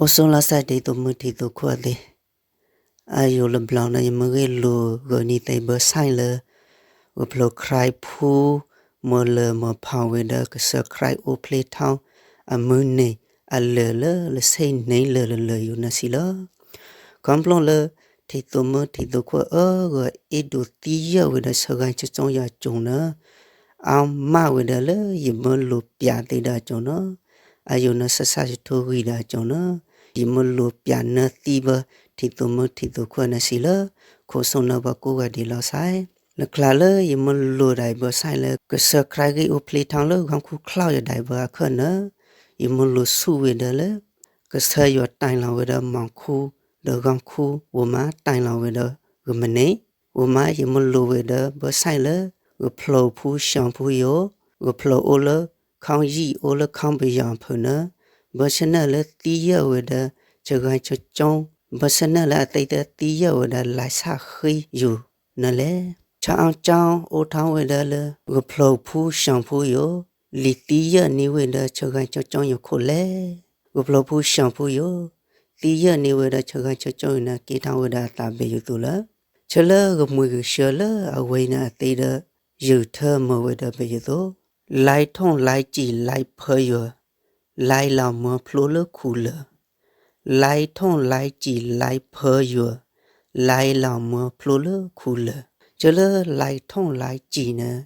အိၣ်ဆိးလီၤစဲ ဒ်သိးမုၢ်ထံသိးခိၣ်သ့ၣ်, အယိာ်လၢဘျီန့ၣ် ယမ့ၢ်ဂ့ၢ်လိာ်ဂီၤနံၤသ့ၣ် ဘၢဆၣ်လၢ ဂၢၢ်ဖျိခရံာ်ဖိ မၢလၢမၢဖီဝဲဒီး ကစၢ်ခရံာ်အိၣ်ဖျဲၣ်ထီၣ် အမုၢ်နံၤအလၢာ်လၢ လၢဆ့ၣ်န့ၣ်လၢာ်လၢလၢာ်ယိာ်န့ၣ်စံးလီၤ. ခီဖျိလၢ ထံသိးမုၢ်ထံသိးခိၣ်အၢဂီၤ အဲၣ်ဒိးသံယၢၢ်ဝဲဒီး ဆၢဂၤဆၢကၠိယွၤအစိၤန့ၣ် အါမးဝဲဒီးလၢ ယမ့ၢ်လိာ်ပၠးသ့ဒီးအစိၤန့ၣ်, အယိာ်န့ၣ်ဆၢဆၢယထိဂံၢ်ဒီးအစိၤန့ၣ်, ယမ့ၢ်လိာ်ပၠးနၢသံဘၢ ထံသိးမုၢ်ထံသိးခိၣ်န့ၣ်စံးလၢ ခိၣ်စိန့ၣ်ပှၤကိးဂၤဒဲးလီၤစဲ. လၢကျါလၢယမ့ၢ်လိာ်ဒၣ်အံၤ ဘၢဆၣ်လၢ ကစၢ်ခရံာ်ဂ့ၢ်အိၣ်ဖျဲၣ်ထီၣ်လၢ ဂီၢ်ခူၣ်ချီၣ်ယဒၣ်အံၤ ဘၢအခၢၣ်န့ၣ်, ယမ့ၢ်လိာ်ဆူၣ်ဝဲဒီးလၢ ကစၢ်ယွၤတၢ်လီၤဝဲဒီးမီၤခူ ဒီးဂီၢ်ခူ ဝဲမးတၢ်လီၤဝဲဒီး ဂမန့ၣ်, ဝဲမးယမ့ၢ်လိာ်ဝဲဒီး ဘၢဆၣ်လၢ ဂၢၢ်ဖျိဖူဆှီဖူယိာ်, ဂၢၢ်ဖျိအိၣ်လၢ ခီယံာ်အိၣ်လၢခီပယီၤအဖၢၣ်န့ၣ်, ဘၢဆၣ်န့ၣ်လၢသံယၢၢ်ဝဲဒီး ဆၢဂၤဆၢကၠိ, ဘၢဆၣ်န့ၣ်လၢအသ့ဒီးသံယၢၢ်ဝဲဒီး လါဆၣ်ဃ့ယိာ်န့ၣ်လဲၣ်. ဆၣ်အီၣ်ကၠီအိၣ်ထီၣ်ဝဲဒီးလၢ ဂၢၢ်ဖျိဖူဆှီဖူယိာ်, လံာ်သံယၢၢ်န့ၢ်ဝဲဒီး ဆၢဂၤဆၢကၠိယိာ်ခိၣ်လဲၣ်. ဂၢၢ်ဖျိဖူဆှီဖူယိာ် သံယၢၢ်န့ၢ်ဝဲဒီး ဆၢဂၤဆၢကၠိယိာ်န့ၣ် ကဲထီၣ်ဝဲဒီးအသးဘၢယိာ်သိးလၢ ဆၢလၢဂမှံၤဂဆၢလၢအဝဲအံၤန့ၣ်အသ့ဒီး ယုၢ်ထၢမၢဝဲဒီးဘၢယိာ်သိး, လါထိၣ်လါစံာ်လါဖၢယွၤ, လါလီၤမၢဖျိလၢခူလၢာ်, လါထိၣ်လါစံာ်လါဖၢယွၤ, လါလီၤမၢဖျိလၢခူလၢာ်. ဆၢလၢလါထိၣ်လါစံာ်န့ၣ်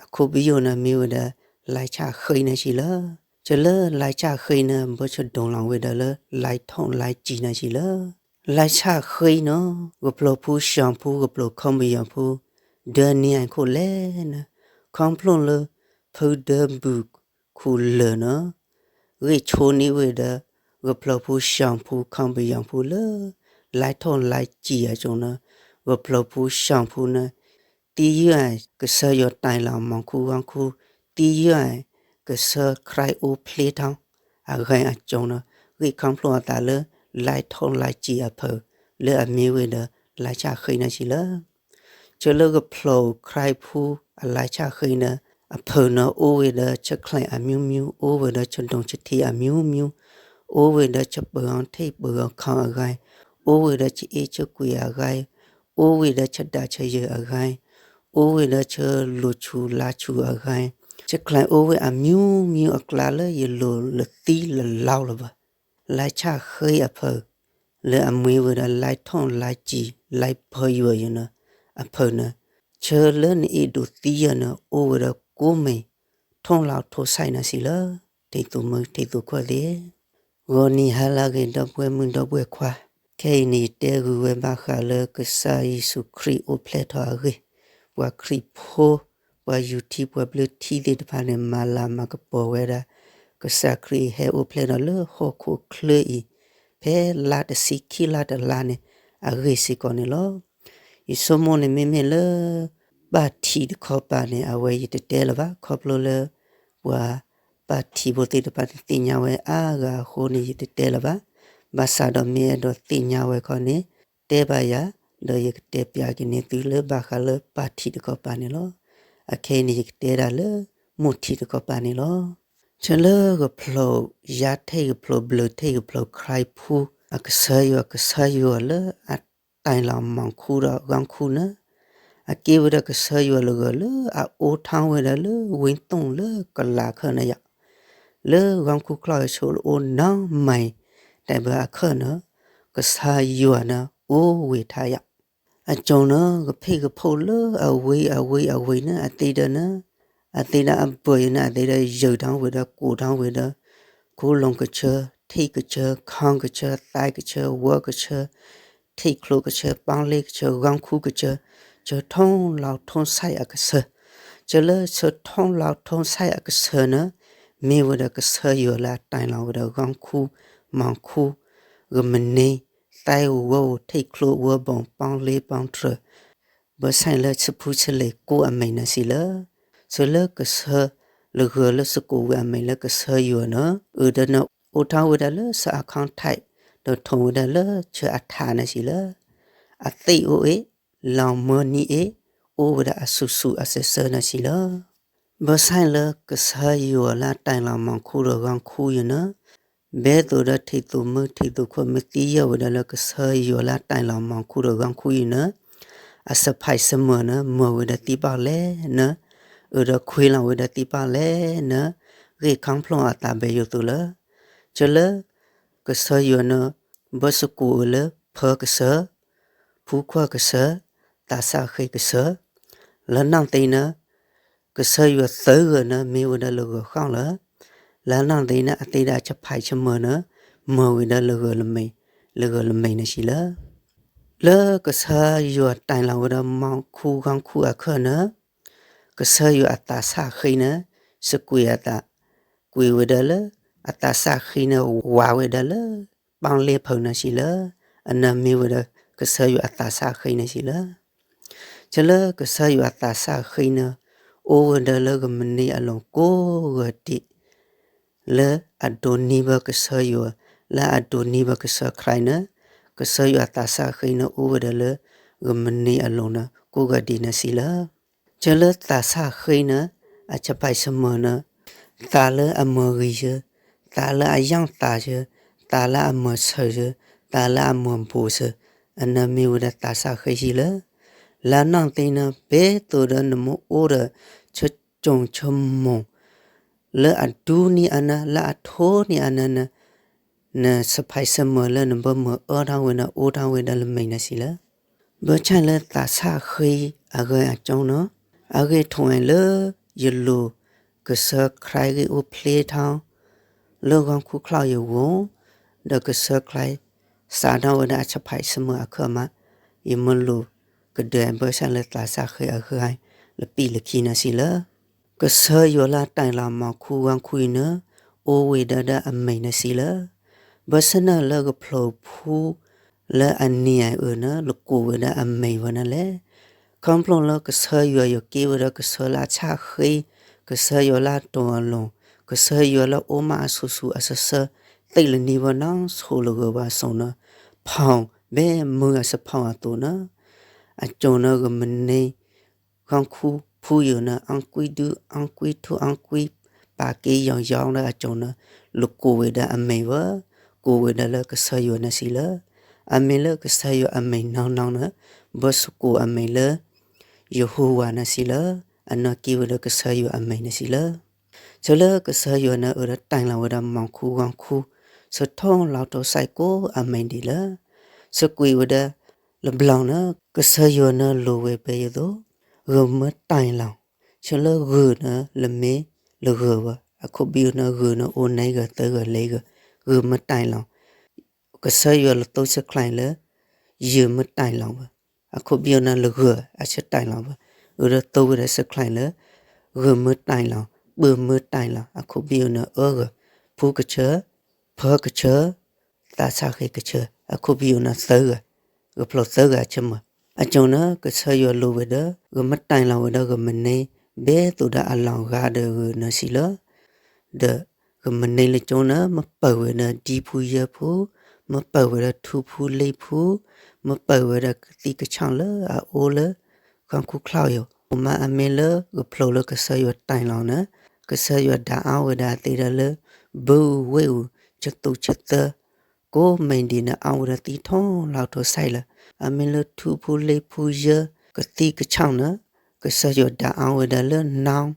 အခီပညီန့ၣ်မ့ၢ်ဝဲဒီး လါဆၣ်ဃ့န့ၣ်စံးလၢ, ဆၢလၢလါဆၣ်ဃ့န့ၣ် ဘၢဆၢဒိၣ်လီၤဝဲဒီးလၢ လါထိၣ်လါစံာ်န့ၣ်စံးလၢ လါဆၣ်ဃ့န့ၣ် ဂၢၢ်ဖျိဖူဆှီဖူ ဂၢၢ်ဖျိခီပယီၤဖူ ဒၢန့ၢ်အခိၣ်လဲၣ်န့ၣ်, ခီဖျိလၢ ဖုဒၢဘုၣ်ခူလၢာ်န့ၣ် ဂ့ၢ်ဆိန့ၢ်ဝဲဒီး ဂၢၢ်ဖျိဖူဆှီဖူခီပယီၤဖူလၢ လါထိၣ်လါစံာ်အစိၤန့ၣ်, ဂၢၢ်ဖျိဖူဆှီဖူန့ၣ် သံယၢၢ် ကစၢ်ယွၤတၢ်လီၤမီၤခူဂီၢ်ခူ, သံယၢၢ် ကစၢ်ခရံာ်အိၣ်ဖျဲၣ်ထီၣ် အဂၤအစိၤန့ၣ်, ဂ့ၢ်ခီဖျိအသးလၢ လါထိၣ်လါစံာ်အဖၢၣ် လၢအမ့ၢ်ဝဲဒီး လါဆၣ်ဃ့န့ၣ်စံးလၢ ဆၢလၢဂၢၢ်ဖျိခရံာ်ဖူအလါဆၣ်ဃ့န့ၣ် အဖၢၣ်န့ၣ်အိၣ်ဝဲဒီးဆၢချံအမျိုးမျိုး, အိၣ်ဝဲဒီးဆၢဒိၣ်ဆၢထံအမျိုးမျိုး, အိၣ်ဝဲဒီးဆၢပၢၤအီထံပၢၤအီခီအဂၤ, အိၣ်ဝဲဒီးဆၢအ့ဆၢကွံာ်အဂၤ, အိၣ်ဝဲဒီးဆၢဒၣ်ဆၢယဲၢ်အဂၤ, အိၣ်ဝဲဒီးဆၢလူၤဆူၣ်လါဆူၣ်အဂၤ, ဆၢချံအိၣ်ဝဲအမျိုးမျိုးအကျါလၢယလိၤလၢသံလၢလီလၢၤဘၣ်. လါဆၣ်ဃ့အဖၢၣ် လၢအမ့ၢ်ဝဲဒီး လါထိၣ်လါစံာ် လါဖၢယွၤယဲၢ်န့ၣ် အဖၢၣ်န့ၣ်, ဆၢလၢနအဲၣ်ဒိးသံယၢၢ်န့ၣ် အိၣ်ဝဲဒီးကိးမံၤ ထိၣ်လီၤထိၣ်ဆဲးန့ၣ်စံးလၢ ထံၣ်သူမုၢ်ထံၣ်သူခိၣ်သ့ၣ်ဧၢ, ဂီၤနံၤဟါလၢအဂ့ၤ ဒီပုၢ်ဝဲၢ်မုၣ်ဒီပုၢ်ဝဲၢ်ခွါ, ခဲအံၤန့ၣ် ယတဲဂုာ်ဝဲဘၣ်ဃးလၢကစၢ်ယ့ၣ်ၡူးခရံာ်အိၣ်ဖျဲၣ်ထီၣ်အဂ့ၢ်, ပှၤခရံာ်ဖိ, ပှၤယူၤထံပှၤဘျၢထံသ့ၣ်တဖၣ်န့ၣ် မၤလၤမၤကပီၤဝဲဒၣ် ကစၢ်ခရံာ်ဟဲအိၣ်ဖျဲၣ်ထီၣ်လၢဟီၣ်ခိၣ်ချၢအံၤ ဖဲလါတဆံခံလါတလါန့ၣ် အဂ့ၢ်စ့ၢ်ကီးန့ၣ်လီၤ. ယဆိကမိၣ်န့ၣ်မ့မ့ၢ်လၢ ပၢ်ထံးတခီပၤန့ၣ် အဝဲယတတဲလၢၤဘၣ်, ခီဖျိလၢ ပှၤပၢ်ထံးဖိသ့ၣ်တဖၣ်န့ၣ်သ့ၣ်ညါဝဲအါဂၤအဃိန့ၣ် ယတတဲလၢၤဘၣ်. ဘၣ်ဆၣ်ဒီးမ့ၢ်အဲၣ်ဒိးသ့ၣ်ညါဝဲခီန့ၣ် တဲဘၣ်ယၤ, ဒီးယကတဲပၠးက့ၤန့ၢ်သုလၢဘၣ်ဃးလၢပၢ်ထံးတခီပၤန့ၣ်လီၤ. အခဲအံၤန့ၣ် ယကတဲဒၣ်လၢ မိၢ်ထံးတခီပၤန့ၣ်လီၤ. ဆၢလၢဂၢၢ်ဖျိယါထံၣ်ဂၢၢ်ဖျိဘျၢထံၣ်ဂၢၢ်ဖျိခရံာ်ဖိ အကစၢ်ယွၤ ကစၢ်ယွၤလၢအတၢ်လီၤမီၤခူဒီးဂီၢ်ခူန့ၣ် အကဲဝဲဒၣ်ကစၢ်ယွၤလၢဂၢၢ်လၢအအိၣ်ထီၣ်ဝဲဒၣ်လၢဝ့ၢ်သိၣ်လၢကလးခၢၣ်န့ၣ်ယါ, လၢဂီၢ်ခူချီၣ်အဆိးလၢအိၣ်နီၢ်မံၤ တၢ်ဘၣ်အခၢၣ်န့ၣ် ကစၢ်ယွၤန့ၣ်အိၣ်ဝဲထါယါ အစိၤန့ၣ် ကဖံးကဖီၣ်လၢအဝ့ၢ်အဝ့ၢ်အဝ့ၢ်န့ၣ် အသ့ဒီးန့ၣ် အသ့ဒီးအဘၢၣ်ယန့ၣ် အသ့ဒီးယုၢ်ထီၣ်ဝဲဒီးကိၢ်ထီၣ်ဝဲဒီး ခူလိၤကဆၢ, ထံကဆၢ, ခီကဆၢ, သးကဆၢ, ဝၢကဆၢ, ထံကျိကဆၢ, ပီလ့ကဆၢ, ဂီၢ်ခူကဆၢ, ဆၢထိၣ်လီၤထိၣ်ဆဲးအကဆၢ, ဆၢလၢဆၢထိၣ်လီၤထိၣ်ဆဲးအကဆၢန့ၣ် မ့ၢ်ဝဲဒီးကစၢ်ယွၤလၢအတၢ်လီၤဝဲဒီးဂီၢ်ခူ, မီၤခူ, ဂမန့ၢ်, သးဝၢ, ထံကျိဝၢဘီ, ပီလ့ပီထြၢၣ် ဘၢဆၣ်လၢဆံဖူဆံလ့ၤကိးအမဲာ်န့ၣ်စံးလၢ ဆၢလၢကစၢ်လၢဂၢၢ်လၢစကိးဝဲအမဲာ်လၢကစၢ်ယွၤန့ၣ် အၢဒီးန့ၣ်အိၣ်ထီၣ်ဝဲဒၣ်လၢဆၢအခီၣ်ထံး ဒီးထိၣ်ဝဲဒၣ်လၢဆၢအထးန့ၣ်စံးလၢ အသ့ၣ်အိၣ်အ့ၣ်, လီၤမၢနံၤအ့ၣ်, အိၣ်ဝဲဒၣ်အစူၤစူၤအစၢၤစၢၤန့ၣ်စံးလၢ ဘၢဆၣ်လၢကစၢ်ယွၤလၢအတၢ်လီၤမီၤခူဒီးဂီၢ်ခူယဲန့ၣ် ဘဲသိးဒီးထံးသူၣ်မုၢ်ထံးသူၣ်ခိၣ်မ့ၢ်သံယၢၢ်ဝဲဒၣ်လၢကစၢ်ယွၤလၢအတၢ်လီၤမီၤခူဒီးဂီၢ်ခူအံၤန့ၣ်, အစဖးစမၢၢ်န့ၣ် မၢဝဲဒၣ်သံဘၣ်လဲၣ်န့ၣ်, အၢဒီးခွ့လီၤဝဲဒၣ်သံဘၣ်လဲၣ်န့ၣ်, ဂ့ၢ်ခီဖျိအသးဘဲယိာ်သိးလၢ ကၠၢလၢ ကစၢ်ယွၤန့ၣ် ဘၢစကိးအီၤလၢ ဖၢကစၢၢ်, ဖူခွါကစၢၢ်, သးစၢ်ဃ့ကစၢၢ်, လၢနီၢ်သ့န့ၣ် ကစၢ်ယွၤသၢဂၤန့ၣ် မ့ၢ်ဝဲဒၣ်လၢဂၢၤဃီလီၤ. လၢနီၢ်သ့န့ၣ် အသ့ဒီးအစဖးစမၢၢ်န့ၣ် မၢဝဲဒၣ်လၢဂၢၤလၢမ့ၢ်, လၢဂၢၤလၢမ့ၢ်န့ၣ်စံးလၢ လၢကစၢ်ယွၤတၢ်လီၤဝဲဒၣ်မီၤခူဂီၢ်ခူအခၢၣ်န့ၣ်, ကစၢ်ယွၤအသးစၢ်ဃ့န့ၣ် စကွံာ်အသး, ကွံာ်ဝဲဒၣ်လၢ အသးစၢ်ဃ့န့ၣ် ဝးဝဲဒၣ်လၢ ပီၣ်လဲၣ်ဖၢန့ၣ်စံးလၢ အန့ၣ်မ့ၢ်ဝဲဒၣ် ကစၢ်ယွၤအသးစၢ်ဃ့န့ၣ်စံးလၢ ကၠၢလၢကစၢ်ယွၤအသးစၢ်ဃ့န့ၣ် အိၣ်ဝဲဒၣ်လၢဂီၤမုၢ်နံၤအလိၤကိးဂၤဒဲး လၢအဒိးန့ၢ်ဘၣ်ကစၢ်ယွၤ, လၢအဒိးန့ၢ်ဘၣ်ကစၢ်ခရံာ်န့ၣ်, ကစၢ်ယွၤအသးစၢ်ဃ့န့ၣ် အိၣ်ဝဲဒၣ်လၢဂီၤမုၢ်နံၤအလိၤန့ၣ် ကိးဂၤဒဲးန့ၣ်စံးလၢ ကၠၢလၢသးစၢ်ဃ့န့ၣ် အစဖးစမၢၢ်န့ၣ်, သးလၢအမၢဂံၤစၢၤ, သးလၢအယီၣ်သးစၢၤ, သးလၢအမၢဆၢၣ်စၢၤ, သးလၢအမၢဘူးစၢၤ, အန့ၣ်မ့ၢ်ဝဲဒၣ်သးစၢ်ဃ့စံးလၢ လၢနီၢ်သ့န့ၣ် ဘဲသိးဒီးနမ့ၢ်အိၣ်ဒီး ဆၢကၠိၣ်ဆၢမိၢ် လၢအဒူန့ၢ်အန့ၣ် လၢအထိန့ၢ်အန့ၣ်န့ၣ်, နစဖးစမၢၢ်လၢနဘၢမုၢ်အၢထီၣ်ဝဲန့ၣ် အိၣ်ထီၣ်ဝဲဒၣ်လၢမ့ၢ်န့ၣ်စံးလၢ ဘၢဆၣ်လၢသးစၢ်ဃ့အဂ့ၢ်အကၠိန့ၣ်, အဂ့ၢ်ထိၣ်အံၤလၢ ယလိၤကစၢ်ခရံာ်ဂ့ၢ်အိၣ်ဖျ့ထီၣ် လၢဂီၢ်ခူချီၣ်ယဂီၢ်, ဒီးကစၢ်ခရံာ် စးထီၣ်ဝဲဒၣ်အစဖးစမၢၢ်အခၢၣ်မး, ယမ့ၢ်လိၤကဒၢးဘၢဆၣ်လၢသးစၢ်ဃ့အဂ့ၢ်လၢပံာ်လၢခံန့ၣ်စံးလၢ ကစၢ်ယွၤလၢတၢ်လီၤမီၤခူဂီၢ်ခူအံၤန့ၣ် အိၣ်ဝဲဒၣ်ဒီးအမ့ၢ်န့ၣ်စံးလၢ ဘၢဆၣ်န့ၣ်လၢကဖျိးဖူ လၢအနံၤအအၢန့ၣ် လကိးဝဲဒၣ်အမ့ၢ်ဝဲန့ၣ်လဲၣ်. ခီဖျိလၢကစၢ်ယွၤယက့ဝဲဒၣ်ကစၢ်လၢအစၢ်ဃ့, ကစၢ်ယွၤလၢအတီၤအလိၤ, ကစၢ်ယွၤလၢအအိၣ်မးအဆူၣ်ဆူၣ်အဆၢဆၢ, သ့ၣ်လၢနံၤဝဲနီၢ်ဆိးလၢဂီၤဝဲအစိၤန့ၣ်, ဖီၣ်ဘဲမုၢ်အစဖီၣ်အသိးန့ၣ်, အကၠိန့ၣ်ဂီၤမုၢ်နံၤ ဂီၢ်ခူဖူယိာ်န့ၣ် အီၣ်ကွံဒု အီၣ်ကွံထူ အီၣ်ကွံ ပာ်က့ယီၤယီၤဒီးအကၠိန့ၣ် လကိးဝဲဒၣ်အမ့ၢ်ဝဲ, ကိးဝဲဒၣ်လၢကစၢ်ယွၤန့ၣ်စံးလၢ အမ့ၢ်လၢကစၢ်ယွၤအမ့ၢ်နီၢ်နီၢ်န့ၣ် ဘၢစကိးအမ့ၢ်လၢ ယဟိဝၤန့ၣ်စံးလၢ အန့ၣ်က့ဝဲဒၣ်ကစၢ်ယွၤအမ့ၢ်န့ၣ်စံးလၢ ဆၢလၢကစၢ်ယွၤန့ၣ်အၢဒီးတၢ်လီၤဝဲဒၣ်မီၤခူဂီၢ်ခူ ဆၢထီၣ်လီၤထီၣ်စဲးကိးအမ့ၢ်ဒ်လၢ စကွံာ်ဝဲဒၣ် လၢဘျီန့ၣ် ကစၢ်ယွၤန့ၣ်လိၤဝဲဖဲအသိး ဂုာ်မ့ၢ်တၢ်လီၤ, ဆၢလၢဂုာ်န့ၣ်လၢမ့ၢ်လၢဂုာ်ဝဲ အခီပညီန့ၣ် ဂုာ်န့ၣ်အိၣ်န့ၢ်ဂၤသၢဂၤလဲၤဂၤ, ဂုာ်မ့ၢ်တၢ်လီၤ, ကစၢ်ယွၤလၢသိစခါလၢ ယုာ်မ့ၢ်တၢ်လီၤဝဲ, အခီပညီန့ၣ်လၢဂုာ်အဆၢတၢ်လီၤဝဲ, အၢဒီးသိဝဲဒၣ်စခါလၢ ဂုာ်မ့ၢ်တၢ်လီၤ, ပၢၢ်မ့ၢ်တၢ်လီၤ, အခီပညီန့ၣ်အၢဂၤ, ဖူကစၢၢ်, ဖၢကစၢၢ်, သးစၢ်ဃ့ကစၢၢ်, အခီပညီန့ၣ်သၢဂၤ, ကဖျိးသၢဂၤဆၢမုၢ်, အကၠိန့ၣ် ကစၢ်ယွၤလိၤဝဲဒီး ဂုာ်မ့ၢ်တၢ်လီၤဝဲဒီးဂီၤမုၢ်နံၤ ဘဲသိးဒီးအလီၤဂာ်ဒီးဂုာ်န့ၣ်စံးလၢ ဒီးဂီၤမုၢ်နံၤလၢကၠိန့ၣ် မ့ၢ်ပၢၢ်ဝဲဒီးဒံဖူယၢဖူ, မ့ၢ်ပၢၢ်ဝဲဒီးထူဖူလ့ဖူ, မ့ၢ်ပၢၢ်ဝဲဒီးကသံၣ်ကဆီၣ်လၢအအိၣ်လၢ ဂီၢ်ခူချီၣ်ယိာ်, မ့ၢ်အမ့ၢ်လၢကဖျိးလၢကစၢ်ယွၤတၢ်လီၤန့ၣ် ကစၢ်ယွၤဒၣ်အါဝဲဒၣ်သ့ဒီးလၢ ဘုဝ့ၢ်အူ ဆသူဆသၢ ကိးမ့ၢ်ဒ်န့ၣ် အါဝဲဒၣ်သံထီၣ်လီၤထီၣ်စဲးလၢ အမ့ၢ်လၢထူဖူလ့ဖူယၢ ကသံၣ်ကဆီၣ်န့ၣ် ကစၢ်ယွၤဒၣ်အါဝဲဒၣ်လၢနီၢ်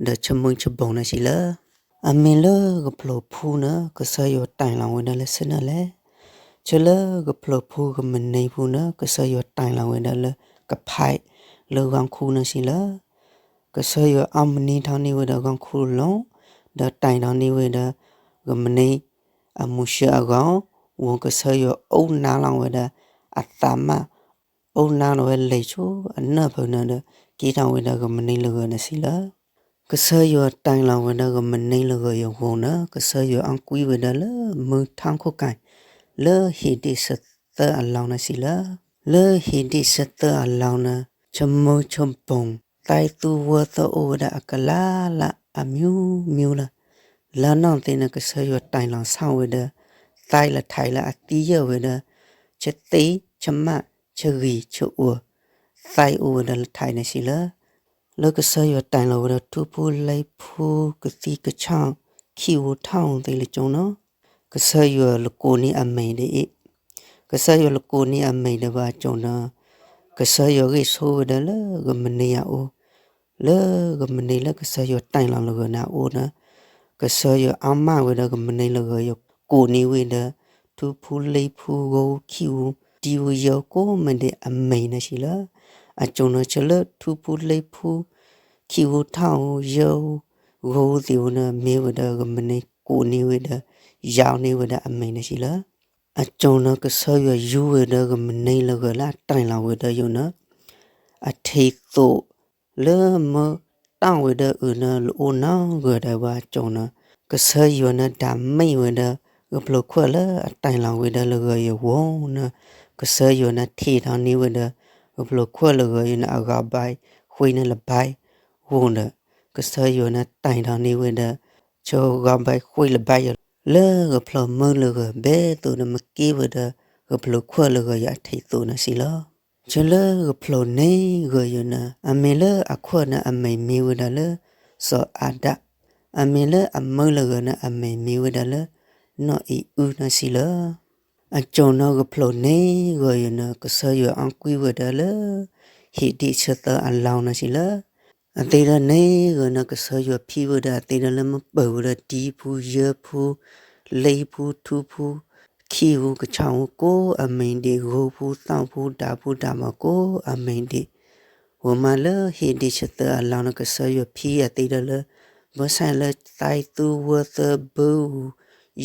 ဒီးဆၢမုၢ်ဆၢဘိန့ၣ်စံးလၢ အမ့ၢ်လၢကဖျိးဖူန့ၣ် ကစၢ်ယွၤတၢ်လီၤဝဲဒၣ်လၢဆၢန့ၣ်လဲၣ်. ဆၢလၢကဖျိးဖူဂီၤမုၢ်နံၤဖူန့ၣ် ကစၢ်ယွၤတၢ်လီၤဝဲဒၣ်လၢကဖး လၢဂီၢ်ခူန့ၣ်စံးလၢ ကစၢ်ယွၤအီၣ်မနံၤထီၣ်န့ၢ်ဝဲဒၣ်ဂီၢ်ခူလီၤ, ဒီးတၢ်ထီၣ်န့ၢ်ဝဲဒၣ် ဂီၤမုၢ်နံၤ အမူၤဆှၢအဂီၢ်, ဝံၤကစၢ်ယွၤအိၣ်နါလီၤဝဲဒၣ် အသးမး အိၣ်နါလီၤဝဲလဲၤဆူအနၢၣ်ဖုးန့ၣ်ဒီး က့ၤထီၣ်ဝဲဒၣ်ဂီၤမုၢ်နံၤလၢဂီၤန့ၣ်စံးလၢ ကစၢ်ယွၤတၢ်လီၤဝဲဒၣ်ဂီၤမုၢ်နံၤလၢဂီၤယဂီၢ်န့ၣ် ကစၢ်ယွၤအီၣ်ကွံဝဲဒၣ်လၢမုၢ်ထီၣ်ခိၣ်ကၢ် လၢဟ့းဒ့ၣ်ဆၢသၢအလီၢ်န့ၣ်စံးလၢ လၢဟ့းဒ့ၣ်ဆၢသၢအလီၢ်န့ၣ် ဆၢမုၢ်ဆၢဘိ သဲသူဝၢသၢအိၣ်ဝဲဒၣ်အကလးလၢအမံၤမံၤလၢ လၢနီၢ်သ့န့ၣ် ကစၢ်ယွၤတၢ်လီၤဆီဝဲဒၣ် သဲလၢထံးလၢအသံယၢၢ်ဝဲဒၣ် ဆၢသ့ ဆၢမး ဆၢဂံၢ် ဆၢအိၣ် သဲအိၣ်ဝဲဒၣ်လၢထံးန့ၣ်စံးလၢ လၢကစၢ်ယွၤတၢ်လီၤဝဲဒၣ်ထူဖူလ့ဖူကသံၣ်ကဆီၣ် ခံဝူထီၣ်သ့လၢကၠိန့ၣ် ကစၢ်ယွၤလကိးန့ၢ်အမဲာ်ဒ်အံၤ, ကစၢ်ယွၤလကိးန့ၢ်အမဲာ်ဒ်ဘၣ်အကၠိၣ်ဒီး, ကစၢ်ယွၤဂ့ၢ်ဆိဝဲဒၣ်လၢဂမနံအအိၣ်, လၢဂမနံလၢကစၢ်ယွၤတၢ်လီၤလၢဂၢၤန့ၣ်အအိၣ်ဒီး, ကစၢ်ယွၤအါမးဝဲဒီးဂမနံလၢဂၢၤယကိးန့ၢ်ဝဲဒီး, ထူဖူလ့ဖူဂိၢ်ဖူခံဖူ ဒံဖူယဲၢ်ဖူကိးမံၤဒ်အမဲာ်န့ၣ်စံးလီၤ. အကၠိၣ်ဒီးဆၢလၢထူဖူလ့ဖူ ခံဖူထၢဖူယဲၢ်ဖူ ဂိၢ်ဖူသ့ၣ်ဖူန့ၣ် မ့ၢ်ဝဲဒီးဂမနံကိးန့ၢ်ဝဲဒီး, ယါန့ၢ်ဝဲဒၣ်အမဲာ်န့ၣ်စံးလီၤ. အကၠိၣ်ဒီးကစၢ်ယွၤယူဝဲဒီးဂမနံလၢဂၢၤလၢအတၢ်လီၤဝဲဒီးယိာ်န့ၣ်, အထံးသိး လၢမၢတၢ်ဝဲဒီးအုၣ်န့ၣ် လၢအိၣ်နီဂၢၤဒၣ်ဝဲအကၠိၣ်န့ၣ်, ကစၢ်ယွၤန့ၣ်ဒၣ်မ့ၢ်ဝဲဒီး ဂဖျိးခွၢၣ်လၢအတၢ်လီၤဝဲဒီးလၢဂၢၤယဝိန့ၣ်, ကစၢ်ယွၤန့ၣ်ထံၣ်ထီၣ်န့ၢ်ဝဲဒီး ဂဖျိးခွၢၣ်လၢဂၢၤယိာ်န့ၣ် အဂီၤဘၣ်ဃ့န့ၣ်လၢဘၣ်ဂိၢ်ဒီး, ကစၢ်ယွၤန့ၣ်တၢ်ထီၣ်န့ၢ်ဝဲဒီး ဆၢဂီၤဘၣ်ဃ့လၢဘၣ်ယိာ် လၢဂဖျိးမၢလၢဂၢၤဘဲသိးဒီးမ့ၢ်က့ၤဝဲဒီး ဂဖျိးခွၢၣ်လၢဂၢၤယိာ်အထံးသိးန့ၣ်စံးလီၤ. ဆၢလၢဂဖျိးန့ၢ်ဂၢၤယိာ်န့ၣ် အမ့ၢ်လၢအခွၢၣ်န့ၣ် အမဲာ်မ့ၢ်ဝဲဒၣ်လၢ စီၤအၤဒၣ်, အမ့ၢ်လၢအမၢလၢဂၢၤန့ၣ် အမဲာ်မ့ၢ်ဝဲဒၣ်လၢ နီၢ်အံၤအုန့ၣ်စံးလီၤ. အကၠိၣ်န့ၣ်ဂဖျိးန့ၢ်ဂၢၤယိာ်န့ၣ် ကစၢ်ယွၤအီၣ်ကွံဝဲဒၣ်လၢ ဟံၣ်ဒ့ဆၢသၢအလီၢ်န့ၣ်စံးလီၤ. အသ့ဒီးန့ၢ်ဂၢၤန့ၣ် ကစၢ်ယွၤဖံဝဲဒၣ်အသ့ဒီးလၢမ့ၢ်ပၢၢ်ဝဲဒီး ဒံဖူယဲၢ်ဖူ လ့ဖူထူဖူ ခံဖူကဆီဖူကိးအမဲာ်ဒံး ဂိၢ်ဖူသီဖူဒၣ်ဖူဒၣ်မးကိးအမဲာ်ဒံး, ဝဲမးလၢဟံၣ်ဒ့ဆၢသၢအလီၢ်န့ၣ် ကစၢ်ယွၤဖံအသ့ဒီးလၢ ဘၢဆၣ်လၢသးသူဝဲသၢဘုအူ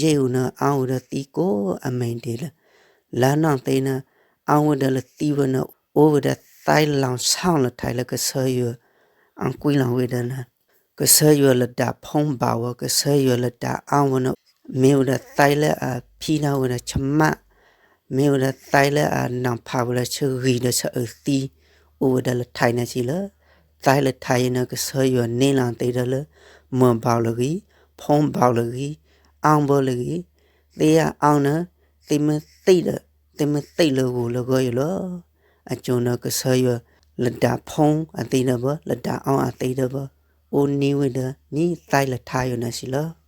ယဲၢ်အူန့ၣ် အီၣ်ဝဲဒီးသံကိးအမဲာ်ဒံးလၢ လါနီၢ်သ့န့ၣ် အီၣ်ဝဲဒီးလၢသံဝဲန့ၣ် အိၣ်ဝဲဒီးသးလီၤဆီလၢထံးလၢကစၢ်ယွၤ အီၣ်ကွံလီၤဝဲဒီးန့ၣ်, ကစၢ်ယွၤလၢဒၣ်ဖီဘၣ်ဝဲ ကစၢ်ယွၤလၢဒၣ်အီၣ်ဝဲန့ၣ် မ့ၢ်ဝဲဒီးသးလၢအဖံဒၣ်ဝဲဒီးဆၢမး, မ့ၢ်ဝဲဒီးသးလၢအနီၤဖးဝဲဒီးဆၢဂံၢ်ဒီးဆၢအၢသံ အိၣ်ဝဲဒၣ်လၢထံးန့ၣ်စံးလီၤ. သးလၢထံးအံၤန့ၣ် ကစၢ်ယွၤန့ၢ်လီၤသ့ဒီးလၢ မၤဘၣ်လၢဂံၢ်, ဖီဘၣ်လၢဂံၢ်, အီၣ်ဘၣ်လၢဂံၢ်, သ့အအီၣ်န့ၣ် သ့မ့ၢ်သ့ဒီး သ့မ့ၢ်သ့လၢဂိၢ်လၢဂီၢ်ယိာ်လီၤ. အကၠိၣ်န့ၣ် ကစၢ်ယွၤလၢဒၣ်ဖီအသ့ဒီးဘၣ် လၢဒၣ်အီၣ်အသ့ဒီးဘၣ် အိၣ်န့ၢ်ဝဲဒီးန့ၢ်သးလၢထံးယိာ်န့ၣ်စံးလီၤ.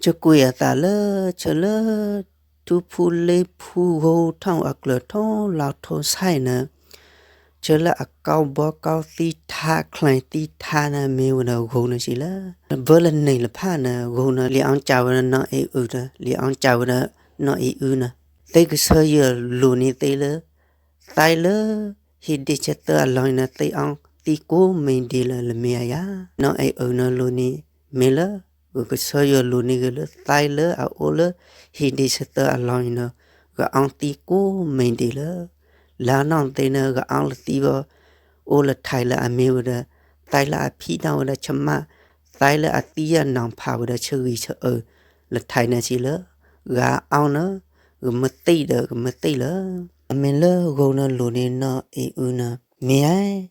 ကကွံာ်အသးလၢဆၢလၢ ထူဖူလ့ဖူဂိၢ်ထီၣ်အကျၢၤထီၣ်လီၤထီၣ်ဆဲန့ၣ် ဆၢလၢအကီဘီကီသံထး ချၢၣ်သံထးန့ၣ် မ့ၢ်ဝဲဒီးဂိၢ်န့ၣ်စံးလီၤ. ဘၢလၢန့ၣ်လၢဖးန့ၣ် ဂိၢ်န့ၣ် လံာ်အီၣ်စံးဝဲဒီးနီၢ်အံၤအုဒီး လံာ်အီၣ်စံးဝဲဒီးနီၢ်အံၤအုန့ၣ် သ့ကစၢ်ယွၤလိၣ်န့ၢ်သ့လၢ သးလၢ ဟံၣ်ဒ့ဆၢသၢအလီၢ်အံၤန့ၣ် သ့အီၣ်သံကိးမံၤဒံးလၢလၢမ့ၢ်ဧါယၤ, နီၢ်အံၤအုန့ၣ်လိၣ်န့ၢ် မ့ၢ်လၢ ဂုၢ်ကစၢ်ယွၤလိၣ်န့ၢ်ဂ့ၤလၢ သးလၢအအိၣ်လၢ ဟံၣ်ဒ့ဆၢသၢအလီၢ်အံၤန့ၣ် ကအီၣ်သံကိးမံၤဒံးလၢ လါနီၢ်သ့န့ၣ် ကအီၣ်လၢသံဘၣ် အိၣ်လၢထံးလၢအမ့ၢ်ဝဲဒီး သးလၢအဖံဒၣ်ဝဲဒီးဆၢမး, သးလၢအသံအနီၤဖးဝဲဒီးဆၢဂံၢ်ဆၢအၢ လၢထံးန့ၣ်စံးလၢ ဂၤအီၣ်န့ၣ် ဂမ့ၢ်သ့ဒီးဂမ့ၢ်သ့လၢ အမ့ၢ်လၢဂိၢ်န့ၣ်လိၣ်န့ၢ်နီၢ်အံၤအုန့ၣ် မ့ၢ်ဧါ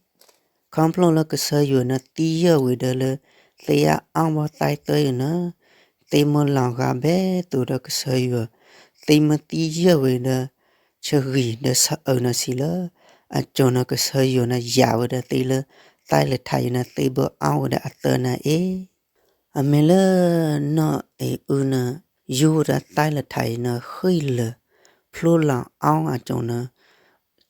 ခီဖျိလၢကစၢ်ယွၤန့ၣ်သံယၢၢ်ဝဲဒီးလၢ သ့အအီၣ်ဘၣ်သးသၢအံၤန့ၣ် သ့မ့ၢ်လီၤဂာ်ဘဲသိးဒီးကစၢ်ယွၤ, သ့မ့ၢ်သံယၢၢ်ဝဲဒီး ဆၢဂံၢ်ဒီးဆၢအၢန့ၣ်စံးလၢ အကၠိၣ်န့ၣ် ကစၢ်ယွၤန့ၣ်ယၤဝဲဒီးသ့လၢ သးလၢထံးအံၤန့ၣ် သ့ဘၣ်အီၣ်ဝဲဒီးအသၢန့ၣ်အံၤ အမ့ၢ်လၢ နီၢ်အံၤအုန့ၣ် ယူဝဲဒီးသးလၢထံးအံၤန့ၣ် ဃံလၤ ဖျိလီၤအီၣ်အကၠိၣ်န့ၣ်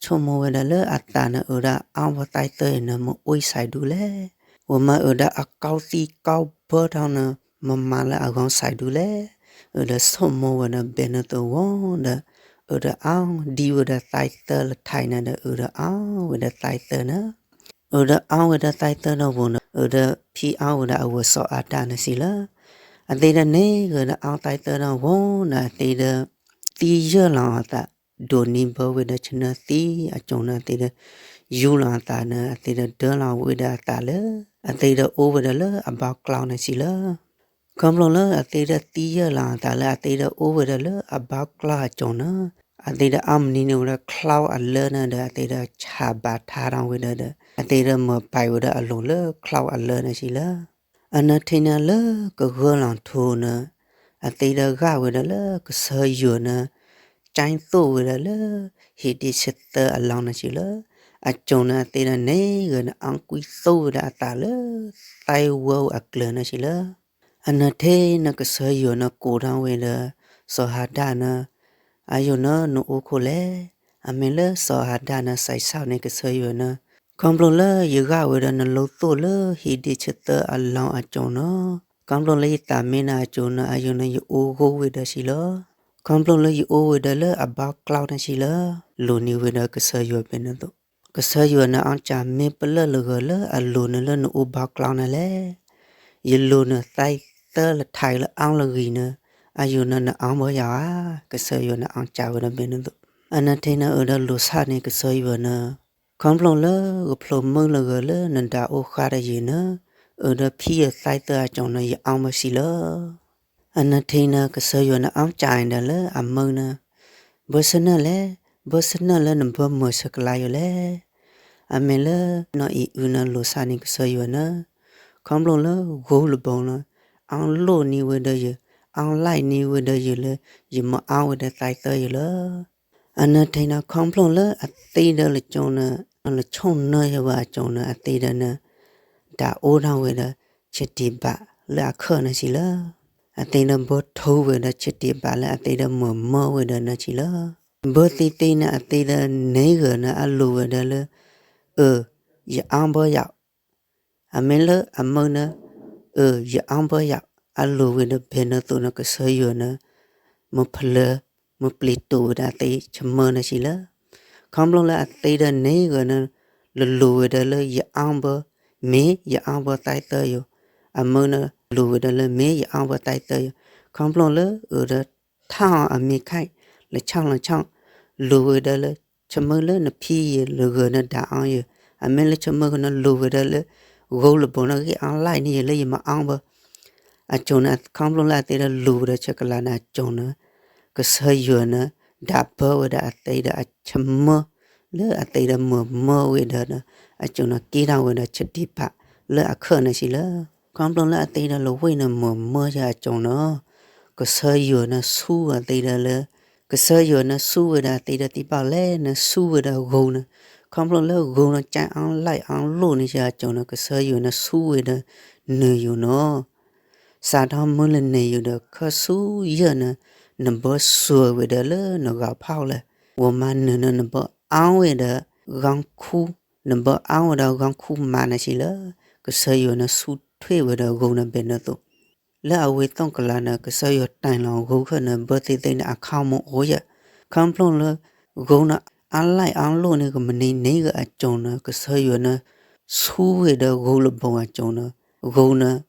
ဆိကမိၣ်ဝဲဒၣ်လၢအသးန့ၣ် အုဒီးအီၣ်ဘၣ်သးသၢအံၤန့ၣ် မ့ၢ်အိၣ်စဲးဒူလဲၣ်, ဝဲမ့ၢ်အုဒီးအကီသံကီဘီထီၣ်န့ၣ် မ့ၢ်မၤလၢအဂီၢ်စဲးဒူလဲၣ်, အုဒီးဆိကမိၣ်ဝဲဒီးဘဲန့ၣ်သဝီဒီး အုဒီးအီၣ်ဒံဝဲဒီးသးသၢလၢထံးအံၤန့ၣ်ဒီး အုဒီးအီၣ်ဝဲဒီးသးသၢန့ၣ် အုဒီးအီၣ်ဝဲဒီးသးသၢန့ၣ်ဝံၤန့ၣ် အုဒီးဖံအီၣ်ဝဲဒီးအဝဲစီၤအၤဒၣ်န့ၣ်စံးလၢ အသ့ဒီးန့ၣ်ဂ့ၤဒီးအီၣ်သးသၢန့ၣ်ဝံၤန့ၣ် အသ့ဒီး သံယၢၢ်လီၤအသး ဒိၣ်န့ၢ်ဘၢဝဲဒီးဆၢနၢသံအကၠိၣ်န့ၣ် အသ့ဒီး ယူလီၤအသးန့ၣ် အသ့ဒီးဒၢလီၤဝဲဒီးအသးလၢ အသ့ဒီးအိၣ်ဝဲဒၣ်လၢအဘီကျိာ်န့ၣ်စံးလၢ ခီဖျိလၢအသ့ဒီးသံယၢၢ်လီၤအသးလၢ အသ့ဒီးအိၣ်ဝဲဒၣ်လၢအဘီကျိာ်အကၠိၣ်န့ၣ် အသ့ဒီးအီၣ်မနံၤန့ၢ်ဝဲဒၣ် cloud alert န့ၣ်ဒီး အသ့ဒီးဆးဘၣ်ထါထီၣ်ဝဲဒၣ်ဒီး အသ့ဒီးမၤပာ်ဝဲဒၣ်အလိၤလၢ cloud alert န့ၣ်စံးလၢ အနၢ်ထံန့ၣ်လၢကဂၢၢ်လီၤထူန့ၣ် အသ့ဒီးဂာ်ဝဲဒၣ်လၢကစၢ်ယွၤန့ၣ် ကၠဲသိၣ်ဝဲဒၣ်လၢ ဟံၣ်ဒ့ဆၢသၢအလီၢ်န့ၣ်စံးလၢ အကၠိၣ်န့ၣ်အသ့ဒီးန့ၣ်ဂ့ၤန့ၣ် အီၣ်ကွံသိၣ်ဝဲဒၣ်အသးလၢ သးဝဲအကျၢၤန့ၣ်စံးလၢ အနၢ်ထံန့ၣ်ကစၢ်ယွၤန့ၣ်ကိးထီၣ်ဝဲလၢ စီၤဟၤဒၣ်န့ၣ်, အယိာ်န့ၣ် နအိၣ်ခိၣ်လဲၣ်. အမ့ၢ်လၢစီၤဟၤဒၣ်န့ၣ် စံးဆၣ်န့ၢ်ကစၢ်ယွၤန့ၣ်, ခီဖျိလၢယဂၢ်ဝဲဒီးနလိသိၣ်လၢဟ့းဒ့ၣ်ဆၢသၢအလီၢ်အစိၤန့ၣ်, ခီဖျိလၢယသးမ့ၢ်နၤအစိၤန့ၣ် အယိာ်န့ၣ် ယအိၣ်ဂိၢ်ဝဲဒီးဆံးလီၤ. ခီဖျိလၢယအိၣ်ဝဲဒီးလၢအဘီကျီန့ၣ်ဆံးလီၤ. လိၤန့ၢ်ဝဲဒီးကစၢ်ယွၤဖဲန့ၣ်အသိး, ကစၢ်ယွၤန့ၣ် အီစၢ်မ့ၢ်ပလၢၢ်လၢဂၢၤလၢအလိၤန့ၣ်လၢနအိၣ်ဘီကျီန့ၣ်လဲၣ်. ယလိၤန့ၢ်သဲသၢလထးလၢအီလၢဂံၤန့ၣ်, အယိာ်န့ၣ် နအီဘၢယၤဧါ. ကစၢ်ယွၤန့ၣ် အီစၢ်ဝဲဒီးဖဲန့ၣ်အသိး, အနထံန့ၣ် အၢၣ်ဒီးလိၤဆၣ်န့ၢ်ကစၢ်ယွၤန့ၣ်, ခီဖျိလၢဂဖျိမုၢ်လၢဂၢၤလၢနဒၣ်အိၣ်ဃါတယံာ်န့ၣ်, အၢၣ်ဒီးဖံယသဲသၢအစိၤန့ၣ် ယအီဘၢဆံးလီၤ. အနထံန့ၣ် ကစၢ်ယွၤန့ၣ် အီစၢ်ဒၣ်လၢအမုၢ်န့ၣ်, ဘၢဆၢနၢၣ်လဲၣ်, ဘၢဆၢနၢၣ်လၢနဘၢမုာ်ဆၢကလါယိာ်လဲၣ်. အမ့ၢ်လၢနီၢ်အံၤအုန့ၣ် လိၤဆၣ်န့ၢ်ကစၢ်ယွၤန့ၣ်, ခီဖျိလၢဂိၢ်လၢဘိန့ၣ်, အီလိၣ်န့ၢ်ဝဲဒီးယၤ, အီလဲၣ်န့ၢ်ဝဲဒီးယၤလၢ, ယမၤအီဝဲဒီးသဲသၢယိာ်လီၤ. အနထံန့ၣ် ခီဖျိလၢအသံဒီးလၢကၠိန့ၣ်, လၢဆိၣ်နၢယဝဲအစိၤန့ၣ် အသံဒီးန့ၣ်, ဒၣ်အိၣ်ထီၣ်ဝဲဒီး ဆတံးဘးလၢအခၢၣ်န့ၣ်ဆံးလီၤ. အသံဒီးဘၢထူဝဲဒီးဆတံးဘးလၢအသံဒီးမုာ်မၢဝဲဒီးန့ၣ်ဆံးလီၤ. ဘၢသံသ့န့ၣ် အသံဒီးန့ၢ်ဂၢၤန့ၣ် အလိၤဝဲဒီးလၢ, အၢၣ်, ယအီဘၢယၤ အမ့ၢ်လၢအမုၢ်န့ၣ်, အၢၣ်, ယအီဘၢယၤ, အလိၤဝဲဒီးဖဲန့ၣ်အသိးန့ၣ် ကစၢ်ယွၤန့ၣ်, မ့ၢ်ဖျၢၣ်, မ့ၢ်ပျံၤတူာ်ဝဲဒီးအသံဆၢမုၢ်န့ၣ်ဆံးလီၤ. ခီဖျိလၢအသံဒီးန့ၢ်ဂၢၤန့ၣ်, လိၤလိၤဝဲဒီးလၢယအီဘၢ, မ့ၢ်ယအီဘၢသဲသၢယိာ်, အမုၢ်န့ၣ်လိၤဝဲဒီးလၢမ့ၢ်ယအီဘၢသဲသၢယိာ်, ခီဖျိလၢအၢၣ်ဒီး ထီၣ်အမံၤခဲ, လၢဆီၣ်လီၤဆီၣ်, လိၤဝဲဒီးလၢ, ဆၢမုၢ်လၢနဖံယၤလၢဂၢၤန့ၣ်ဒၣ်အီယၤ, အမ့ၢ်လၢဆၢမုၢ်ဃီန့ၣ်လိၤဝဲဒီးလၢ, ဂိၢ်လၢဘိန့ၣ်ဂ့ၢ်အီလဲၣ်န့ၢ်ယၤလၢယမၤအီဘၢ, အစိၤန့ၣ် ခီဖျိလၢအသံဒီးလိၤဝဲဒီးဆၢကလါန့ၣ်အစိၤန့ၣ်, ကစၢ်ယွၤန့ၣ်, ဒၣ်ဘၢဝဲဒီးအသံဒီးအဆၢမုၢ်, လၢအသံဒီးမုာ်မၢဝဲဒီးန့ၣ်, အစိၤန့ၣ် က့ၤထီၣ်ဝဲဒီးဆတံးဘးလၢအခၢၣ်န့ၣ်ဆံးလီၤ. ခီဖျိလၢအသံဒီးလၢဝ့ၢ်န့ၣ်မုာ်မၢယၤအစိၤန့ၣ်, ကစၢ်ယွၤန့ၣ်ဆူအသံဒီးလၢ, ကစၢ်ယွၤန့ၣ်ဆူဝဲဒီးအသံဒီးသံဘၣ်လဲၣ်န့ၣ် ဆူဝဲဒီးဂိၢ်န့ၣ်, ခီဖျိလၢဂိၢ်န့ၣ် ကၠဲအီလဲၣ်အီလိၣ်န့ၢ်ယၤအစိၤန့ၣ် ကစၢ်ယွၤန့ၣ်ဆူဝဲဒီး, နုာ်ယိာ်န့ၣ် စးထီၣ်မုၢ်လၢနုာ်ယိာ်ဒီး ခၢၣ်ဆူယဲၢ်န့ၣ်, နဘၢစိာ်ဝဲဒီးလၢနဂီၤဖီၣ်လဲၣ်, ဂီၤမးနုာ်န့ၣ် နဘၢအီဝဲဒီး, ဂီၤခူ, နဘၢအီဝဲဒီးဂီၤခူမးန့ၣ်ဆံးလီၤ. ကစၢ်ယွၤန့ၣ်ဆူထွဲဝဲဒီးဂိၢ်န့ၣ်ဖဲန့ၣ်အသိး, လၢအဝ့ၢ်သီၣ်ကလၤန့ၣ် ကစၢ်ယွၤတၢ်လီၤဂိၢ်ခၢၣ်န့ၣ် ဘၢသ့ၣ်သ့ၣ်န့ၣ် အခီမ့ၢ်အိၣ်ယဲၢ်, ခီဖျိလၢ, ဂိၢ်န့ၣ်, အီလဲၣ်အီလိၣ်န့ၣ် ကမနံၤန့ၢ်ဂ့ၤအစိၤန့ၣ် ကစၢ်ယွၤန့ၣ်, ဆူဝဲဒီးဂိၢ်လၢဘိအစိၤန့ၣ်, ဂိၢ်န့ၣ်,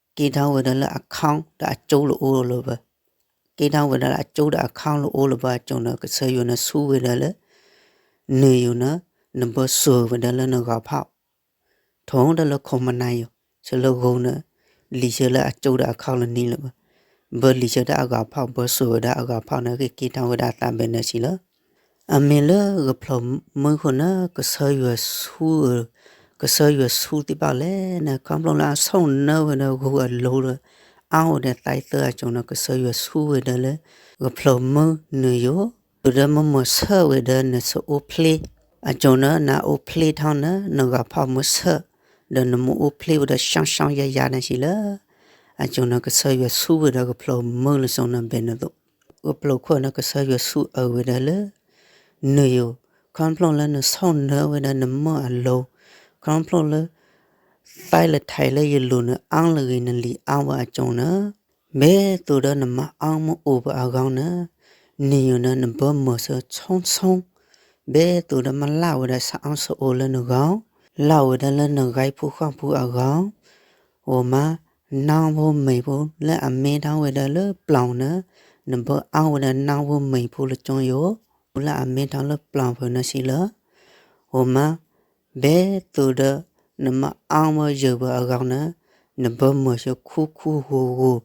က့ၤထီၣ်ဝဲဒီးလၢအခီဒီးအကၠိလၢအိၣ်လၢၤဘၣ်, က့ၤထီၣ်ဝဲဒၣ်လၢအကၠိဒီးအခီလၢအိၣ်လၢၤဘၣ်အစိၤန့ၣ် ကစၢ်ယွၤန့ၣ်ဆူဝဲဒၣ်လၢ, နုာ်ယိာ်န့ၣ်, နဘၢစိာ်ဝဲဒၣ်လၢနဂီၤဖီၣ် ထိၣ်ဒီးလၢခိၣ်မနၤယိာ်, ဆၢလၢဂိၢ်န့ၣ်, လံာ်ဆၢလၢအကၠိဒီးအခီလၢနံၤလၢၤဘၣ်, ဘၢလံာ်ဆၢဒၣ်အဂီၤဖီၣ် ဘၢစိာ်ဝဲဒၣ်အဂီၤဖီၣ်န့ၣ် က့ၤက့ၤထီၣ်ဝဲဒၣ်အသးဖဲန့ၣ်ဆံးလီၤ. အမ့ၢ်လၢဂဖျိးမုၢ်ဃိန့ၣ် ကစၢ်ယွၤဆူ, ကစၢ်ယွၤဆူသ့ၣ်ဘၣ်လဲၣ်န့ၣ် ခီဖျိလၢအဆိၣ်နၢဝဲဒီးဂိၢ်အလိၤဒီး, အီဝဲဒီးသဲသၢအစိၤန့ၣ် ကစၢ်ယွၤဆူဝဲဒၣ်လၢ, ဂဖျိးမုၢ်နုာ်ယိာ်, ဒီးမ့ၢ်မုာ်ဆၢၣ်ဝဲဒီးနဆိးအိၣ်ဖျ့, အစိၤန့ၣ် နအိၣ်ဖျ့ထီၣ်န့ၣ် နဂီၤဖီၣ်မုၢ်ဆၢၣ်, ဒီးနမ့ၢ်အိၣ်ဖျ့ဝဲဒီးဆှီဆှီယါယါန့ၣ်ဆံးလီၤ. အစိၤန့ၣ် ကစၢ်ယွၤဆူဝဲဒီးဂဖျိးမုၢ်လၢစိၤန့ၣ်ဖဲန့ၣ်အသိး, ဂဖျိးခိၣ်န့ၣ် ကစၢ်ယွၤဆူအၢဝဲဒၣ်လၢ, နုာ်ယိာ်, ခီဖျိလၢနဆိၣ်နၢဝဲဒၣ်နမုၢ်အလိၤ, ခီဖျိလၢ သဲလၢထဲးလၢယလိၤန့ၣ် အီလၢဂ့ၤနလံာ်အီဝဲအစိၤန့ၣ်, ဘဲသိးဒီးနမၤအီမ့ၢ်အိၣ်ပှၤအဂီၢ်န့ၣ်, နုာ်ယိာ်န့ၣ် နဘၢမုာ်ဆၢဆိဆိ, ဘဲသိးဒီးမၤလၢ်ဝဲဒၣ်ဆၣ်အီၣ်ဆၣ်အိၣ်လၢနဂီၢ်, လၢ်ဝဲဒၣ်လၢနဂံၢ်ဖုဃီၣ်ဖုအဂီၢ်, အိၣ်မး, နီၣ်ဖိမံၤဖိလၢအမ့ၢ်ထီၣ်ဝဲဒၣ်လၢပျီၢ်န့ၣ်, နဘၢအီဝဲဒၣ်နီၣ်ဖိမံၤဖိလၢကၠိယိာ်, လၢအမ့ၢ်ထီၣ်လၢပျီၢ်ဖဲန့ၣ်ဆံးလီၤ. အိၣ်မး, ဘဲသိးဒီး, နမၤအီဝဲယၢၤပှၤအဂီၢ်န့ၣ်, နဘၢမုာ်ဆၢခူခူဂိၢ်ဂိၢ်,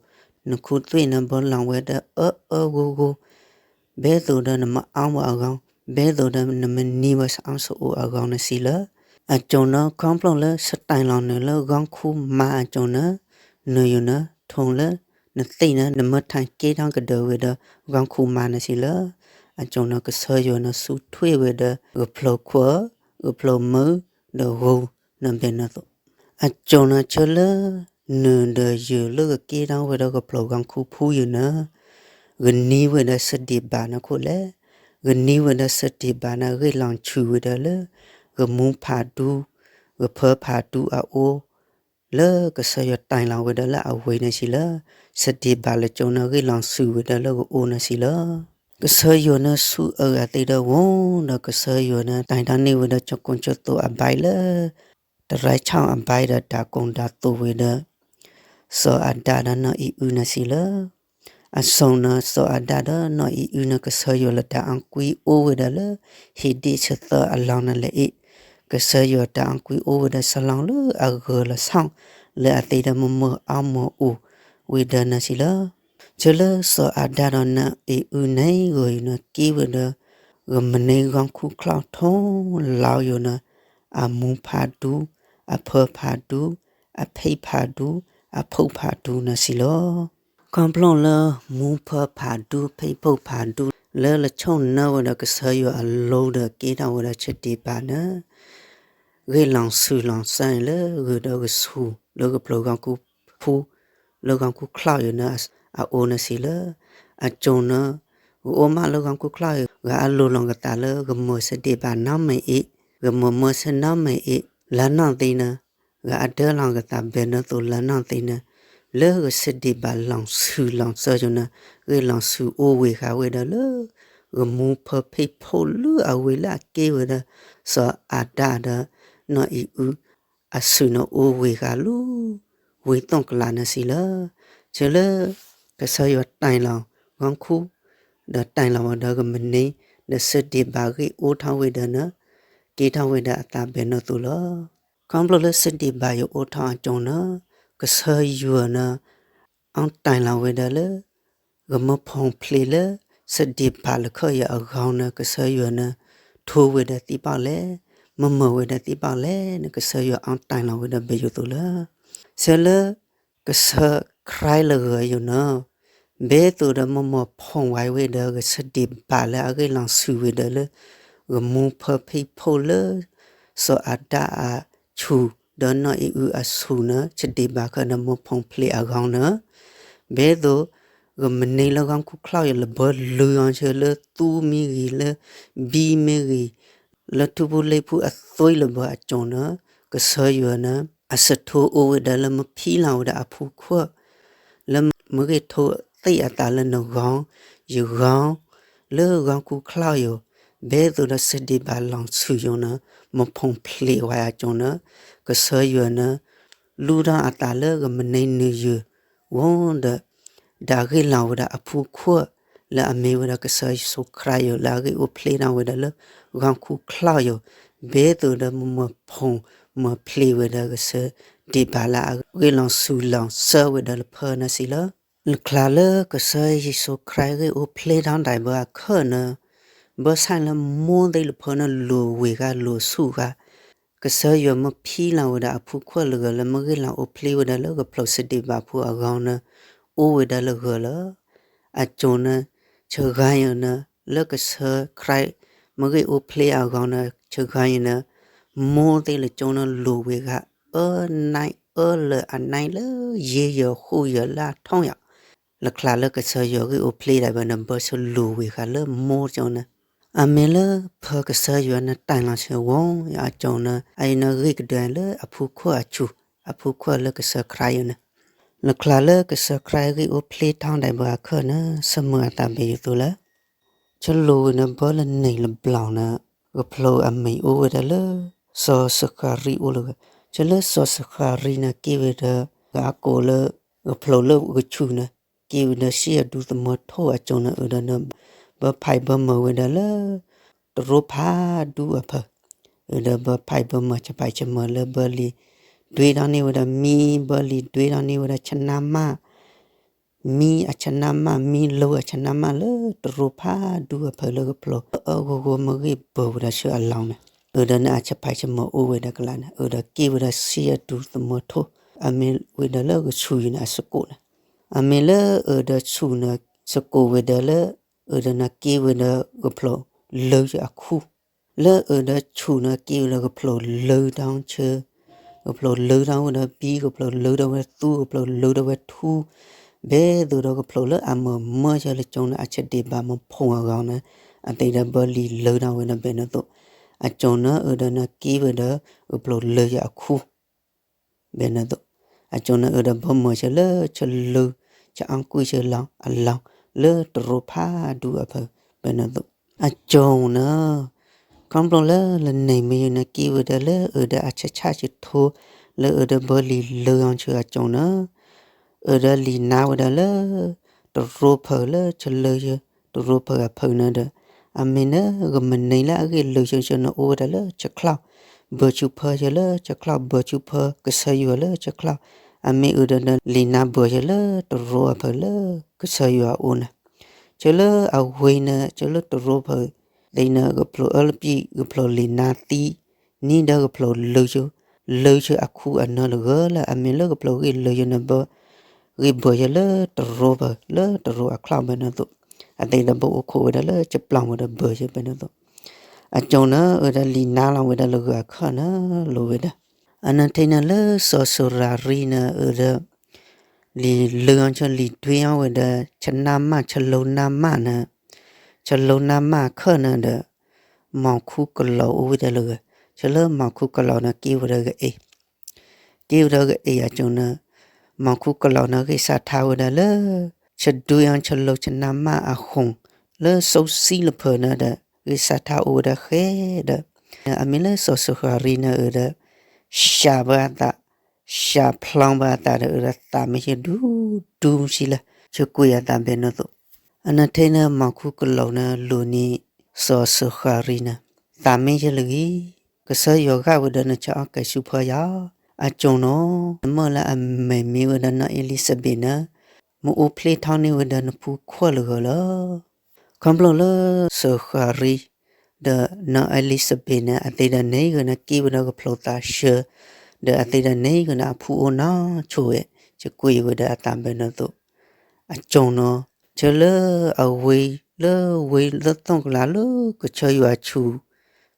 နခူသွ့ၣ်န့ၣ် ဘၢလီၤဝဲဒၣ်အၢအၢဂိၢ်ဂိၢ်, ဘဲသိးဒီးနမၤအီဝဲအဂီၢ်, ဘဲသိးဒီးနမၤနံၤဝဲဆၣ်အီၣ်ဆၣ်အိၣ်အဂီၢ်န့ၣ်ဆံးလီၤ. အစိၤန့ၣ် ခီဖျိလၢစတဲၣ်လီၤနုာ်လၢဂီၢ်ခူမးအစိၤန့ၣ်, နုာ်ယိာ်န့ၣ် ထိၣ်လၢ, နသ့ၣ်န့ၣ် နမ့ၢ်ထၢၣ်က့ထီၣ်ကဒၢးဝဲဒီးဂီၢ်ခူမးန့ၣ်ဆံးလီၤ. အစိၤန့ၣ် ကစၢ်ယွၤန့ၣ်ဆူထွဲဝဲဒီး ဂဖျိးခိၣ်, ဂဖျိးမုၢ်, ဒီးဂိၢ်န့ၣ်ဖဲန့ၣ်အသိး, အစိၤန့ၣ်ဆၢလၢ, နုာ်ဒီးယိာ်လၢကက့ထီၣ်ဝဲဒီးဂဖျိးဂီၢ်ခူဖုယိာ်န့ၣ်, ဂနံၤဝဲဒီးစဒံးဘၣ်န့ၣ်ခိၣ်လဲၣ်, ဂနံၤဝဲဒီးစဒံးဘၣ်န့ၣ် ဂ့ၢ်လီၤဆူၣ်ဝဲဒီးလၢ ဂမူဖးဒူ ဂဖၢဖးဒူအအိၣ် လၢကစၢ်ယွၤတၢ်လီၤဝဲဒီးလၢအဝ့ၢ်န့ၣ်စံးလၢ စဒံးဘၣ်လၢကၠိန့ၣ် ဂ့ၢ်လီၤဆူၣ်ဝဲဒီးလၢဂအိၣ်န့ၣ်စံးလီၤ. ကစၢ်ယွၤန့ၣ်ဆူၣ်အၢအသ့ဒီးဝံၤဒီး ကစၢ်ယွၤန့ၣ် တၢ်ဒၣ်န့ၢ်ဝဲဒီး ကၠိကိကၠိသိးအဘဲလၢ တရၢဆီၣ်အဘဲဒီး တၢ်ကိၢ်တၢ်သိးဝဲဒီး စီၤအၤဒၣ်ဒီးနီၢ်အံၤအုန့ၣ်စံးလၢ အစိၤန့ၣ် စီၤအၤဒၣ်ဒီးနီၢ်အံၤအုန့ၣ် ကစၢ်ယွၤလၢတၢ်အီၣ်ကွံအိၣ်ဝဲဒီးလၢ ဟ့းဒ့ၣ်ဆၢသၢအလီၢ်န့ၣ်လဲၣ်အံၤ, ကစၢ်ယွၤတၢ်အီၣ်ကွံအိၣ်ဝဲဒီးဆၢလီၤလၢအဂၢၤလီၤဆၣ် လၢအသ့ဒီးမုၢ်မုၢ်အါမုၢ်အိၣ်ဝဲဒီးန့ၣ်စံးလၢ ဆၢလၢစီၤအၤဒၣ်ဒီးနီၢ်အံၤအုန့ၣ် ဂီၤယုာ်န့ၣ်က့ၤဝဲဒီး ဂမ့ၢ်ဂီၤခူၣ်ချီၣ်ထိၣ်လီၤယိာ်န့ၣ် အမူဖးဒူ အဖၢဖးဒူ အဖံးဖးဒူ အဖုၣ်ဖးဒူန့ၣ်စံးလီၤ. ခီဖျိလၢမူဖၢဖးဒူ ဖံးဖုၣ်ဖးဒူ လၢလၢဆိၣ်နၢဝဲဒီးကစၢ်ယွၤအလိၤဒီးက့ၤထီၣ်ဝဲဒီးစဒံးဘၣ်န့ၣ် ဂ့ၢ်လီၤဆူၣ်လီၤစၢန့ၣ်လၢဂုၤဒီးဂဆူၣ်လၢဂဖျိဂီၤခူၣ်ဖူ လၢဂီၤခူၣ်ချီၣ်ယိာ်န့ၣ် အအိၣ်န့ၣ်စံးလၢ အစိၤန့ၣ် ဂအိၣ်မးလၢဂီၤခူၣ်ချီၣ်ယိာ် ဂအလိၤလီၤကသးလၢဂမၤစဒံးဘၣ်နီတမံၤအံၤ ဂမၤမၤဆၢနီတမံၤအံၤ လၢနီၢ်သံန့ၣ် ဂအဒၢလီၤကသးဘဲၣ်နီၢ်သိးလၢနီၢ်သံန့ၣ် လၢဂစဒံးဘၣ်လီၤဆူၣ်လီၤစၢယိာ်န့ၣ် ဂ့ၢ်လီၤဆူၣ်အိၣ်ဝ့ၤဃာ်ဝဲဒီးလၢ ဂမူဖၢဖံးဖုၣ်လၢအဝ့ၢ်လၢအက့ၤဝဲဒီး စီၤအၤဒၣ်ဒီး နီၢ်အံၤအု အဆူၣ်န့ၣ်အိၣ်ဝ့ၤဃာ်လၢ ဝ့ၢ်သိၣ်ကလးန့ၣ်စံးလၢ ဆၢလၢ ကစၢ်ယွၤတၢ်လီၤဂီၤခူၣ် ဒီးတၢ်လီၤဝဲဒီးဂမ့ၢ်န့ၣ် ဒီးစဒံးဘၣ်ဂ့ၢ်အိၣ်ထီၣ်ဝဲဒီးန့ၣ် က့ၤထီၣ်ဝဲဒီးအသးဘဲၣ်နီၢ်သိးလီၤ. ခီဖျိလၢစဒံးဘၣ်ယိာ်အိၣ်ထီၣ်အစိၤန့ၣ် ကစၢ်ယွၤန့ၣ် အီၣ်တၢ်လီၤဝဲဒီးလၢ ဂမၢဖီၣ်ဖျဲးလၢ စဒံးဘၣ်လၢခၢၣ်ယၤအဂီၢ်န့ၣ် ကစၢ်ယွၤန့ၣ် ထိဝဲဒီးသံဘၣ်လဲၣ်, မၤမၤဝဲဒီးသံဘၣ်လဲၣ်န့ၣ် ကစၢ်ယွၤအီၣ်တၢ်လီၤဝဲဒီးဘဲၣ်ယိာ်သိးလီၤ. ဆၢလၢ ကစၢ်ခရံာ်လၢဂီၤယိာ်န့ၣ် ဘဲသိးဒီးမၤမၤဖီၣ်ဝဲဝဲဒီး ဂစဒံးဘၣ်လၢအဂ့ၢ်လီၤဆူၣ်ဝဲဒီးလၢ ဂမူဖၢဖံးဖုၣ်လၢ စီၤအၤဒၣ်အဆူၣ် ဒီးနီၢ်အံၤအုအဆူၣ်န့ၣ် စဒံးဘၣ်ဃီဒီးမၢဖီၣ်ဖျဲးအဂီၢ်န့ၣ် ဘဲသိး ဂမ့ၢ်န့ၢ်လၢဂီၤခူၣ်ချီၣ်ယိာ်လၢဘၢလုၢ်အီၤဆၢလၢသူမ့ၢ်ဂ့ၤ လၢဘံမ့ၢ်ဂ့ၤ လၢထူပူၤလ့ပူၤအသွံလၢဘၢအစိၤန့ၣ် ကစၢ်ယွၤန့ၣ် အစထိအိၣ်ဝဲဒၣ်လၢမၢဖံလီၤဝဲဒၣ်အဖူခိၣ် လၢမ့ၢ်ဂ့ၢ်ထိသ့ၣ်အသးလၢနဂီၢ် ယဂီၢ် လၢဂီၤခူၣ်ချီၣ်ယိာ် ဘဲသိးဒီးစဒံးဘၣ်လီၤဆူၣ်ယိာ်န့ၣ် မၢဖီၣ်ဖျဲးဝဲအစိၤန့ၣ် ကစၢ်ယွၤန့ၣ် လူၢ်ထီၣ်အသးလၢဂမ့ၢ်န့ၢ်နုာ်ယိာ် ဝံၤဒီး ဒၣ်ဂ့ၢ်လီၤဝဲဒၣ်အဖူခိၣ် လၢအမ့ၢ်ဝဲဒၣ်ကစၢ်ယ့ၣ်ၡူးခရံာ်ယိာ် လၢအဂ့ၢ်အိၣ်ဖျဲၣ်ထီၣ်ဝဲဒၣ်လၢ ဂီၤခူၣ်ချီၣ်ယိာ် ဘဲသိးဒီးမၢမၢဖီၣ်မၢဖျဲးဝဲဒၣ် ကစၢ်ဒံးဘၣ်လၢအဂ့ၢ်လီၤဆူၣ်လီၤစၢဝဲဒၣ်လၢဖၢန့ၣ်စံးလီၤ. လၢချါလၢကစၢ်ယ့ၣ်ၡူးခရံာ်ဂ့ၢ်အိၣ်ဖျဲၣ်ထီၣ်ဒၣ်ဘၢအခၢၣ်န့ၣ် ဘၢဆၣ်လၢမိၢ်သ့ၣ်လၢဖၢန့ၣ်လိၣ်ဝ့ၤဃာ်လိၣ်ဆူၣ်ဃာ် ကစၢ်ယွၤမၢဖံလီၤဝဲဒၣ်အဖူခိၣ်လၢဂၤလၢမ့ၢ်ဂ့ၢ်လီၤအိၣ်ဖျဲၣ်ဝဲဒၣ်လၢကဖျိးစဒံးဘၣ်ဖိအဂီၢ်န့ၣ် အိၣ်ဝဲဒၣ်လၢဂၤလီၤ. အစိၤန့ၣ် ဆၢဂၤယိာ်န့ၣ် လၢကစၢ်ခရံာ်မ့ၢ်ဂ့ၢ်အိၣ်ဖျဲၣ်အဂီၢ်န့ၣ် ဆၢဂၤယိာ်န့ၣ် မိၢ်သ့ၣ်လၢကၠိန့ၣ်လိၣ်ဝ့ၤဃာ် အၢနံၣ်အၢလၢအနံၣ်လၢယ့ၢ်ယီၤဃိယီၤလၢအထီၣ်ယီၤ လၢချါလၢကစၢ်ယွၤဂ့ၢ်အိၣ်ဖျဲၣ်ဒၣ်ဘၢန့ၣ် ဘၢဆၢလိၣ်ဝ့ၤဃာ်လၢမိၢ်ကၠိန့ၣ် အမ့ၢ်လၢဖၢကစၢ်ယွၤန့ၣ်တၢ်လီၤဆၢဝံၤအစိၤန့ၣ် အအံၤန့ၣ်ဂ့ၢ်ကဒၢလၢအဖူခိၣ်အဆူၣ် အဖူခိၣ်လၢကစၢ်ခရံာ်ယိာ်န့ၣ် လၢချါလၢကစၢ်ခရံာ်ဂ့ၢ်အိၣ်ဖျဲၣ်ထီၣ်ဒၣ်ဘၢအခၢၣ်န့ၣ် ဆၢမုၢ်အသးဘဲၣ်ယိာ်သိးလၢ ဆၢလိၣ်ဝဲန့ၣ်ဘၢလၢန့ၣ်လၢဘျီန့ၣ် ကဖျိးအမံၤအိၣ်ဝဲဒၣ်လၢ စီၤစဃၤရံအိၣ်လၢဂၤ ဆၢလၢစီၤစဃၤရံန့ၣ်က့ၤဝဲဒီး ဂၤကိးလၢ ကဖျိးလၢဂဆူၣ်န့ၣ် က့ၤဝဲဒီးစံးအဒူသမၢထိၣ်အစိၤန့ၣ် အၢဒီးန့ၣ် ဘၢဖးဘၢမၤဝဲဒၣ်လၢ တရိဖးဒူအဖၢ အၢဒီးဘၢဖးဘၢမၤဆဖးဆမၢလၢဘၢလံၤ ဒွဲထီၣ်န့ၢ်ဝဲဒၣ်မံ ဘၢလံၤဒွဲထီၣ်န့ၢ်ဝဲဒၣ်ဆနါမၢ် မံအဆနါမၢ် မံလိအဆနါမၢ်လၢတရိဖးဒူအဖၢလၢကဖျိး အၢဂီၤဂီၤမ့ၢ်ဂ့ၢ်ဘၢဝဲဒၣ်ဆၢအလီၢ်န့ၣ် အၢဒီးန့ၣ်အဆဖးဆမၢအိၣ်ဝဲဒၣ်ကလးန့ၣ် အၢဒီးက့ၤဝဲဒၣ်စံးအဒူသမၢထိၣ် အမ့ၢ်ဝဲဒၣ်လၢဂဆူၣ်ယိာ်န့ၣ်အစကိးန့ၣ် အမ့ၢ်လၢအၢဒီးဆူၣ်န့ၣ် စကိးဝဲဒၣ်လၢ အၢဒီးန့ၣ်က့ၤဝဲဒၣ်ဂဖျိးလၢယအခူၣ် လၢအၢဒီးဆူၣ်န့ၣ်က့ၤဝဲဒၣ်ဂဖျိးလၢထီၣ်ဆၢ ဂဖျိးလၢထီၣ်ဝဲဒၣ်ဘံ ဂဖျိးလၢထီၣ်ဝဲဒၣ်သူ ဂဖျိးလၢထီၣ်ဝဲထူ ဘဲသိးဒီးကဖျိးလၢအမုာ်မၢဆၢလၢကၠိန့ၣ် အဆဒံးဘၣ်မုၢ်ဖှိၣ်အဂီၢ်န့ၣ် အသ့ဒီးဘၢလံၤလၢထီၣ်ဝဲဒၣ်ဘဲန့ၣ်သိး, အကၠိန့ၣ်အၢဒီးန့ၣ်က့ၤဝဲဒီး ကဖျိးလၢယအခူ ဘဲန့ၣ်သိး, အကၠိန့ၣ်အၢဒီးဘၢမုာ်ဆၢလၢဆၢလၢ ဆၢအီၣ်ကွံဆၢလီၤအလီၢ် လၢတရိဖးဒူအဖၢ ဘဲန့ၣ်သိး, အကၠိန့ၣ် ခီဖျိလၢလၢန့ၣ်မ့ၢ်ယိန့ၣ် က့ၤဝဲဒၣ်လၢအၢဒီးအဆၢဆၣ်ဆၢထိ လၢအၢဒီးဘၢလံၤလၢအီၤဆၢအကၠိန့ၣ် အၢဒီးလံာ်နါဝဲဒၣ်လၢ တရိဖၢလၢဆၢလၢ တရိဖၢအဖၢန့ၣ်ဒီး အမ့ၢ်လၢဂမ့ၢ်န့ၢ်လၢအဂ့ၢ်လၢဆၢဆၢန့ၣ်အိၣ်ဝဲဒၣ်လၢဆၢချီၣ်, ဘၢဆူဖၢဆၢလၢဆၢချီၣ် ဘၢဆူဖၢကစၢ်ယွၤလၢဆၢချီၣ်, အမ့ၢ်အၢဒီးလံာ်နါဘၢဆၢလၢတရိအဖၢလၢကစၢ်ယွၤအအိၣ်န့ၣ်, ဆၢလၢအဝ့န့ၣ် ဆၢလၢတရိဖၢ သ့န့ၣ် ကဖျိးအၢလပံ ကဖျိးလံာ်နါသံ န့ၣ်ဒီးကဖျိးလၢဆၢ လၢဆၢအခူအနၢ်လၢဂၢၢ်လၢ အမ့ၢ်လၢကဖျိးဂ့ၢ်လၢဆၢန့ၣ်ဘၢ ဂ့ၢ်ဘၢဆၢလၢတရိဖၢ လၢတရိအချီၣ်ဘဲန့ၣ်သိး, အသ့ဒီးဘၢအိၣ်ခိးဝဲဒၣ်လၢဆၢပျီဝဲဒီးဘၢဆၢဘဲန့ၣ်သိး, အကၠိန့ၣ်အၢဒီးလံာ်နါလီၤဝဲဒၣ်လၢဂၢၢ်အခၢၣ်န့ၣ် လိၤဝဲဒၣ်, အနထံန့ၣ်လၢစီၤစရၤရံန့ၣ်အၢဒီး လံာ်လၢအီၤဆၢလံာ်တွ့အီၤဝဲဒီး ဆၢနါမၢ်ဆၢလိနါမၢ်န့ၣ်, ဆၢလိနါမၢ်အခၢၣ်န့ၣ်ဒီး မီၤခူကလီၤအိၣ်ဝဲဒၣ်လၢဂၢၢ်, ဆၢလၢမီၤခူကလီၤန့ၣ်က့ၤဝဲဒၣ်ဂအံၤ က့ၤဝဲဒၣ်ဂအံၤအကၠိန့ၣ်, မီၤခူကလီၤန့ၣ်ဂ့ၢ်စးထါဝဲဒၣ်လၢ ဆၢဒုအီၤဆၢလိဆၢနါမၢ်အဃိၣ် လၢစီဆှံလၢဖၢန့ၣ်ဒီး ဂ့ၢ်စးထါအိၣ်ဝဲဒၣ်ဃဲဒီး, အမ့ၢ်လၢစီၤစရၤရံန့ၣ်အၢဒီး စှၤဘၣ်အသး, စှၤဖျီဘၣ်အသးဒီးအၢဒီးသးမ့ၢ်ဆၢဒူဒူဆံလၢ ဆၢကွံာ်အသးဘဲန့ၣ်သိး, အနထံန့ၣ် မီၤခူကလီၤန့ၣ်လိၤန့ၢ် စီၤစရၤရံန့ၣ်, သးမ့ၢ်ဆၢလၢဂ့ၤ, ကစၢ်ယွၤဂာ်ဝဲဒီးနဆၢအီၣ်ကဲၤဆူဖၢယၤ, အကၠိန့ၣ် နမၢလၢအမဲာ်မ့ၢ်ဝဲဒၣ်နီၢ်အ့လံစဘ့းန့ၣ် မ့ၢ်အိၣ်ဖျ့ထီၣ်န့ၢ်ဝဲဒၣ်နဖူခွၣ်လၢဂၢၢ်လီၤ. ခီဖျိလၢစီၤစရၤရံ ဒီးနီၢ်အ့လံစဘ့းန့ၣ် အသ့ဒီးန့ၣ်ဂ့ၤန့ၣ် က့ၤဝဲဒၣ်ကဖျိးသးဆၢ, ဒီးအသ့ဒီးန့ၣ်ဂ့ၤန့ၣ် အဖူအိၣ်နီၢ်ဆိၣ်ဝဲ, ဆၢကွံာ်ဝဲဒၣ်အသးဘဲန့ၣ်သိး, အကၠိန့ၣ် ဆၢလၢအဝ့လၢဝ့လၢ သိၣ်ကလးလၢကစၢ်ယွၤအဆူၣ်,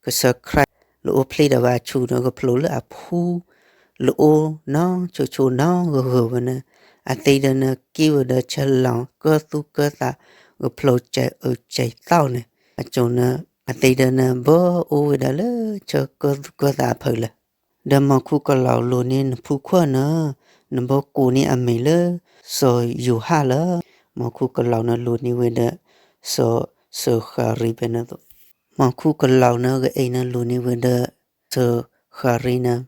ကစၢ်ခရံာ်လၢအိၣ်ဖျ့ဒၣ်ဝဲအဆူၣ်န့ၣ် ကဖျိးလၢအဖူ လၢအိၣ်နီၢ်ဆိၣ်ဆိၣ်နီၢ်ဂၢၢ်ဂၢၢ်ဝဲန့ၣ်, အသ့ဒီးန့ၣ် က့ၤဝဲဒီးဆၢလီၤကၢသူၣ်ကၢသး ကဖျိးစဲးအုးစဲးသီၣ်န့ၣ်, အကၠိန့ၣ် အသ့ဒီးန့ၣ် ဘၢအိၣ်ဝဲဒၣ်လၢဆၢကၢသူၣ်ကၢသးအဖၢလၢာ်. ဒီးမီၤခူကလီၤလိၤန့ၢ်နဖူခွၣ်န့ၣ်, နဘၢကိးန့ၢ်အမံၤလၢ စီၤယိၤဟၣ်လၢာ်. မီၤခူကလီၤန့ၣ်လိၤန့ၢ်ဝဲဒီး စီၤစဃၤရံဘဲန့ၣ်သိး, မီၤခူကလီၤန့ၣ်ဂအံၤန့ၣ်လိၤန့ၢ်ဝဲဒီး စဃၤရံန့ၣ်,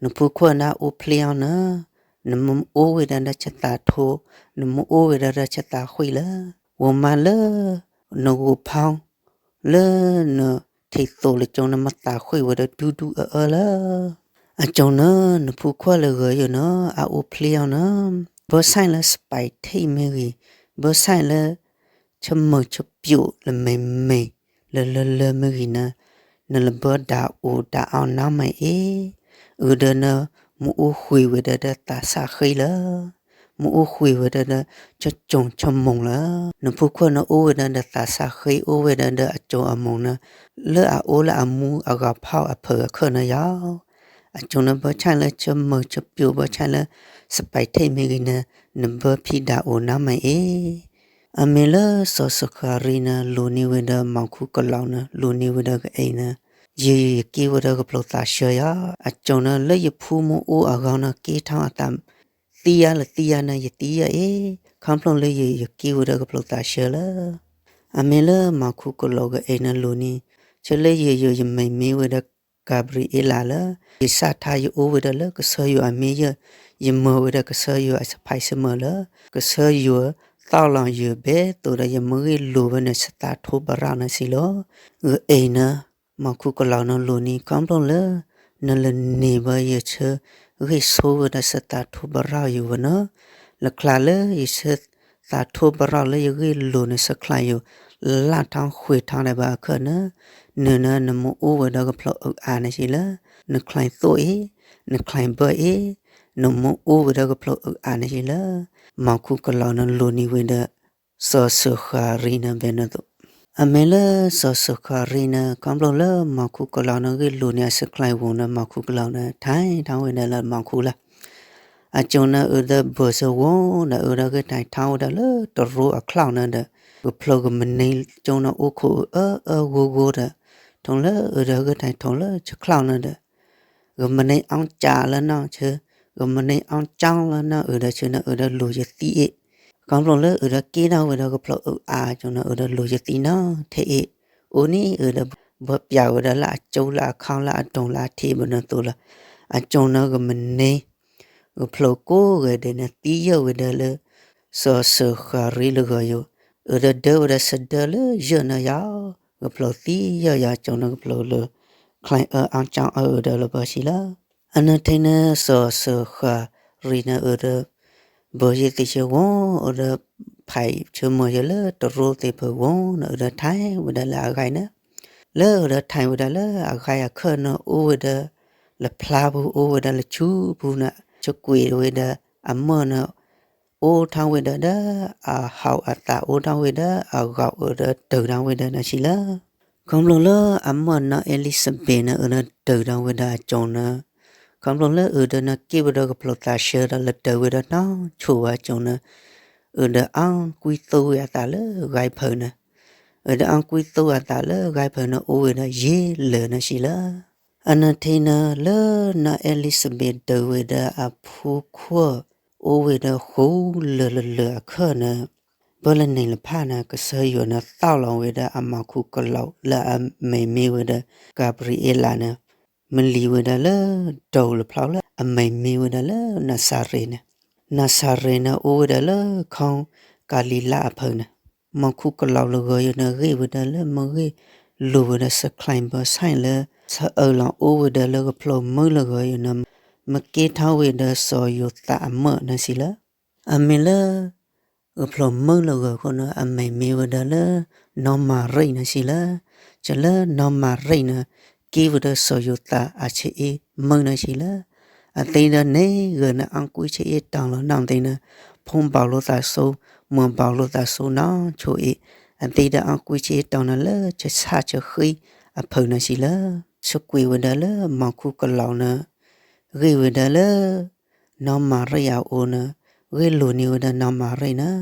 နဖူခွၣ်န့ၣ်အိၣ်ဖျ့အီၤန့ၣ်, နမ့ၢ်အိၣ်ဝဲဒၣ်ဒီးဆၢသးထိ, နမ့ၢ်အိၣ်ဝဲဒၣ်ဒီးဆၢသးဃံလၢာ်, ဝံၤမးလၢ နဂီၤဖီ လၢနထံးသိးလၢကၠိန့ၣ် မၤသးဃံဝဲဒီးဒူဒူအအၢလၢာ်. အကၠိန့ၣ် နဖူခွၣ်လၢဂၢၢ်ယိာ်န့ၣ် အအိၣ်ဖျ့အီၤန့ၣ်, ဘၢဆၣ်လၢ စပဲးထ့ၣ် မ့ၢ်ဂ့ၤ, ဘၢဆၣ်လၢ ဆၢမုာ်ဆၢပျိးလၢမဲာ်မဲာ် လၢလၢလၢမ့ၢ်ဂ့ၤန့ၣ်, နလၢဘၢဒၣ်အိၣ်ဒၣ်အီၤနီတမံၤအံၤ, အၢဒီးန့ၣ် မ့ၢ်အိၣ်ဃုာ်ဝဲဒၣ်ဒီးသးဆါဃံလၢာ်, မ့ၢ်အိၣ်ဃုာ်ဝဲဒၣ်ဒီး ဆၢကၠိၤဆၢမိၢ်လၢာ်. နဖူခွၣ်န့ၣ်အိၣ်ဝဲဒၣ်ဒီးသးဆါဃံ အိၣ်ဝဲဒၣ်ဒီးအကၠိၤအမိၢ်န့ၣ်, လၢအအိၣ်လၢအမူအဂီၤဖီအဖၢအခၢၣ်န့ၣ်ယီၤ. အကၠိၤန့ၣ် ဘၢဆၣ်လၢဆၢမုာ်ဆၢပျိး ဘၢဆၣ်လၢ စပဲးထ့ၣ် မ့ၢ်ဂ့ၤန့ၣ်, နဘၢဖံးဒၣ်အိၣ်နီတမံၤအံၤ. အမ့ၢ်လၢစီၤစဃၤရံန့ၣ် လိၤန့ၢ်ဝဲဒီး မီၤခူကလီၤန့ၣ် လိၤန့ၢ်ဝဲဒီးဂအံၤန့ၣ်, ယံာ်ယံာ်ယက့ၤဝဲဒီးကဖျိးသးဆၢယီၤ. အကၠိၤန့ၣ် လၢယဖူမ့ၢ်အိၣ်အဂီၢ်န့ၣ် က့ၤထီၣ်အသး သံယါလၢသံယါန့ၣ် ယသံယါအံၤ, ခီဖျိလၢယံာ်ယက့ၤဝဲဒီးကဖျိးသးဆၢလၢာ်. အမ့ၢ်လၢမီၤခူကလီၤဂအံၤန့ၣ်လိၤန့ၢ်, ဆၢလၢယံာ်ယံာ်ယမဲာ်မ့ၢ်ဝဲဒီး ကၤဘြံၤအ့လးလၢာ်, ယစၢ်ထါယအိၣ်ဝဲဒၣ်လၢကစၢ်ယွၤအမ့ၢ်ယဲၢ်, ယမၤဝဲဒၣ်ကစၢ်ယွၤအဆၢဖးဆၢမုၢ်လၢာ်, ကစၢ်ယွၤသီၣ်လီၤယဲၢ်ဘဲသိးဒီး ယမ့ၢ်ဂ့ၢ်လိာ်ဝဲန့ၣ် ဆၢသးထိဘၣ်ရၣ်န့ၣ်စံးလီၤ. ဂအံၤန့ၣ် မီၤခူကလီၤန့ၣ်လိၤန့ၢ် ခီဖျိလၢ နလၢန့ၢ်ဘၣ်ယဆၢဂ့ၢ်ဆိဝဲဒီးဆၢသးထိဘၣ်ရၣ်ယိာ်ဝဲန့ၣ်, လၢချါလၢယဆၢသးထိဘၣ်ရၣ်လၢယဂ့ၢ်လိာ်န့ၣ် ဆၢချါယိာ် လၢ်ထီၣ်ဃ့ၢ်ထီၣ်ဒဲးဘၣ်အခၢၣ်န့ၣ်, နုၤန့ၣ် နမ့ၢ်အိၣ်ဝဲဒီးကဖျိးအုးအးန့ၣ်စံးလၢာ်, နချါသိၣ်အံၤ, နချါဘၢအံၤ, နမ့ၢ်အိၣ်ဝဲဒီးကဖျိးအုးအးန့ၣ်စံးလၢာ်. မီၤခူကလီၤန့ၣ်လိၤန့ၢ်ဝဲဒီး စီၤစဃၤရံန့ၣ်ဘဲန့ၣ်သိး, အမ့ၢ်လၢစီၤစဃၤရံန့ၣ် ခီဖျိလၢမီၤခူကလီၤန့ၣ်ဂ့ၢ်လိာ်န့ၢ်အဆၢချါအံၤဝံၤန့ၣ် မီၤခူကလီၤန့ၣ် ထံၣ်ထီၣ်ဝဲဒၣ်လၢမီၤခူလၢာ်. အကၠိန့ၣ်အုးဒီးဘၢၣ်စၢၤဝီၤဒီး အုးဒီးဂ့ၢ်ထံးထီဝဲဒၣ်လၢတရိအချီၣ်န့ၣ်ဒီး ကဖျိကမနံၤကၠိန့ၣ်အိၣ်ခိးအအၢအၢဂိၢ်ဂိၢ်ဒီး ထီၣ်လၢအုးဒီးဂ့ၢ်ထံးထီၣ်လၢဆချီၣ်န့ၣ်ဒီး ကမနံၤအီကၠၢလၢနီၢ်ဆၢ, ကမနံၤအီကၠီလၢနီၢ်အုးဒီးဆၢန့ၣ် အုးဒီးလိၤယသံအ့ၣ်, ခီဖျိလၢအုးဒီးက့ထီၣ်ဝဲဒီးကဖျိအအၢအကၠိန့ၣ် အုးဒီးလိၤယသံနီၢ်ထဲအ့ၣ်, အိၣ်န့ၣ်အုးဒီးဘၢပၠးဝဲဒၣ်လၢအကၠိလၢအခီလၢအဒိၣ်လၢအထံးဘၣ်န့ၣ်သိးလီၤ. အကၠိန့ၣ်ကမနံၤ ကဖျိကိးဂၤဒဲးန့ၣ် သံယၢၢ်ဝဲဒၣ်လၢ စီၤစၢဃၤရံလၢဂီၤယိာ်, အုးဒီးဒၢဝဲဒၣ်စဒၢလၢယၢၢ်န့ၣ်ယၤ, ကဖျိသံယၢၢ်ယၤ ကၠိန့ၣ်ကဖျိလၢ ချံအၢအီကၠီအီအုးဒီးလၢဘၢဆံလီၤ. အနီၢ်ထဲန့ၣ် စီၤစၢဃၤရံန့ၣ်အုးဒီး ဘၢယသံဆၢဝီၤ အုးဒီးဖးဆၢမိၤယၢၤလၢတရိသ့ၣ်ဖၢဝီၤန့ၣ် အုးဒီးထံၣ်ဝဲဒၣ်လၢအဂၤန့ၣ်, လၢအုးဒီးထံၣ်ဝဲဒၣ်လၢအဂၤအခၢၣ်န့ၣ် အိၣ်ဝဲဒၣ် လၢဖျါပူၤ အိၣ်ဝဲဒၣ်လၢဆူပူၤန့ၣ် ဆၢကွံာ်ဝဲဒၣ်အမၢၢ်န့ၣ် အိၣ်ထီၣ်ဝဲဒၣ်ဒီး အဟီၣ်အသးအိၣ်ထီၣ်ဝဲဒၣ် အဂီၤအုးဒီးတုၤထီၣ်ဝဲဒၣ်န့ၣ်ဆံလီၤ. ခီဖျိလၢအမၢၢ်နီၢ်အဲလံၤစဘ့းန့ၣ် အုးဒီးတုၤထီၣ်ဝဲဒၣ်အကၠိန့ၣ်, ခီဖျိလၢအုးဒီးန့ၣ်က့ၢ်ဝဲဒီးကဖျိသးဆၢဒီးလၢတုၤဝဲဒီးနီၢ်ဆိၣ်ဝဲအကၠိန့ၣ်, အုးဒီးအီကွံသိအသးလၢဂၤဖၢန့ၣ်, အုးဒီးအီကွံသိအသးလၢဂၤဖၢန့ၣ် အိၣ်ဝဲဒၣ်ယဲၢ်လၢာ်န့ၣ်ဆံလီၤ. အနီၢ်ထဲန့ၣ် လၢနီၢ်အဲလံၤစဘ့းဒၢဝဲဒၣ်အဖူခိၣ် အိၣ်ဝဲဒၣ်ဃုလၢာ်လၢာ်အခၢၣ်န့ၣ်, ဘၢလၢန့ၣ်လၢဖးန့ၣ် ကစၢ်ယွၤန့ၣ်သီၣ်လီၤဝဲဒၣ်အမၤခူၣ်ကလီၤလၢအမံၤမ့ၢ်ဝဲဒၣ် ကၤဘြံၤအ့လးန့ၣ် မ့ၢ်လံၤဝဲဒၣ်လၢ ဒိၣ်လၢဖျီလၢအမံၤမ့ၢ်ဝဲဒၣ်လၢနၤစၤရ့းန့ၣ်, နၤစၤရ့းန့ၣ် အိၣ်ဝဲဒၣ်လၢခီကၤလံၤလါအဖၢန့ၣ်, မၤခူၣ်ကလီၤလၢဂီၤယိာ်န့ၣ် ဂ့ၢ်ဝဲဒၣ်လၢမ့ၢ်ဂ့ၢ်လိာ်ဝဲဒၣ်စခါဘၢဆၣ်လၢ ဆၢအၢၣ်လီၤအိၣ်ဝဲဒၣ်လၢကဖျိမုၢ်လၢဂီၤယိာ်န့ၣ် မ့ၢ်က့ထီၣ်ဝဲဒၣ်စီၤယိၤသးအမၢၢ်န့ၣ်ဆံလီၤ. အမ့ၢ်လၢ ကဖျိမုၢ်လၢဂီၤအဃိန့ၣ် အမံၤမ့ၢ်ဝဲဒၣ်လၢ နီၢ်မၤရံန့ၣ်ဆံလီၤ. ကလၢနီၢ်မၤရံန့ၣ် က့ဝဲဒၣ်စီၤယိၤသးအဆၢအ့ၣ်မုၢ်န့ၣ်ဆံလီၤ. အသ့ဒီးန့ၣ်ဂၤန့ၣ် အီကွံဆၢအ့ၣ်တီၤလီၤနီၢ်သ့န့ၣ် ဖီဘၣ်လိာ်သးစိ မၤဘၣ်လိာ်သးစိနီၢ်ဆိၣ်အ့ၣ်, အသ့ဒီးအီကွံဆၢအ့ၣ်တီၤန့ၣ်လၢဆၣ်ဆၢဃံအဖၢန့ၣ်ဆံလီၤ. ဆၢကွံာ်ဝဲဒၣ်လၢမၤခူၣ်ကလီၤန့ၣ် ဂ့ၢ်ဝဲဒၣ်လၢ နီၢ်မၤရံအအိၣ်န့ၣ် ဂ့ၢ်လိာ်န့ၢ်ဝဲဒၣ်နီၢ်မၤရံန့ၣ်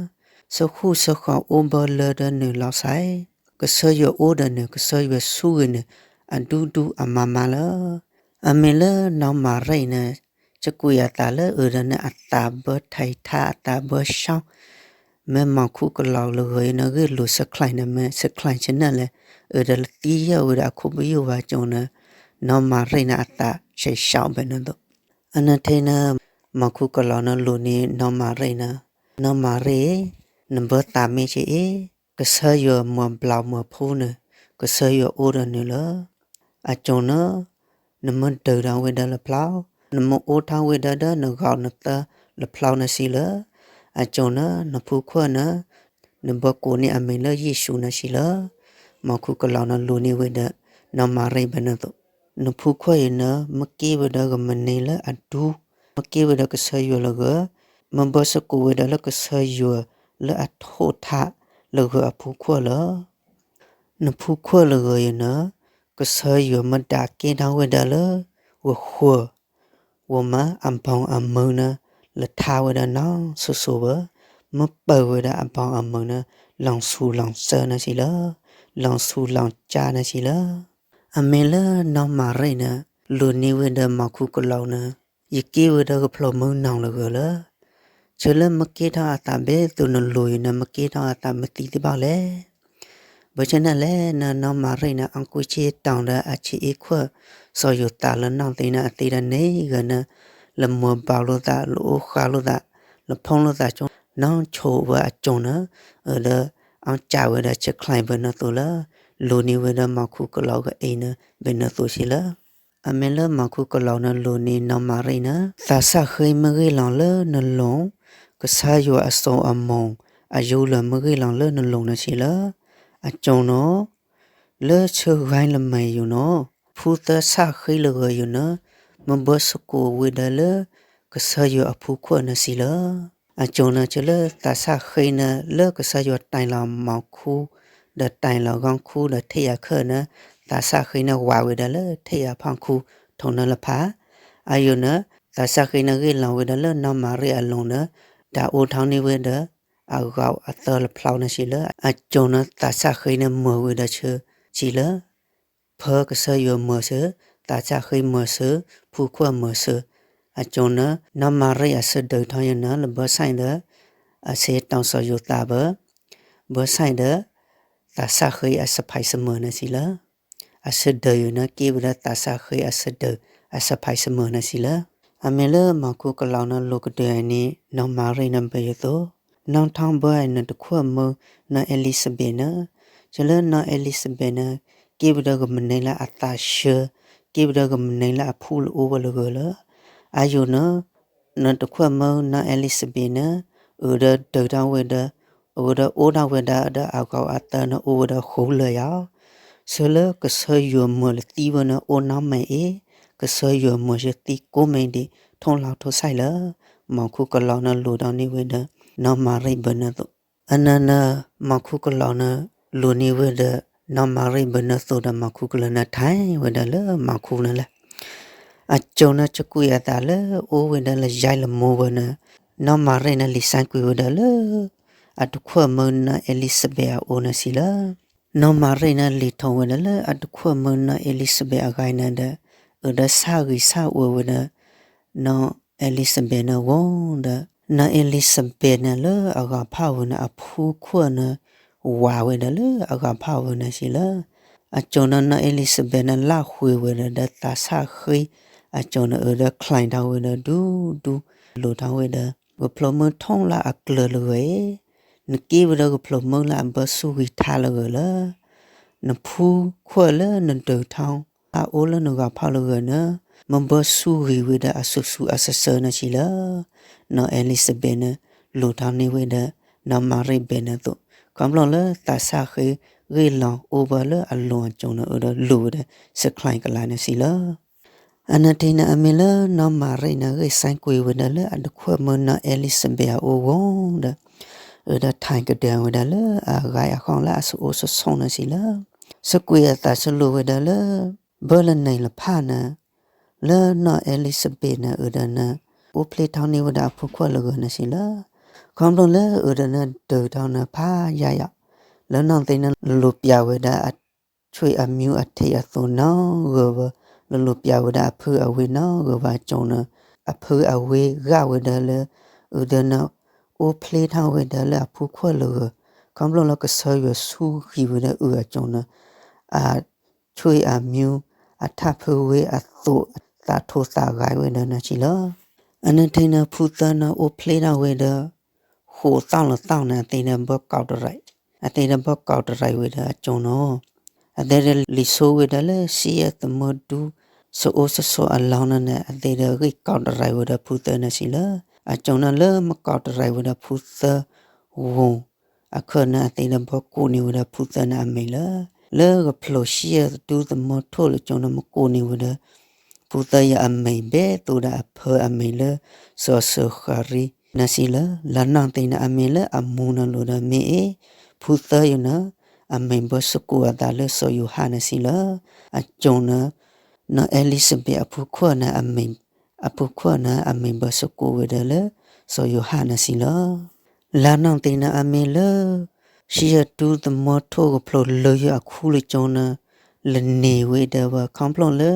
ဆၢဃူဆၢဃီၤအိၣ်ဘၢလၢဒီးနုာ်လီၤစဲး, ကစၢ်ယွၤအိၣ်ဒီးနုာ် ကစၢ်ယွၤဆူဂ့ၤနုာ် အဒူဒူအမၤမၤလီၤ. အမ့ၢ်လၢနီၢ်မၤရံန့ၣ် ဆၢကွံာ်အသးလၢအုးဒီးန့ၣ် အသးဘၢထဲးထး အသးဘၢဆှီ မ့ၢ်မၤခူၣ်ကလီၤလၢဂီၤယိာ်န့ၣ် ဂ့ၢ်လိာ်ဆၢခါန့ၣ် မ့ၢ်ဆၢခါဆၢနၢ်လဲၣ် အုးဒီးလၢသံယၢၢ်ဝဲဒၣ်အခိၣ်ပယိၣ်ဝဲကၠိန့ၣ် နီၢ်မၤရံန့ၣ် အသးဆဲးဆှီဘၣ်န့ၣ်သိး အနီၢ်ထဲန့ၣ် မၤခူၣ်ကလီၤန့ၣ်လိာ်န့ၢ်နီၢ်မၤရံန့ၣ်, နီၢ်မၤရံ, နဘၢသးမ့ၢ်ဆၢအ့ၣ်, ကစၢ်ယွၤမၤဘျီမၤဖှိၣ်နုာ်, ကစၢ်ယွၤအိၣ်ဒီးနုာ်လီၤ. အကၠိန့ၣ် နမ့ၢ်ဒုးထီၣ်ဝဲဒၣ်လၢဖျီ, နမ့ၢ်အိၣ်ထီၣ်ဝဲဒၣ်ဒီးနဂီၤနသၢလၢဖျီန့ၣ်ဆံလီၤ. အကၠိန့ၣ် နဖူခိၣ်န့ၣ် နဘၣ်ကိးန့ၢ်အမံၤလၢယ့ၣ်ၡူးန့ၣ်ဆံလီၤ. မၤခူၣ်ကလီၤန့ၣ်လိာ်န့ၢ်ဝဲဒၣ် နီၢ်မၤရံဘၣ်န့ၣ်သိး, နဖူခိၣ်အံၤန့ၣ် မ့ၢ်က့ဝဲဒၣ်ကမနံၤလၢအဒူ, မ့ၢ်က့ဝဲဒၣ်ကစၢ်ယွၤလၢဂၤ, မ့ၢ်ဘၢစကိးဝဲဒၣ်လၢကစၢ်ယွၤလၢအထိၣ်ထးလၢဂၤအဖူခိၣ်လီၤ. နဖူခိၣ်လၢဂၤအံၤန့ၣ် ကစၢ်ယွၤမ့ၢ်ဒၣ်ကဲထီၣ်ဝဲဒၣ်လၢ ဂီၤဃီၤ ဂီၤမး အဘီအမုၢ်န့ၣ် လၢထါဝဲဒၣ်နီၢ်စိၤစိၤဘၣ်, မ့ၢ်ပၢၢ်ဝဲဒၣ်အဘီအမုၢ်န့ၣ် လီၤဆူၣ်လီၤစၢၤန့ၣ်ဆံလီၤ. လီၤဆူၣ်လီၤစၢၤန့ၣ်ဆံလီၤ. အမ့ၢ်လၢနီၢ်မၤရံန့ၣ် လိာ်န့ၢ်ဝဲဒၣ်မၤခူၣ်ကလီၤန့ၣ် ယက့ဝဲဒၣ်ကဖျိမုၢ်နီၢ်လၢဂၤလီၤ. ဆၢလၢမ့ၢ်က့ထီၣ်အသးဘၣ်သိးနလိၤအံၤန့ၣ် မ့ၢ်က့ထီၣ်အသးမ့ၢ်သံသ့ဘၣ်လဲၣ်. ဘၣ်ဆၣ်နၢ်လဲၣ်န့ၣ် နီၢ်မၤရံန့ၣ် အီကွံဆၢအ့ၣ်တီၤဒီးအဆၢအ့ၣ်ခွဲး စီၤယိၤသးလၢနီၢ်သ့န့ၣ် အသ့ဒီးန့ၢ်ဂၤန့ၣ် လၢမၤဘျီလိာ်သး လၢအိၣ်ဃါလိာ်သး လၢဖီၣ်လိာ်သးကၠိ နီၢ်ဆိၣ်ဝဲအကၠိန့ၣ် အုးဒီးအီကၠၢဝဲဒၣ်ဆၢခါဘၣ်န့ၣ်သိးလၢ လိာ်န့ၢ်ဝဲဒၣ်မၤခူၣ်ကလီၤဂၤအံၤန့ၣ် ဘၣ်န့ၣ်သိးဆံလီၤ. အမ့ၢ်လၢမၤခူၣ်ကလီၤန့ၣ်လိာ်န့ၢ်နီၢ်မၤရံန့ၣ် သးစၢ်ဃ့မ့ၢ်ဂ့ၢ်လီၤလၢနလိၤ, ကစၢ်ယွၤအစိအမိၢ် အယူလၢာ်မ့ၢ်ဂ့ၢ်လီၤလၢနလိၤန့ၣ်ဆံလီၤ. အကၠိန့ၣ် လၢဆၢဂၤလၢမ့ၢ်ယိာ်န့ၣ် ဖုသၢစၢ်ဃ့လၢဂၤယိာ်န့ၣ် မ့ၢ်ဘၢစကိးဝဲဒၣ်လၢ ကစၢ်ယွၤအဖူခိၣ်န့ၣ်ဆံလီၤ. အကၠိန့ၣ် ဆၢလၢသးစၢ်ဃ့န့ၣ် လၢကစၢ်ယွၤတၢ်လီၤမၤခူ ဒီးတၢ်လီၤဂီၤခူဒီးထဲယၤခၢၣ်န့ၣ် သးစၢ်ဃ့န့ၣ်ဝးဝဲဒၣ်လၢထဲယၤဖီၣ်ခူ ထိၣ်န့ၣ်လၢဖး အယိာ်န့ၣ် သးစၢ်ဃ့န့ၣ်ဂ့ၢ်လီၤဝဲဒၣ်လၢနီၢ်မၤရံအလိၤဒီး တၢ်အိၣ်ထီၣ်န့ၢ်ဝဲဒီး အဂီၤအသၢလၢဖျီန့ၣ်စံးလၢ အကၠိန့ၣ်သးစၢ်ဃ့န့ၣ်မၢၤဝဲဒီးဆၢ စံးလၢ ဖၢကစၢ်ယွၤမၢၤဆၢ, သးစၢ်ဃ့မၢၤဆၢ, ဖူခွၢ်မၢၤဆၢ, အကၠိန့ၣ် နီၢ်မၤရံအဆၢဒုးထီၣ်ယဲန့ၣ် လၢဘၢၣ်ဆၣ်ဒီး အဆ့တီၤစီၤယိၤသးဘၢ, ဘၢၣ်ဆၣ်ဒီး သးစၢ်ဃ့အစဖးစမၢၤန့ၣ်စံးလၢ အဆၢဒုးယဲန့ၣ် က့ၤဝဲဒၣ်သးစၢ်ဃ့အဆၢဒုး အစဖးစမၢၤန့ၣ်စံးလၢ အမ့ၢ်လၢမၤခူကလီၤန့ၣ်လိၤကဒုးန့ၣ် နီၢ်မၤရံန့ၣ်ဘၢယသိး, နီၢ်ထီၣ်ဘၢအံၤန့ၣ်တခွဲၣ်မၢ နီၢ်အဲလံၤစဘ့းန့ၣ်, စံးလၢနီၢ်အဲလံၤစဘ့းန့ၣ် က့ၤဝဲဒၣ်ကမနုၤလၢအသးဆၢ, က့ၤဝဲဒၣ်ကမနုၤလၢအဖူလၢအိၣ်ဝဲလၢဂၢၤလၢ အယိာ်န့ၣ် နတခွဲၣ်မၢနီၢ်အဲလံၤစဘ့းန့ၣ် အၢၣ်ဒီးဒုးထီၣ်ဝဲဒီး အၢၣ်ဒီးအိၣ်ထီၣ်ဝဲဒၣ်ဒီးအဂီၤအသၢန့ၣ်အိၣ်ဝဲဒီးဃိလၢာ်ယၤ, ဆၢလၢကစၢ်ယွၤမၢၤလၢသံဝဲန့ၣ်အိၣ်နီတမံၤအံၤ, ကစၢ်ယွၤမၢၤဆၢသံကိးမံၤဒံး ထိၣ်လီၤထိၣ်ဆဲးလၢ မၤခူကလီၤန့ၣ်လိၤထီၣ်န့ၢ်ဝဲဒီး နီၢ်မၤရံဘၢန့ၣ်သိး အန့ၣ်န့ၣ် မၤခူကလီၤန့ၣ် လိၤန့ၢ်ဝဲဒီး နီၢ်မၤရံဘၢန့ၣ်သိးဒီးမၤခူကလီၤန့ၣ်ထံၣ်ဝဲဒၣ်လၢမၤခူန့ၣ်လဲၣ်. အကၠိန့ၣ်ဆှၢကွံာ်အသးလၢအိၣ်ဝဲဒၣ်လၢယဲၢ်လၢမိၢ်ဝဲန့ၣ်, နီၢ်မၤရံန့ၣ်လံာ်စဲကွံာ်ဝဲဒၣ်လၢ အတခွဲၣ်မၢနီၢ်အဲလံၤစဘ့းအအိၣ်န့ၣ်စံးလၢ နီၢ်မၤရံန့ၣ်လံာ်ထီၣ်ဝဲဒၣ်လၢအတခွဲၣ်မၢနီၢ်အဲလံၤစဘ့းအဂၤန့ၣ်ဒီး အၢၣ်ဒီးဆၣ်ဂံၢ်ဆၣ်ဝါဝဲဒီး နီၢ်အဲလံၤစဘ့းန့ၣ်ဂီၢ်ဒီး နီၢ်အဲလံၤစဘ့းန့ၣ်လၢအဂီၤဖးဝဲန့ၣ် အဖူခွၢ်န့ၣ် ဝးဝဲဒၣ်လၢအဂီၤဖးဝဲန့ၣ်စံးလၢ အကၠိန့ၣ်နီၢ်အဲလံၤစဘ့းန့ၣ်လၢဃုာ်ဝဲဒၣ်ဒီးသးစၢ်ဃ့ အကၠိန့ၣ်အၢၣ်ဒီးချံးထီၣ်ဝဲဒီးဒူဒူ လိၤထီၣ်ဝဲဒီး ကဖျိမုၢ်ထီၣ်လၢအကျၢၤလၢဂၢၤအံၤ, နက့ၤဝဲဒီးကဖျိမုၢ်လၢအဘၢဆူၣ်ဂံၢ်ထါလၢဂၢၤလၢ နဖူခွၢ်လၢနဒုးထီၣ် အအိၣ်လၢနဂီၤဖးလၢဂၢၤန့ၣ် မ့ၢ်ဘၢဆူၣ်ဂံၢ်ဝဲဒီးအစိၤစိၤအဆၢဆၢန့ၣ်စံးလၢ နီၢ်အဲလံၤစဘ့းန့ၣ် လိၤထီၣ်န့ၢ်ဝဲဒီး နီၢ်မၤရံဘၢန့ၣ်သိး ခီဖျိလၢသးစၢ်ဃ့ဂ့ၢ်လီၤအိၣ်ဘၢလၢအလိၤအကၠိန့ၣ် အၢၣ်ဒီးလိၤဝဲဒီးစချံးကလါန့ၣ်စံးလၢ အန့ၣ်ထံၣ်န့ၣ်အမ့ၢ်လၢနီၢ်မၤရံန့ၣ်ဂ့ၢ်စဲကွံာ်ဝဲဒၣ်လၢအတခွဲၣ်မၢနီၢ်အဲလံၤစဘ့းအအိၣ်ဂီၢ်ဒီး အၢၣ်ဒီးထံၣ်ကဒါဝဲဒၣ်လၢအဂၤအဃီလၢအစိၤအိၣ်စိၤဆိးန့ၣ်စံးလၢ ဆှၢကွံာ်အသးဆၢလိၤဝဲဒၣ်လၢ ဘၢလၢန့ၣ်လၢဖးန့ၣ် လၢနီၢ်အဲလံၤစဘ့းန့ၣ်အၢၣ်ဒီးန့ၣ် အိၣ်ဖျဲၣ်ထီၣ်န့ၢ်ဝဲဒၣ်အဖူခွၢ်လၢဂၢၤန့ၣ်စံးလၢ ခီဖျိလၢအၢၣ်ဒီးန့ၣ်ဒုးထီၣ်န့ၣ်ဖးယါယီၤ လၢနီၢ်သ့န့ၣ်လိၤပျဲဝဲဒၣ်အ ဆွေအမျိုးအထံအသိးနီၣ်ဂၢၤဝဲ လၢလိၤပျဲဝဲဒၣ်အဖုအဝ့ၢ်နီၣ်ဂၢၤဝဲအကၠိန့ၣ် အဖုအဝ့ၢ်ဂာ်ဝဲဒၣ်လၢ အၢၣ်ဒီးန့ၣ် အိၣ်ဖျဲၣ်ထီၣ်ဝဲဒၣ်လၢအဖူခွၢ်လၢဂၢၤ ခီဖျိလၢကစၢ်ယွၤဆူၣ်ဂံၢ်ဝဲဒၣ်အၢၣ်အကၠိန့ၣ် အ ဆွေအမျိုး အထးဖုဝ့ၢ်အသိး သးထိသးဂဲၤဝဲဒၣ်န့ၣ်စံးလၢ အန့ၣ်ထံၣ်န့ၣ်ဖုသၢန့ၣ်အိၣ်ဖျဲၣ်ထီၣ်ဝဲဒီး ဃိးသီၣ်လီၤသီၣ်န့ၣ် အသ့ဒီးဘၣ်ကီးတရံး အသ့ဒီးဘၣ်ကီးတရံးဝဲဒီးအကၠိန့ၣ် အသ့ဒီးလံာ်ဆိဝဲဒၣ်လၢ စံယၢ်သမၢဒူ စိၤအိၣ်စိၤဆိးအလီၢ်န့ၣ်န့ၣ် အသ့ဒီးဂံၢ်ကီးတရံးဝဲဒီးဖုသၢန့ၣ်စံးလၢ အကၠိန့ၣ်လၢမကီးတရံးဝဲဒီးဖုသၢဂီၢ် အခၢၣ်န့ၣ် အသ့ဒီးဘၣ်ကိးန့ၢ်ဝဲဒီးဖုသၢန့ၣ်အမံၤလၢ လၢကဖျိးစံယၢ်ဒူသမၢထိၣ်လၢကၠိန့ၣ် မ့ၢ်ကိးန့ၢ်ဝဲဒီး ဖုသၢအံၤအမံၤဘၣ်သိးဒီးအဖၢအမံၤလၢ စီၤစဃၤရံန့ၣ်စံးလၢ လါနီၢ်သ့န့ၣ် အမ့ၢ်လၢအမူန့ၣ်လိၤဒီးမ့ၢ်အ့ၣ် ဖုသၢအံၤန့ၣ် အမံၤဘၣ်သကိးအသးလၢစီၤယိၤဟၣ်န့ၣ်စံးလၢ အကၠိန့ၣ် နီၢ်အဲလံၤစဘ့းအဖုခွါန့ၣ် အမံၤ အဖုခွါန့ၣ် အမံၤဘၣ်သကိးဝဲဒၣ်လၢ စီၤယိၤဟၣ်န့ၣ်စံးလီၤ. လါနီၢ်သ့န့ၣ် အမ့ၢ်လၢ စံယၢ်ဒူသမၢထိၣ်ကဖျိးလၢယွၤအခူလၢကၠိန့ၣ် လၢန့ၢ်ဝဲဒၣ်ဝဲ ခီဖျိလၢ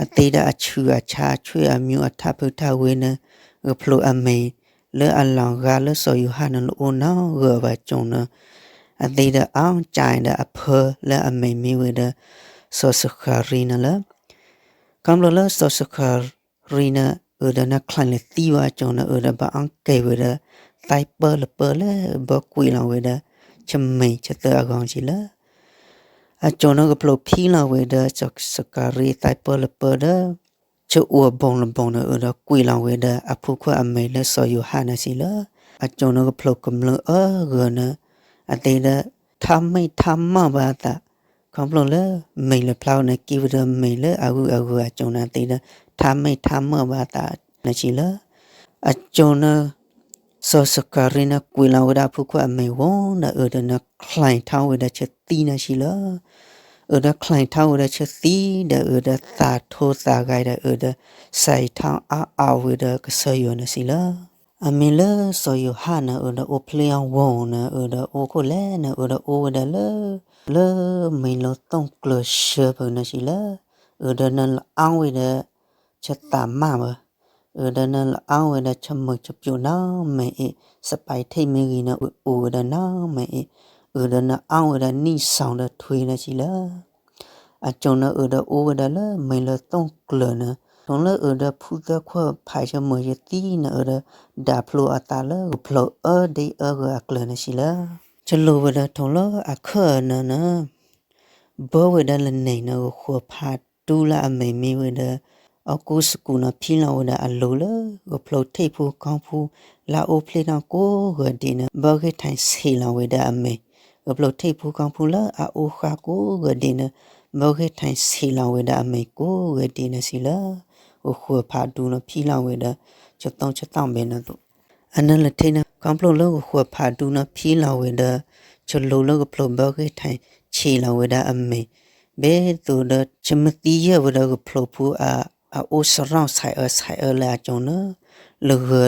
အသ့ဒီးအဆူးအဆါ ဆွေအမျိုးအထးဖုထးဝ့ၢ်န့ၣ် ကဖျိးအမံၤ လၢအလီၤဂာ်လၢစီၤယိၤဟၣ်န့ၣ် လၢအိၣ်နီၣ်ဂၢၤဘၣ်ကၠိန့ၣ် အသ့ဒီးအီၣ်ကၠဲဒီးအဖၢလၢအမံၤမ့ၢ်ဝဲဒၣ် စီၤစဃၤရံန့ၣ်လီၤ. ခီဖျိလၢစီၤစဃၤရံန့ၣ် အၢၣ်ဒီးန့ၣ်ချံးလၢသံဝဲအကၠိန့ၣ် အၢၣ်ဒီးဘၣ်အီၣ်ကဲဝဲဒၣ် သးပၢလပၢလၢဘၣ်ကွံာ်လီၤဝဲဒၣ် ဆၢမံၤဆၢသၢအဂီၢ်စံးလီၤ. အကၠိန့ၣ်ကဖျိးဖံလီၤဝဲဒၣ် စီၤစဃၤရံသးပၢလပၢဒီး ဆၢအိၣ်အဘီလဘီန့ၣ် အၢၣ်ဒီးကွံာ်လီၤဝဲဒၣ်အဖုခွါအမံၤလၢစီၤယိၤဟၣ်န့ၣ်စံးလီၤ. အကၠိန့ၣ်ကဖျိးကမျၢၢ်အါဂၤန့ၣ် အသ့ဒီး ထးမ့ၢ်ထးမၢ်ဘၣ်အသး ခီဖျိလၢ မံၤလၢဖျါဝဲန့ၣ် က့ၤဝဲဒၣ်မံၤလၢအဂုၤအဂၤအကၠိန့ၣ် အသ့ဒီး ထးမ့ၢ်ထးမၢ်ဘၣ်အသးန့ၣ်စံးလီၤ. အကၠိန့ၣ် စီၤစဃၤရံန့ၣ် ကွံာ်လီၤဝဲဒၣ်အဖုခွါအမံၤဝံၤဒီး အၢၣ်ဒီးန့ၣ်ချံးထီၣ်ဝဲဒၣ်ဆၢသံန့ၣ်စံးလီၤ. အၢၣ်ဒီးချၢၣ်ထီၣ်ဝဲဒီးဆၢသံဒီး အၢၣ်ဒီးသးထိသးဂဲၤဒီး အၢၣ်ဒီးစးထီၣ်အါအါဝဲဒီးကစၢ်ယွၤန့ၣ်စံးလၢ အမ့ၢ်လၢစီၤယိၤဟၣ်န့ၣ် အၢၣ်ဒီးအိၣ်ဖျ့အဝီန့ၣ် အၢၣ်ဒီးအိၣ်ခိၣ်လဲၣ်န့ၣ် အၢၣ်ဒီးအိၣ်ဝဲဒၣ်လၢ လၢမ့ၢ်လၢသိၣ်ကျၢၤဆှၢပူၤန့ၣ်စံးလၢ အၢၣ်ဒီးနလအီဝဲဒီး ဆၢသးမၢ်ဘၣ်, အၢၣ်ဒီးနလအီဝဲဒီးဆၢမုာ်ဆၢပျိနီတမံၤအံၤ, စပာ်ထံမ့ၢ်ဂ့ၤန့ၣ် အိၣ်ဝဲဒၣ်နီတမံၤအံၤ, အၢၣ်ဒီးနအီဝဲဒၣ် နီၣ်စီၤဒီးထွဲန့ၣ်စံးလၢ အကၠိၣ်န့ၣ်အၢၣ်ဒီးအိၣ်ဝဲဒၣ်လၢမ့ၢ်လၢသိၣ်ကျၢၤန့ၣ်, ထိၣ်လၢအၢၣ်ဒီးဖုသၢခွါဖးဆၢမုာ်ဆၢသံန့ၣ် အၢၣ်ဒီးဒၣ်ဖျိအသးလၢဂၢၢ်ဖျိအၢဒ့အၢဂၢၢ်အကျၢၤန့ၣ်စံးလၢ ကလိၤဝဲဒီးထိၣ်လၢအခၢၣ်အနၢၤန့ၣ် ဘၢဝဲဒၣ်လၢန့ၣ်န့ၣ် ဂီၤဃိာ်ဖးဒူလၢအမဲာ်မ့ၢ်ဝဲဒီး အီကူစကူၣ်န့ၣ် ဖံလီၤဝဲဒၣ်အလိၤလၢ ဂၢၢ်ဖျိထံၣ်ဖူကီၢ်ဖူ လၢအအိၣ်ဖျ့ထီၣ်ကိးဂၤဒဲးန့ၣ် ဘၢဂ့ၢ်ထံဆံးလီၤဝဲဒၣ်အမဲာ်, ဂၢၢ်ဖျိထံၣ်ဖူကီၢ်ဖူလၢအအိၣ်ဃါကိးဂၤဒဲးန့ၣ် ဘၢဂ့ၢ်ထံဆံးလီၤဝဲဒၣ်အမဲာ်ကိးဂၤဒဲးန့ၣ်စံးလၢ ဂီၤဃိာ်ဖးဒူန့ၣ် ဖံလီၤဝဲဒီး ဆၢသီဆၢတီၢ်ဘဲန့ၣ်အသိး အနၢၤလၢထံန့ၣ် ခီဖျိလၢဂီၤဃိာ်ဖးဒူန့ၣ် ဖံလီၤဝဲဒီး ဆၢလိၤလၢဂၢၢ်ဖျိဘၢဂ့ၢ်ထံဆံးလီၤဝဲဒၣ်အမဲာ်, ဘဲသိးဒီး ဆၢမုၢ်သံယဲၢ်ဝဲဒီးဂၢၢ်ဖျိဖူအ အအိၣ်စရီၣ်ဆဲးအၢဆဲးအၢလၢအကၠိၣ်န့ၣ် လၢဂၢၢ်လၢအသဝီ လၢဂၢၢ်လၢအဒိၣ်ဒီးထံဆံး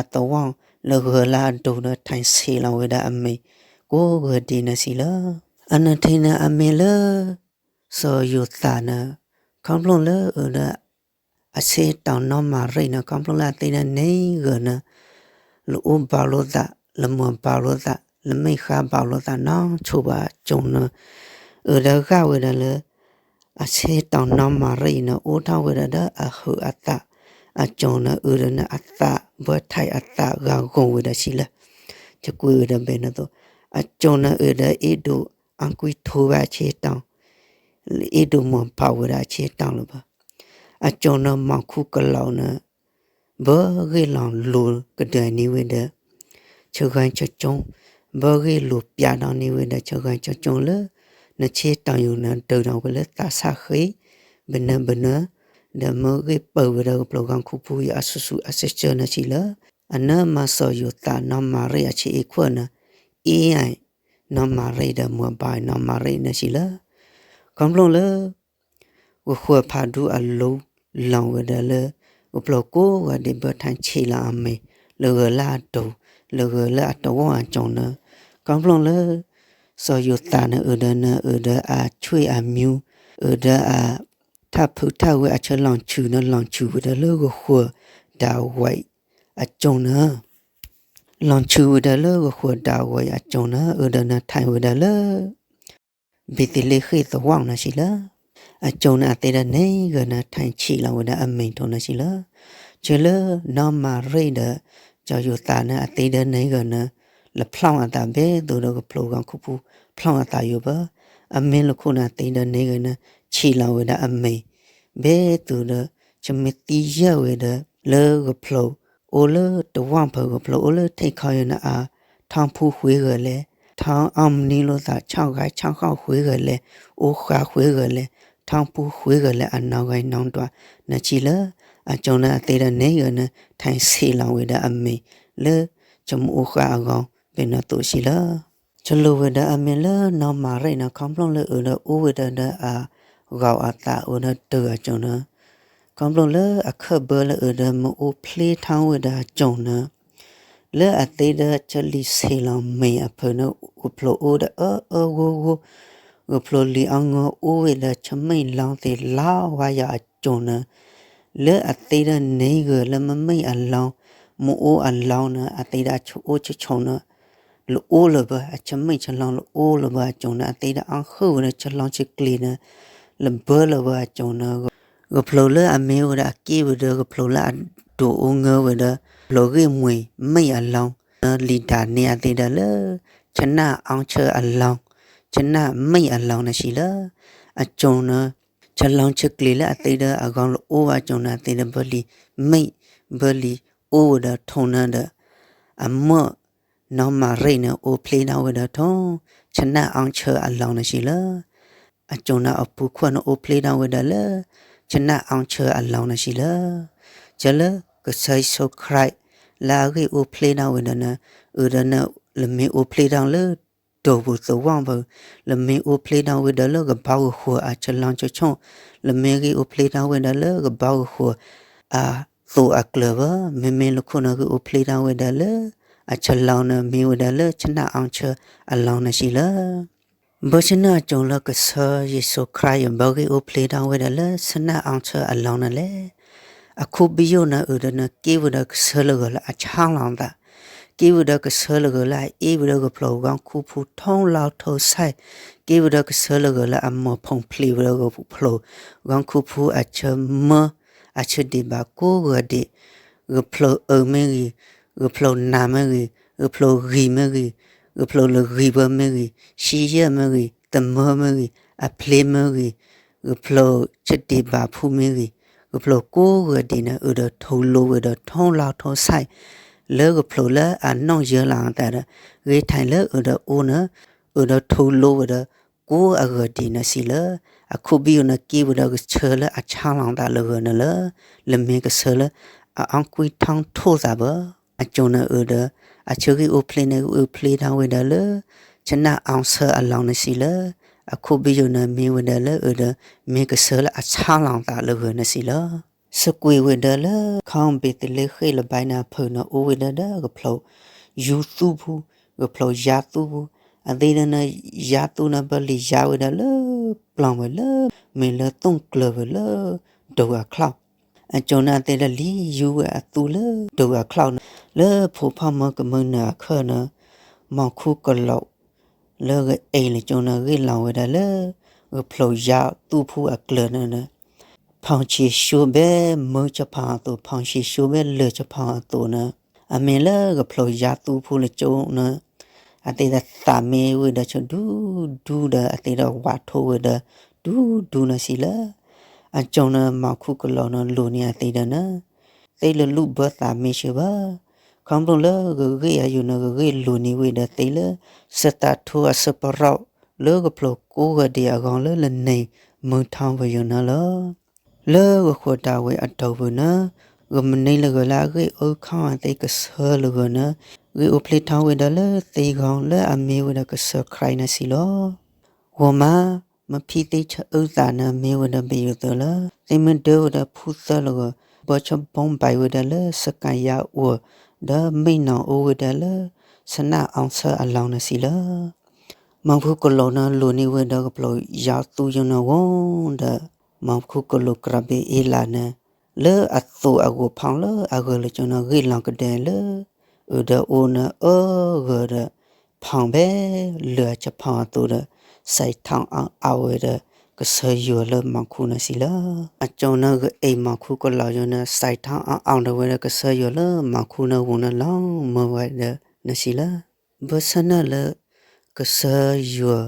လီၤဝဲဒၣ်အမဲာ် ကိးဂၤဒဲးန့ၣ်စံးလၢ အနၢၤထံန့ၣ်အမ့ၢ်လၢ စီၤယိၤသးန့ၣ် ခီဖျိလၢအၢၣ်ဒီး အဆ့တီၢ်နီၢ်မၤရံန့ၣ် ခီဖျိလၢအသ့ဒီးန့ၣ်ဂၢၢ်န့ၣ် လၢအိၣ်ဘၣ်လိာ်သး လၢမုာ်ဘၣ်လိာ်သး လၢမ့ၢ်ဃါဘၣ်လိာ်သးနီတဘျီဘၣ်အကၠိၣ်န့ၣ် အၢၣ်ဒီးဂၢ်ဝဲဒၣ်လၢ အဆ့တီၢ်နီၢ်မၤရံန့ၣ် အိၣ်ထီၣ်ဝဲဒၣ်ဒီးအဟုးအသး အကၠိၣ်န့ၣ်အၢၣ်ဒီးန့ၣ်အသးဘၢထဲအသးဂၤဂီၢ်ဝဲဒၣ်စံးလၢ ကကွဲးဝဲဒၣ်ဘဲန့ၣ်အသိး အကၠိၣ်န့ၣ်အၢၣ်ဒီးအ့ဒိးအကွံထိဘၣ်အဆ့တီၢ် လၢအ့ဒိးမုာ်ဘၣ်ဝဲဒၣ်အဆ့တီၢ်လၢၤဘၣ်. အကၠိၣ်န့ၣ်မီၢ်ခူကလီၤန့ၣ် ဘၢဂ့ၢ်လီၤလိၤကဒၢန့ၢ်ဝဲဒီး ဆၢဂၤဆၢကၠိ, ဘၢဂ့ၢ်လိၤပျးဒီးန့ၢ်ဝဲဒီးဆၢဂၤဆၢကၠိလၢ နဆ့တီၢ်ယိာ်န့ၣ် ဒုးဒီးဝဲလၢသးစၢ်ဃ့ ဘၣ်နၢၤဘၣ်နၢၤ ဒီးမၢဂ့ၢ်ပၢၢ်ဝဲဒီးကပျိၤဂီၤခူပူၤအံၤအဆူၣ်ဆူၣ်အဆၢဆၢန့ၣ်စံးလၢ အနၢၤမၤစီၤယိၤသးနီၢ်မၤရံအဆ့အ့ၣ်ခွဲးန့ၣ် အ့ၣ် နီၢ်မၤရံဒီးမုာ်ဘၣ်နီၢ်မၤရံန့ၣ်စံးလၢ ခီဖျိလၢ ဂီၤဃိာ်ဖးဒူအလိၤလီၤဝဲဒၣ်လၢ ဂၢၢ်ဖျိကိးဂၤဒဲးဘၢထံဆံးလီၤအမဲာ် လၢဂၢၢ်လၢအဒိၣ် လၢဂၢၢ်လၢအသဝီအကၠိၣ်န့ၣ် ခီဖျိလၢ စီၤယိၤသးန့ၣ်အၢၣ်ဒီးန့ၣ် အၢၣ်ဒီးအဆွေအမျိုး အၢၣ်ဒီးအ ထၣ်ဖုထၣ်ဝဲအဆၢလီၤဆူၣ်န့ၣ် လီၤဆူၣ်ဝဲဒၣ်လၢဂီၤဃိာ်ဒၤဝံးအကၠိၣ်န့ၣ် လီၤဆူၣ်ဝဲဒၣ်လၢဂီၤဃိာ်ဒၤဝံးအကၠိၣ်န့ၣ် အၢၣ်ဒီးန့ၣ်ထံၣ်ဝဲဒၣ်လၢ ဘ့းသလ့ဃ့ၣ်သဝီန့ၣ်စံးလၢ အကၠိၣ်န့ၣ်အသ့ဒီးန့ၣ်ဂၢၢ်န့ၣ် ထံဆံးလီၤဝဲဒၣ်အမဲာ်ထိၣ်န့ၣ်စံးလၢ ဆၢလၢနီၢ်မၤရံဒီး စီၤယိၤသးန့ၣ်အသ့ဒီးန့ၣ်ဂၢၢ်န့ၣ် လၢဖျီၣ်အသးဘဲသိးဒီးကဖျိဂီၤခူပူၤ ဖျီၣ်အသးယိာ်ဘၣ် အမ့ၢ်လၢခိၣ်န့ၣ်အသ့ဒီးန့ၣ်ဂၢၢ်န့ၣ် ဆံးလီၤဝဲဒၣ်အမဲာ် ဘဲသိးဒီး ဆၢမုၢ်သံယဲၢ်ဝဲဒီး လၢကဖျိ အိၣ်လၢတဝီၢ်ဖၢကဖျိ အိၣ်လၢထံခီယိာ်န့ၣ်အါ ထီၣ်ဖူဃုဂၤလဲၣ် ထီၣ်အီၣ်မနုၤလိာ်သး ဆီၣ်ဂါဆီၣ်ဃီၣ်ဃုဂၤလဲၣ် အိၣ်ဃါဃုဂၤလဲၣ် ထီၣ်ဖူဃုဂၤလဲၣ် အနီၢ်ဂံၢ်နီၢ်ဒွး န့ၣ်စံးလၢ အကၠိၣ်န့ၣ်အသ့ဒီးန့ၣ်ဂၢၢ်န့ၣ် ထံဆံးလီၤဝဲဒၣ်အမဲာ် လၢဆၢမုၢ်အိၣ်ဃါအဂီၢ် ဘဲန့ၣ်သိးစံးလၢ ဆၢလိၤဝဲဒၣ်အမ့ၢ်လၢနီၢ်မၤရံန့ၣ် ခီဖျိလၢအၢၣ်ဒီးအိၣ်ဝဲဒၣ်ဒီးအ ဂီၤအသးအိၣ်ဒီးတုၤအကၠိၣ်န့ၣ် ခီဖျိလၢအခၢၣ်ဘၢလၢအၢၣ်ဒီးမ့ၢ်အိၣ်ဖျ့ထီၣ်ဝဲဒၣ်အကၠိၣ်န့ၣ် လၢအသ့ဒီးဆၢလံာ်ဆံးလီၤမဲာ်အဖၢန့ၣ် ဂၢၢ်ဖျိအိၣ်ဒီးအၢအၢဂိၢ်ဂိၢ် ဂၢၢ်ဖျိလံာ်အီငိၢ်အိၣ်ဝဲဒီးဆၢမ့ၢ်လီၤသ့ၣ်လီၤဝါယၤအကၠိၣ်န့ၣ် လၢအသ့ဒီးန့ၣ်ဂၢၢ်လၢမ့မ့ၢ်အလီၤ မ့ၢ်အိၣ်အလီၤန့ၣ် အသ့ဒီးအဆၢအိၣ်ဆၢဆိးန့ၣ် လၢအိၣ်လၢၤဘၣ် အဆၢမ့ၢ်ဆၢလီၤလၢအိၣ်လၢၤဘၣ်အကၠိၣ်န့ၣ် အသ့ဒီးအီၣ်ဃုာ်ဝဲဒီးဆၢလီၤဆၢကျဲၤန့ၣ် လၢဘၢလၢၤဘၣ်အကၠိၣ်န့ၣ် ဂၢၢ်ဖျိလၢအမ့ၢ်ဝဲဒၣ်အက့ၢ်ဝဲဒီးဂၢၢ်ဖျိလၢအဒိၣ်အိၣ်ငၢဝဲဒီး ဂၢၢ်ဖျိဂ့ၢ်မှံၤမ့ၢ်အလီၤ လံာ်ဒၣ်နဲအသ့ဒီးလၢ ဆနၣ်အီဆၢအလီၤ ဆနၣ်မ့ၢ်အလီၤန့ၣ်စံးလၢ အကၠိၣ်န့ၣ် ဆၢလီၤဆၢကျဲၤလၢအသ့ဒီးအဂီၢ်လၢအိၣ်ဘၣ်အကၠိၣ်န့ၣ် အသ့ဒီးဘၢလံာ်မ့ၢ် ဘၢလံာ်အိၣ်ဝဲဒီးထိၣ်န့ၣ်ဒီး အမၢၢ် နီၢ်မၤရံန့ၣ် အိၣ်ဖျ့ထီၣ်ဝဲဒီးထိၣ် ဆနၣ်အီဆၢအလီၤန့ၣ်စံးလၢ အကၠိၣ်န့ၣ်အပူၤခိၣ်န့ၣ်အိၣ်ဖျ့ထီၣ်ဝဲဒီးလၢ ဆနၣ်အီဆၢအလီၤန့ၣ်စံးလၢ ကၢလၢကစၢ်ယ့ၣ်ၡူးခရံာ် လၢအဂ့ၢ်အိၣ်ဖျ့ထီၣ်ဝဲဒီးန့ၣ် အၢၣ်ဒီးန့ၣ် လၢမ့ၢ်အိၣ်ဖျ့ထီၣ်လၢ လၢအမ့ၢ်ဒိၣ်ပူၤသဝီပူၤ, လၢမ့ၢ်အိၣ်ဖျဲၣ်ထီၣ်ဝဲဒၣ်လၢကဘီကဃိၤအဆလီဆဆိၣ်, လၢမ့ၢ်ဂ့ၢ်အိၣ်ဖျဲၣ်ထီၣ်ဝဲဒၣ်လၢကဘီကဃိၤအသိးအကျၢၤဘၣ်, မ့မ့ၢ်လၢခိၣ်နၢ်ဂ့ၢ်အိၣ်ဖျဲၣ်ထီၣ်ဝဲဒၣ်လၢ အဆလီန့ၣ်မ့ၢ်ဝဲဒၣ်လၢဆနၣ်အီဆၢအလီန့ၣ်စံးလၢ ဘၣ်ဆၣ်န့ၣ်အကၠိလၢကစၢ်ယ့ၣ်ၡူးခရံာ်အံၤ ဘၣ်ဂ့ၢ်အိၣ်ဖျဲၣ်ထီၣ်ဝဲဒၣ်လၢဆနၣ်အီဆၢအလီန့ၣ်လဲၣ်. အခူပယိာ်န့ၣ်အုးဒီးန့ၣ် က့ၤဝဲဒီးကစၢ်လၢဂၤလၢအဆါလီၤသး, က့ၤဝဲဒီးကစၢ်လၢဂၤလၢအအ့ၣ်ဝဲဒီးဂၢၢ်ဖျိးဂီၤခူဖူထိၣ်လီၤထိၣ်ဆဲး, က့ၤဝဲဒီးကစၢ်လၢဂၤလၢအမိၢ်ဖီၣ်ဖျဲးဝဲဒီးဂၢၢ်ဖျိးဂီၤခူဖူအဆၢမၢ အဆၢဒံးဘၣ်ကိးဂၤဒဲး, ဂၢၢ်ဖျိးအၢမ့ၢ်ဂ့ၤ, ဂၢၢ်ဖျိးနးမ့ၢ်ဂ့ၤ, ဂၢၢ်ဖျိးဂံၢ်မ့ၢ်ဂ့ၤ, ဂၢၢ်ဖျိးလၢဂံၢ်ပှၤမ့ၢ်ဂ့ၤ, ဆံယဲၢ်မ့ၢ်ဂ့ၤ, သမၢမ့ၢ်ဂ့ၤ, အဖျ့မ့ၢ်ဂ့ၤ, ဂၢၢ်ဖျိးဆၢဒံးဘၣ်ဖုမ့ၢ်ဂ့ၤ, ဂၢၢ်ဖျိးကိးဂၤဒဲးန့ၣ် အုးဒီးထိၣ်လိဝဲဒီးထိၣ်လီၤထိၣ်ဆဲး လၢဂၢၢ်ဖျိးလၢအနီၣ်ယၢလီၤအသးဒီး ဂ့ၤထဲလၢအုးဒီးအိၣ်န့ၣ် အုးဒီးထိၣ်လိဝဲဒီး ကိးအဂၤဒဲးန့ၣ်စံးလၢ အခူပယိာ်န့ၣ်က့ၤဝဲဒီးကစၢ်လၢအဆါလီၤသးလၢဂၤန့ၣ်လၢ လၢမ့ၢ်ကစၢ်လၢအအီကွံာ်ထီၣ်ထိၣ်သးဘၣ်. အကၠိန့ၣ်အုးဒီး အဆၢဂ့ၢ်အိၣ်ဖျဲၣ်န့ၣ်ဂ့ၢ်အိၣ်ဖျဲၣ်ထီၣ်ဝဲဒၣ်လၢ ဆနၣ်အီဆၢအလီန့ၣ်စံးလၢ အခူပယိာ်န့ၣ်မ့ၢ်ဝဲဒၣ်လၢအုးဒီး မ့ၢ်ကစၢ်လၢအဆါလီၤသးလၢဂၤန့ၣ်စံးလီၤ. စကွံာ်ဝဲဒၣ်လၢ ခီဘ့းသလ့ဃ့ၣ်လဘဲန့ၣ်အဖၢးန့ၣ် အိၣ်ဝဲဒၣ်ဒီး ကဖျိးယူၤသူဖိ, ကဖျိးယါသူဖိ, အသ့ၣ်ဒီးန့ၣ် ယါသူန့ၣ် ဘၣ်လံၤယါဝဲဒၣ်လၢ ပျီဝဲလၢ မ့ၢ်လၢသိၣ်ကျၢၤဝဲလၢ ဒိၣ်အချီၣ် အကၠိန့ၣ်အသ့ၣ်ဒီးလံၤယူၤဝဲအသူလၢ ဒိၣ်အချီၣ်န့ၣ် လၢဖိဖီၣ်မၢကမၢနၢၤအခၢၣ်န့ၣ် မီၤခူကလိး လၢဂအ့ၣ်လၢကၠိန့ၣ် ဂ့ၢ်လီၤဝဲဒၣ်လၢ ကဖျိးယါသူဖိအကျၢၤန့ၣ် ဖီၣ်ဆံးဆူဘဲမၢဆဖီအသိး, ဖီၣ်ဆံးဆူဘဲလၢၢ်ဆဖီအသိးန့ၣ်, အမ့ၢ်လၢကဖျိးယါသူဖိလၢကၠိန့ၣ် အသ့ၣ်ဒီးသးမ့ၢ်ဝဲဒီးဆၢဒူဒူဒီး အသ့ၣ်ဒီးဝးထိဝဲဒီး ဒူဒူန့ၣ်စံးလၢ အကၠိန့ၣ် မီၤခူကလိးန့ၣ် လိၣ်န့ၢ်အသ့ၣ်ဒီးန့ၣ် သ့ၣ်လၢလူၣ်ဘၢသးမ့ၢ်ဆၢဘၣ်. ခီဖျိလၢဂ့ၢ်အယိာ်န့ၣ် ဂ့ၢ်လိၣ်န့ၢ်ဝဲဒီးသ့ၣ်လၢ စတးထိအဆၢပရီၣ် လၢကဖျိးကိးဂၤဒဲးအဂီၢ်လၢ လၢနံၤမုၢ်ထီၣ်ပယိာ်န့ၣ်လီၤ. လၢဂဃိးဒၣ်ဝဲအတီၢ်ပူၤန့ၣ် ဂမနုၤလၢဂၤလၢအဂ့ၢ်အီခီအသ့ၣ်ကစၢ်လၢဂၤန့ၣ် ဂ့ၢ်အိၣ်ဖျဲၣ်ထီၣ်ဝဲဒၣ်လၢသ့ဂီၢ်လၢအမ့ၢ်ဝဲဒၣ်ကစၢ်ခရံာ်န့ၣ်စံးလီၤ. ဂီၢ်မး မဖံသ့ဆၢအုၣ်သးန့ၣ် မ့ၢ်ဝဲဒၣ်ပယိၤသုးလီၤ. သ့ၣ်မ့ၢ်ဒၢဝဲဒၣ်ဖိသၢလၢဂီၢ် ဘီဆၢဘီဘၣ်ဝဲဒၣ်လၢစကၤယၤအိၣ်ဒီး မ့ၢ်နီၢ်အိၣ်ဝဲဒၣ်လၢ ဆနၣ်အီဆၢအလီၢ်န့ၣ်စံးလီၤ. မီၤခူကလိးန့ၣ် လိၣ်န့ၢ်ဝဲဒီးကဖျိးယါသူယိာ်န့ၣ်ဝံၤဒီး မီၤခူကလိးကြၢးဘၣ်အ့လးန့ၣ် လၢအသိးအဂီၤဖီၣ်လၢအဂၢၢ်လၢကၠိန့ၣ် ဂ့ၢ်လီၤကဒဲလၢ အုးဒီးအိၣ်န့ၣ်အါဂၤဒီး ဖီၣ်ဘဲလၢၢ်ဆဖီအသိးဒီး စဲးထီၣ်အီၣ်အီၣ်ဝဲဒီး ကစၢ်ယွၤလၢမီၤခူန့ၣ်စံးလီၤ. အကၠိန့ၣ်ဂအ့ၣ်မီၤခူကလိးယိာ်န့ၣ် စဲးထီၣ်အီၣ်အီၣ်ဒီးဝဲဒီးကစၢ်ယွၤလၢမီၤခူန့ၣ်ဝံၤန့ၣ်လီၤ မၢဝဲဒီးန့ၣ်စံးလီၤ. ဘၣ်ဆၣ်န့ၣ်လၢ ကစၢ်ယွၤ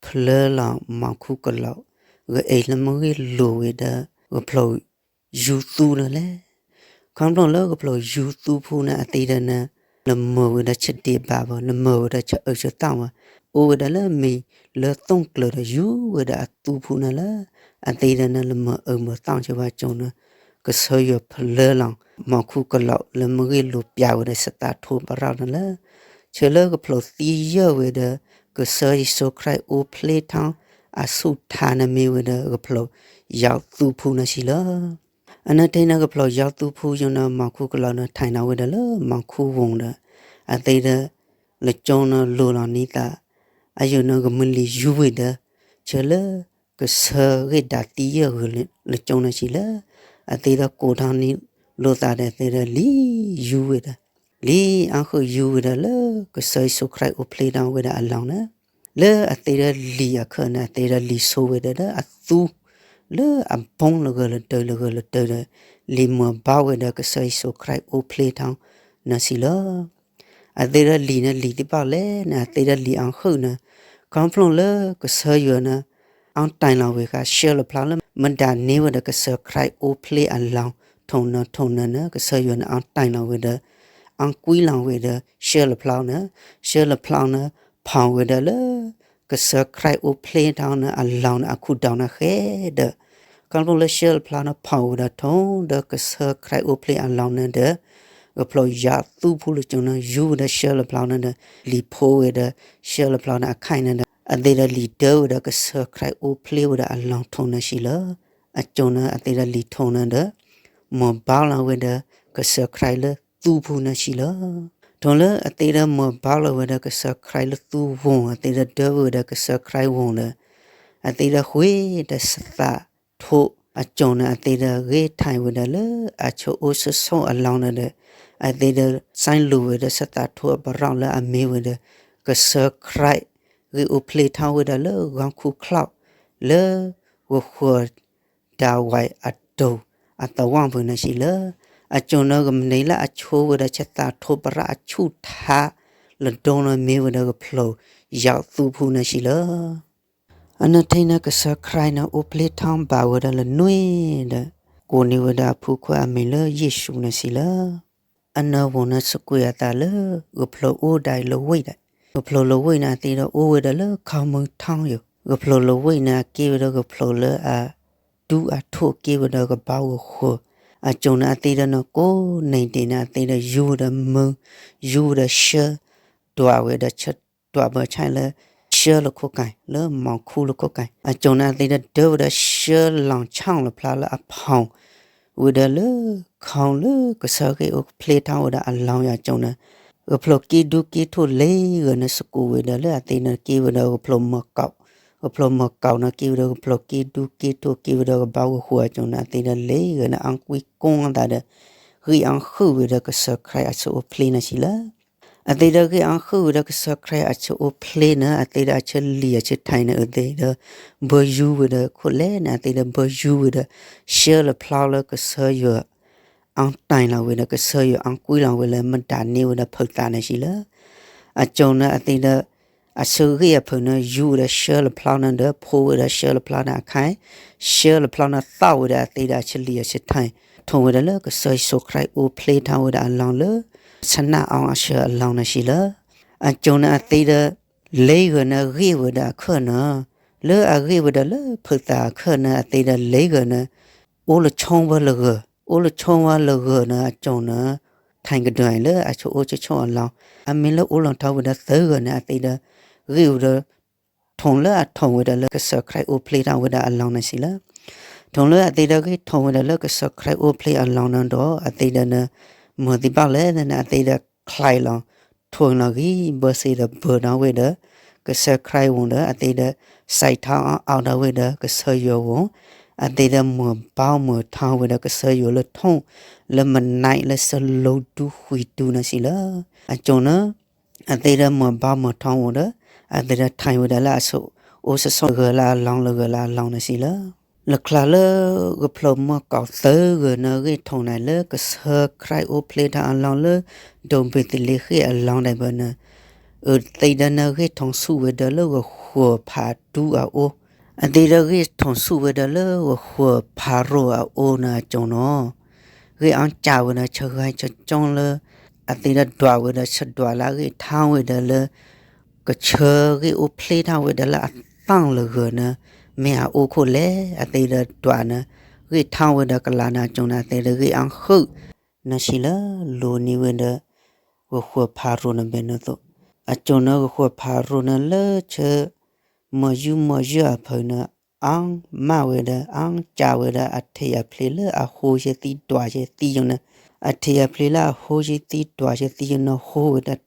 ဖျါလီၤမီၤခူကလိး ဂအ့ၣ်လၢမ့ၢ်ဂ့ၢ်လိၣ်ဝဲဒီး ကဖျိးယူၤသူန့ၣ်လဲၣ်. ခီဖျိလၢကဖျိးယူၤသူဖိန့ၣ် အသ့ၣ်ဒီးန့ၣ် လၢမၢဝဲဒီးဆၢဒံးဘၣ်ဘၣ်, လၢမၢဝဲဒီးဆၢအၢဆၢသီဘၣ်, အိၣ်ဝဲဒၣ်လၢမ့ၢ်လၢသိၣ်ကျၢၤဒီးယူၤဝဲဒၣ်အသူဖိန့ၣ်လီၤ. အသ့ၣ်ဒီးန့ၣ် လၢမၢအၢမၢသီဆၢဘၣ်ကၠိန့ၣ် ကစၢ်ယွၤဖျါလီၤ မီၤခူကလိး လၢမ့ၢ်ဂ့ၢ်လိၣ်ပျၢ်ဝဲဒီးစတးထိပရီၣ်န့ၣ်လီၤ. ဆၢလၢကဖျိးသံယၢၢ်ဝဲဒီး ကစၢ်ယ့ၣ်ၡူးခရံာ်အိၣ်ဖျဲၣ်ထီၣ်အဆူၣ်ထါန့ၣ်မ့ၢ်ဝဲဒီး ကဖျိးယါသူဖိန့ၣ်စံးလီၤ. အနထံၣ်န့ၣ် ကဖျိးယါသူဖိယိာ်န့ၣ် မီၤခူကလိးန့ၣ် ထံၣ်န့ၢ်ဝဲဒၣ်လၢမီၤခူဝံၤဒီး အသ့ၣ်ဒီး လၢကၠိန့ၣ်လိၣ်လီၤန့ၢ်သး အယိာ်န့ၣ် ကမ့ၢ်လံာ်ယူၤဝဲဒီး ဆၢလၢ ကစၢ်ဂ့ၢ်ဒၣ်သံယၢၢ်ဂ့ၤလၢကၠိန့ၣ်စံးလီၤ. အသ့ၣ်ဒီးကိးထီၣ်န့ၢ်လိာ်သးဒီး အသ့ၣ်ဒီးလံာ်ယူၤဝဲဒီး လံာ်အါဃုာ်ယူၤဝဲဒီးလၢ ကစၢ်ယ့ၣ်ၡူးခရံာ်အိၣ်ဖျဲၣ်ထီၣ်ဝဲဒၣ်အလီၢ်န့ၣ် လၢအသ့ၣ်ဒီးလံာ်အခၢၣ်န့ၣ် အသ့ၣ်ဒီးလံာ်ဆိဝဲဒၣ်ဒီးအသူ လၢအဘီလၢဂၢၢ်လၢတၢ်လၢဂၢၢ်လၢတၢ်ဒီး လံာ်မၢဘၣ်ဝဲဒီးကစၢ်ယ့ၣ်ၡူးခရံာ်အိၣ်ဖျဲၣ်ထီၣ်န့ၣ်စံးလီၤ. အသ့ၣ်ဒီးလံာ်န့ၣ်လံာ်တဘၣ်လဲၣ်န့ၣ် အသ့ၣ်ဒီးလံာ်အါဃုာ်န့ၣ် ခီဖျိလၢကစၢ်ယွၤန့ၣ် အီၣ်တၢ်လီၤဝဲဃာ် ဆှၢလီၤဖျါလၢ မ့ၢ်ဒၣ်န့ၢ်ဝဲဒီးကစၢ်ခရံာ်အိၣ်ဖျဲၣ်အလီၢ် ထိၣ်နၢၤထိၣ်နၢၤန့ၣ် ကစၢ်ယွၤန့ၣ် အီၣ်တၢ်လီၤဝဲဒီး အီၣ်ကွံာ်လီၤဝဲဒီး ဆှၢလီၤဖျါန့ၣ် ဆှၢလီၤဖျါန့ၣ် ဖီၣ်ဝဲဒၣ်လၢ ကစၢ်ခရံာ်အိၣ်ဖျဲၣ်ထီၣ်န့ၣ် အလီၢ်န့ၣ် အခူၣ်ဒိၣ်န့ၣ်ဃဲဒီး ခီဖျိလၢဆှၢလီၤဖျါန့ၣ် ဖီၣ်ဝဲဒၣ်ထိၣ်ဒီးကစၢ်ခရံာ်အိၣ်ဖျဲၣ်အလီၢ်န့ၣ်ဒီး ကဖျိးယၣ်သူၣ်ဖူလၢကၠိန့ၣ် ယူၤဝဲဒီးဆှၢလီၤဖျါန့ၣ်ဒီး လံာ်ဖိဝဲဒီး ဆှၢလီၤဖျါန့ၣ်အခါအံၤန့ၣ်ဒီး အသ့ဒီးလံာ်ဒၢဝဲဒီး ကစၢၢ်ခရံာ်အိၣ်ဖျဲၣ်ဝဲဒီးအလီၢ်ထူၣ်န့ၣ်စံးလၢ အကၠိန့ၣ် အသ့ဒီးလံာ်ထူၣ်န့ၣ်ဒီး မၤဘါလီၤဝဲဒီး ကစၢၢ်ခရံာ်လၢသူၣ်ဖူန့ၣ်စံးလၢ ထူၣ်လၢအသ့ဒီးမၤဘါလီၤဝဲဒီး ကစၢၢ်ခရံာ်လၢသူၣ်ဝူၤ အသ့ဒီးဒၢဝဲဒီး ကစၢၢ်ခရံာ်ဝူၤဒီး အသ့ဒီးဃ့ဒီးစသးထိၣ် အကၠိန့ၣ် အသ့ဒီးဂ့ၢ်ထံၣ်ဝဲဒၣ်လၢ အဆိအိၣ်ဆိးဆိးအလီၢ်န့ၣ်ဒီး အသ့ဒီး စဲလိာ်ဝဲဒီးစသးထိၣ်အပရီၣ်လၢအမ့ၢ်ဝဲဒီး ကစၢၢ်ခရံာ် ဂ့ၢ်အိၣ်ဖျဲၣ်ထီၣ်ဝဲဒၣ်လၢဂီၤခူၣ်ချီၣ် လၢ ဂီၤဃိၤ ဒၤဝံးအဒိၣ် အသဝီပူၤန့ၣ်စံးလၢ အကၠိန့ၣ် ကမ့ၢ်လၢအဆိဝဲဒီး ဆသးထိၣ်ပရီၣ်အဆူၣ်ထး လၢဒိန့ၣ်မ့ၢ်ဝဲဒီး ကဖျိးယၣ်သူၣ်ဖူန့ၣ်စံးလၢ အနထံၣ်န့ၣ် ကစၢၢ်ခရံာ်န့ၣ် အိၣ်ဖျဲၣ်ထီၣ်ဘၣ်ဝဲဒၣ်လၢနွံဒီး ကိးန့ၢ်ဝဲဒၣ်အဖုခိၣ်အမံၤလၢယ့ၣ်ၡူးန့ၣ်စံးလၢ အနၢပူၤန့ၣ် စကွံာ်အသးလၢ ကဖျိးအိၣ်ဒၣ်လၢဝ့ၢ်ဒီး ကဖျိးလၢဝ့ၢ်န့ၣ် အသ့ဒီးအိၣ်ဝဲဒၣ်လၢခီမုၢ်ထီၣ်ယိာ် ကဖျိးလၢဝ့ၢ်န့ၣ် အကဲဝဲဒၣ်ကဖျိးလၢအ ဒူအထိၣ်ကဲဝဲဒီးကဘီကဃိၤ အကၠိန့ၣ် အသ့ဒီးနကိးန့ၢ်ဒံးန့ၣ် အသ့ဒီးယူၤဝဲဒီးမုာ် ယူၤဝဲဒီးဆှၢ ဒွးဝဲဒီး ဒွးဘၢဆၣ်လၢ ဆှၢလၢခိၣ်ကဲၤ လၢမီၤခူလၢခိၣ်ကဲၤ အကၠိန့ၣ် အသ့ဒီးဒၢဝဲဒီးဆှၢလီၤဆီၣ်လီၤဖျါလၢအဖီၣ် ဝဲဒၣ်လၢ ခီလၢကစၢၢ်ခရံာ်အိၣ်ဖျဲၣ်ထီၣ်ဝဲဒၣ်အလီၢ်အကၠိန့ၣ် ကဖျိးက့ဒူက့ထိၣ်လၢဂၤန့ၣ် စကိးဝဲဒၣ်လၢအသ့န့ၣ် ကဲဝဲဒၣ်ကဖျိးမီၤကီး ကဖျိးမီၤကီးန့ၣ် ကဲဝဲဒၣ်ကဖျိးက့ဒူက့ထိၣ် ကဲဝဲဒၣ်ကဘီကဃိၤအကၠိန့ၣ် အသ့ဒီးလၢဂၤန့ၣ် အကွံကိသးဒီး ဂ့ၢ်အီဃုာ်ဝဲဒီးကစၢၢ်ခရံာ်အဆိအိၣ်ဖျဲၣ်န့ၣ်စံးလၢ အသ့ဒီးဂ့ၢ်အီဃုာ်ဝဲဒီးကစၢၢ်ခရံာ်အဆိအိၣ်ဖျဲၣ်န့ၣ် အသ့ဒီးအဆၢလံာ်အဆၢထံးန့ၣ် အသ့ဒီး ဘၢယူၤဝဲဒီးခိၣ်လဲၣ်န့ၣ် အသ့ဒီးဘၢယူၤဝဲဒီး ဆှၢလီၤဖျါလၢကစၢ်ယွၤ အီတၢ်လီၤဝဲဒီး ကစၢ်ယွၤအီကွံလီၤဝဲလၢမတၤန့ၢ်ဝဲဒီးဖုးသးန့ၣ်စံးလၢ အကၠိန့ၣ် အသ့ဒီး အဆၢဂ့ၢ်အဖုးန့ၣ် ယူၤဝဲဒီးဆှၢလီၤဖျါန့ၣ်ဒီး ဖိဝဲဒီးဆှၢလီၤဖျါန့ၣ်အခါ ဆှၢလီၤဖျါန့ၣ်သီၣ်ဝဲဒီးအသ့ဒီးအဆၢလံာ်အဆၢထံး ထိၣ်ဝဲဒၣ်လၢကစၢ်ယ့ၣ်ၡူးခရံာ်အိၣ်ဖျဲၣ်ထီၣ်ဝဲဒၣ်အလီၢ်လၢ ဆနၣ်အီအဆၢအလီၢ်န့ၣ်စံးလၢ အကၠိန့ၣ် အသ့ဒီး လၢဂၤန့ၣ်ဂ့ၢ်ဝဲဒၣ်အခၢၣ်န့ၣ် လၢအဂ့ၢ်ဝဲဒၣ်လၢဖုးသးအခၢၣ်န့ၣ် အသ့ဒီးလၢဂၤန့ၣ် အိၣ်လၢဆိဝဲလၢဂၤ အိၣ်လၢဆိဝဲလၢဂၤန့ၣ် အကၠိန့ၣ် ထံၣ်ကဒုလၢအဆိအိၣ်ဆိးဆိးအလီၢ် အမ့ၢ်လၢအိၣ်လီၤထီၣ်ဝဲဒၣ်သၢဂၤန့ၣ် အသ့ဒီး ဂ့ၢ်ဝဲဒၣ် ထိၣ်လၢအထိၣ်ဝဲဒၣ်လၢကစၢၢ်ခရံာ်အိၣ်ဖျဲၣ်ထီၣ်ဝဲဒၣ်အလီၢ်န့ၣ်စံးလၢ ထိၣ်လၢအသ့ဒီးဂ့ၢ်ထိၣ်ဝဲဒၣ်လၢကစၢၢ်ခရံာ်အိၣ်ဖျဲၣ်အလီၢ်န့ၣ်ဒီး အသ့ဒီးန့ၣ် မၤသံဘၣ်လဲၣ်န့ၣ် အသ့ဒီးချံးလီၤ ထိၣ်လီၤဂံၢ်ဘၢသ့ဒီးဘၢထီၣ်ဝဲဒီး ကစၢၢ်ခရံာ်ဝူၤဒီး အသ့ဒီး စဲးထီၣ်အီၣ်အီထီၣ်ဝဲဒီးကစၢ်ယွၤဝူၤ အသ့ဒီးမၤဘါမၤထီၣ်ဝဲဒီးကစၢ်ယွၤလၢထိၣ် လၢမနုၤလၢဆၢလိၤဒူဃံၤဒူန့ၣ်စံးလၢ အကၠိန့ၣ် အသ့ဒီးမၤဘါမၤထီၣ်ဝဲဒီး အသ့ဒီးထံၣ်ဝဲဒၣ်လၢအဆိအိၣ်ဆိးဆိးဂၤလၢအလီၢ်လၢဂၤလၢအလီၢ်န့ၣ်စံးလၢ လၢချါလၢ ကဖျိးမီၤကီးသၢဂၤန့ၣ်ဂ့ၢ်ထိၣ်န့ၣ်လၢကစၢၢ်ခရံာ်အိၣ်ဖျဲၣ်ထီၣ်အလီၢ်လၢ ဒိၣ်ဘ့းသလ့ဃ့ၣ်အလီၢ်ဒၣ်ဘၣ်န့ၣ် အသ့ဒီးန့ၣ်ဂ့ၢ်ထိၣ်ဆူၣ်ဝဲဒၣ်လၢဂီၤဃိၤဖးဒူအအိၣ် အသ့ဒီးဂ့ၢ်ထိၣ်ဆူၣ်ဝဲဒၣ်လၢဂီၤဃိၤဖးရိၤအအိၣ်န့ၣ်အကၠိန့ၣ် ဂ့ၢ်အီၣ်ကၠၢဝဲဒၣ်ဆၢဂၤဆၢကၠီလၢ အသ့ဒီးဒွးဝဲဒီးဆၢဒွးလၢအဂ့ၢ်ထီၣ်ဝဲဒၣ်လၢ ကစၢၢ်ဂ့ၢ်အိၣ်ဖျဲၣ်ထီၣ်ဝဲဒၣ်လၢအသီၣ်လၢဂၤန့ၣ် မ့ၢ်အအိၣ်ခိၣ်လဲၣ် အသ့ဒီးဒွးန့ၣ် ဂ့ၢ်ထီၣ်ဝဲဒီးကလၤန့ၣ်အကၠိန့ၣ် အသ့ဒီးဂ့ၢ်အီၣ်ဃုာ် န့ၣ်စံးလၢ လိၤန့ၢ်ဝဲဒီး ဂီၤဃိၤဖးရိၤန့ၣ်ဘၣ်န့ၣ်သိး အကၠိန့ၣ်ဂီၤဃိၤဖးရိၤန့ၣ်လၢဆၢ မီၤယူမီၤယၢၢ်အဖၢန့ၣ် အီၣ်မးဝဲဒီး အီၣ်ကၠၢဝဲဒီးအထံးအဖျ့လၢအဟိယသံဒွးယသံယိာ်န့ၣ် အထံးအဖျ့လၢအဟိယသံဒွးယသံယိာ်န့ၣ် ဟိဝဲဒီးတၢ်တၢ်ဒီး အဆၢဒွးန့ၣ်ဂ့ၢ်ထီၣ်ဝဲဒီးလၢမ့ၤဃီၣ်ဘဲသိးဒီး ကဖျိးမီၤကီးသၢဂၤယိာ်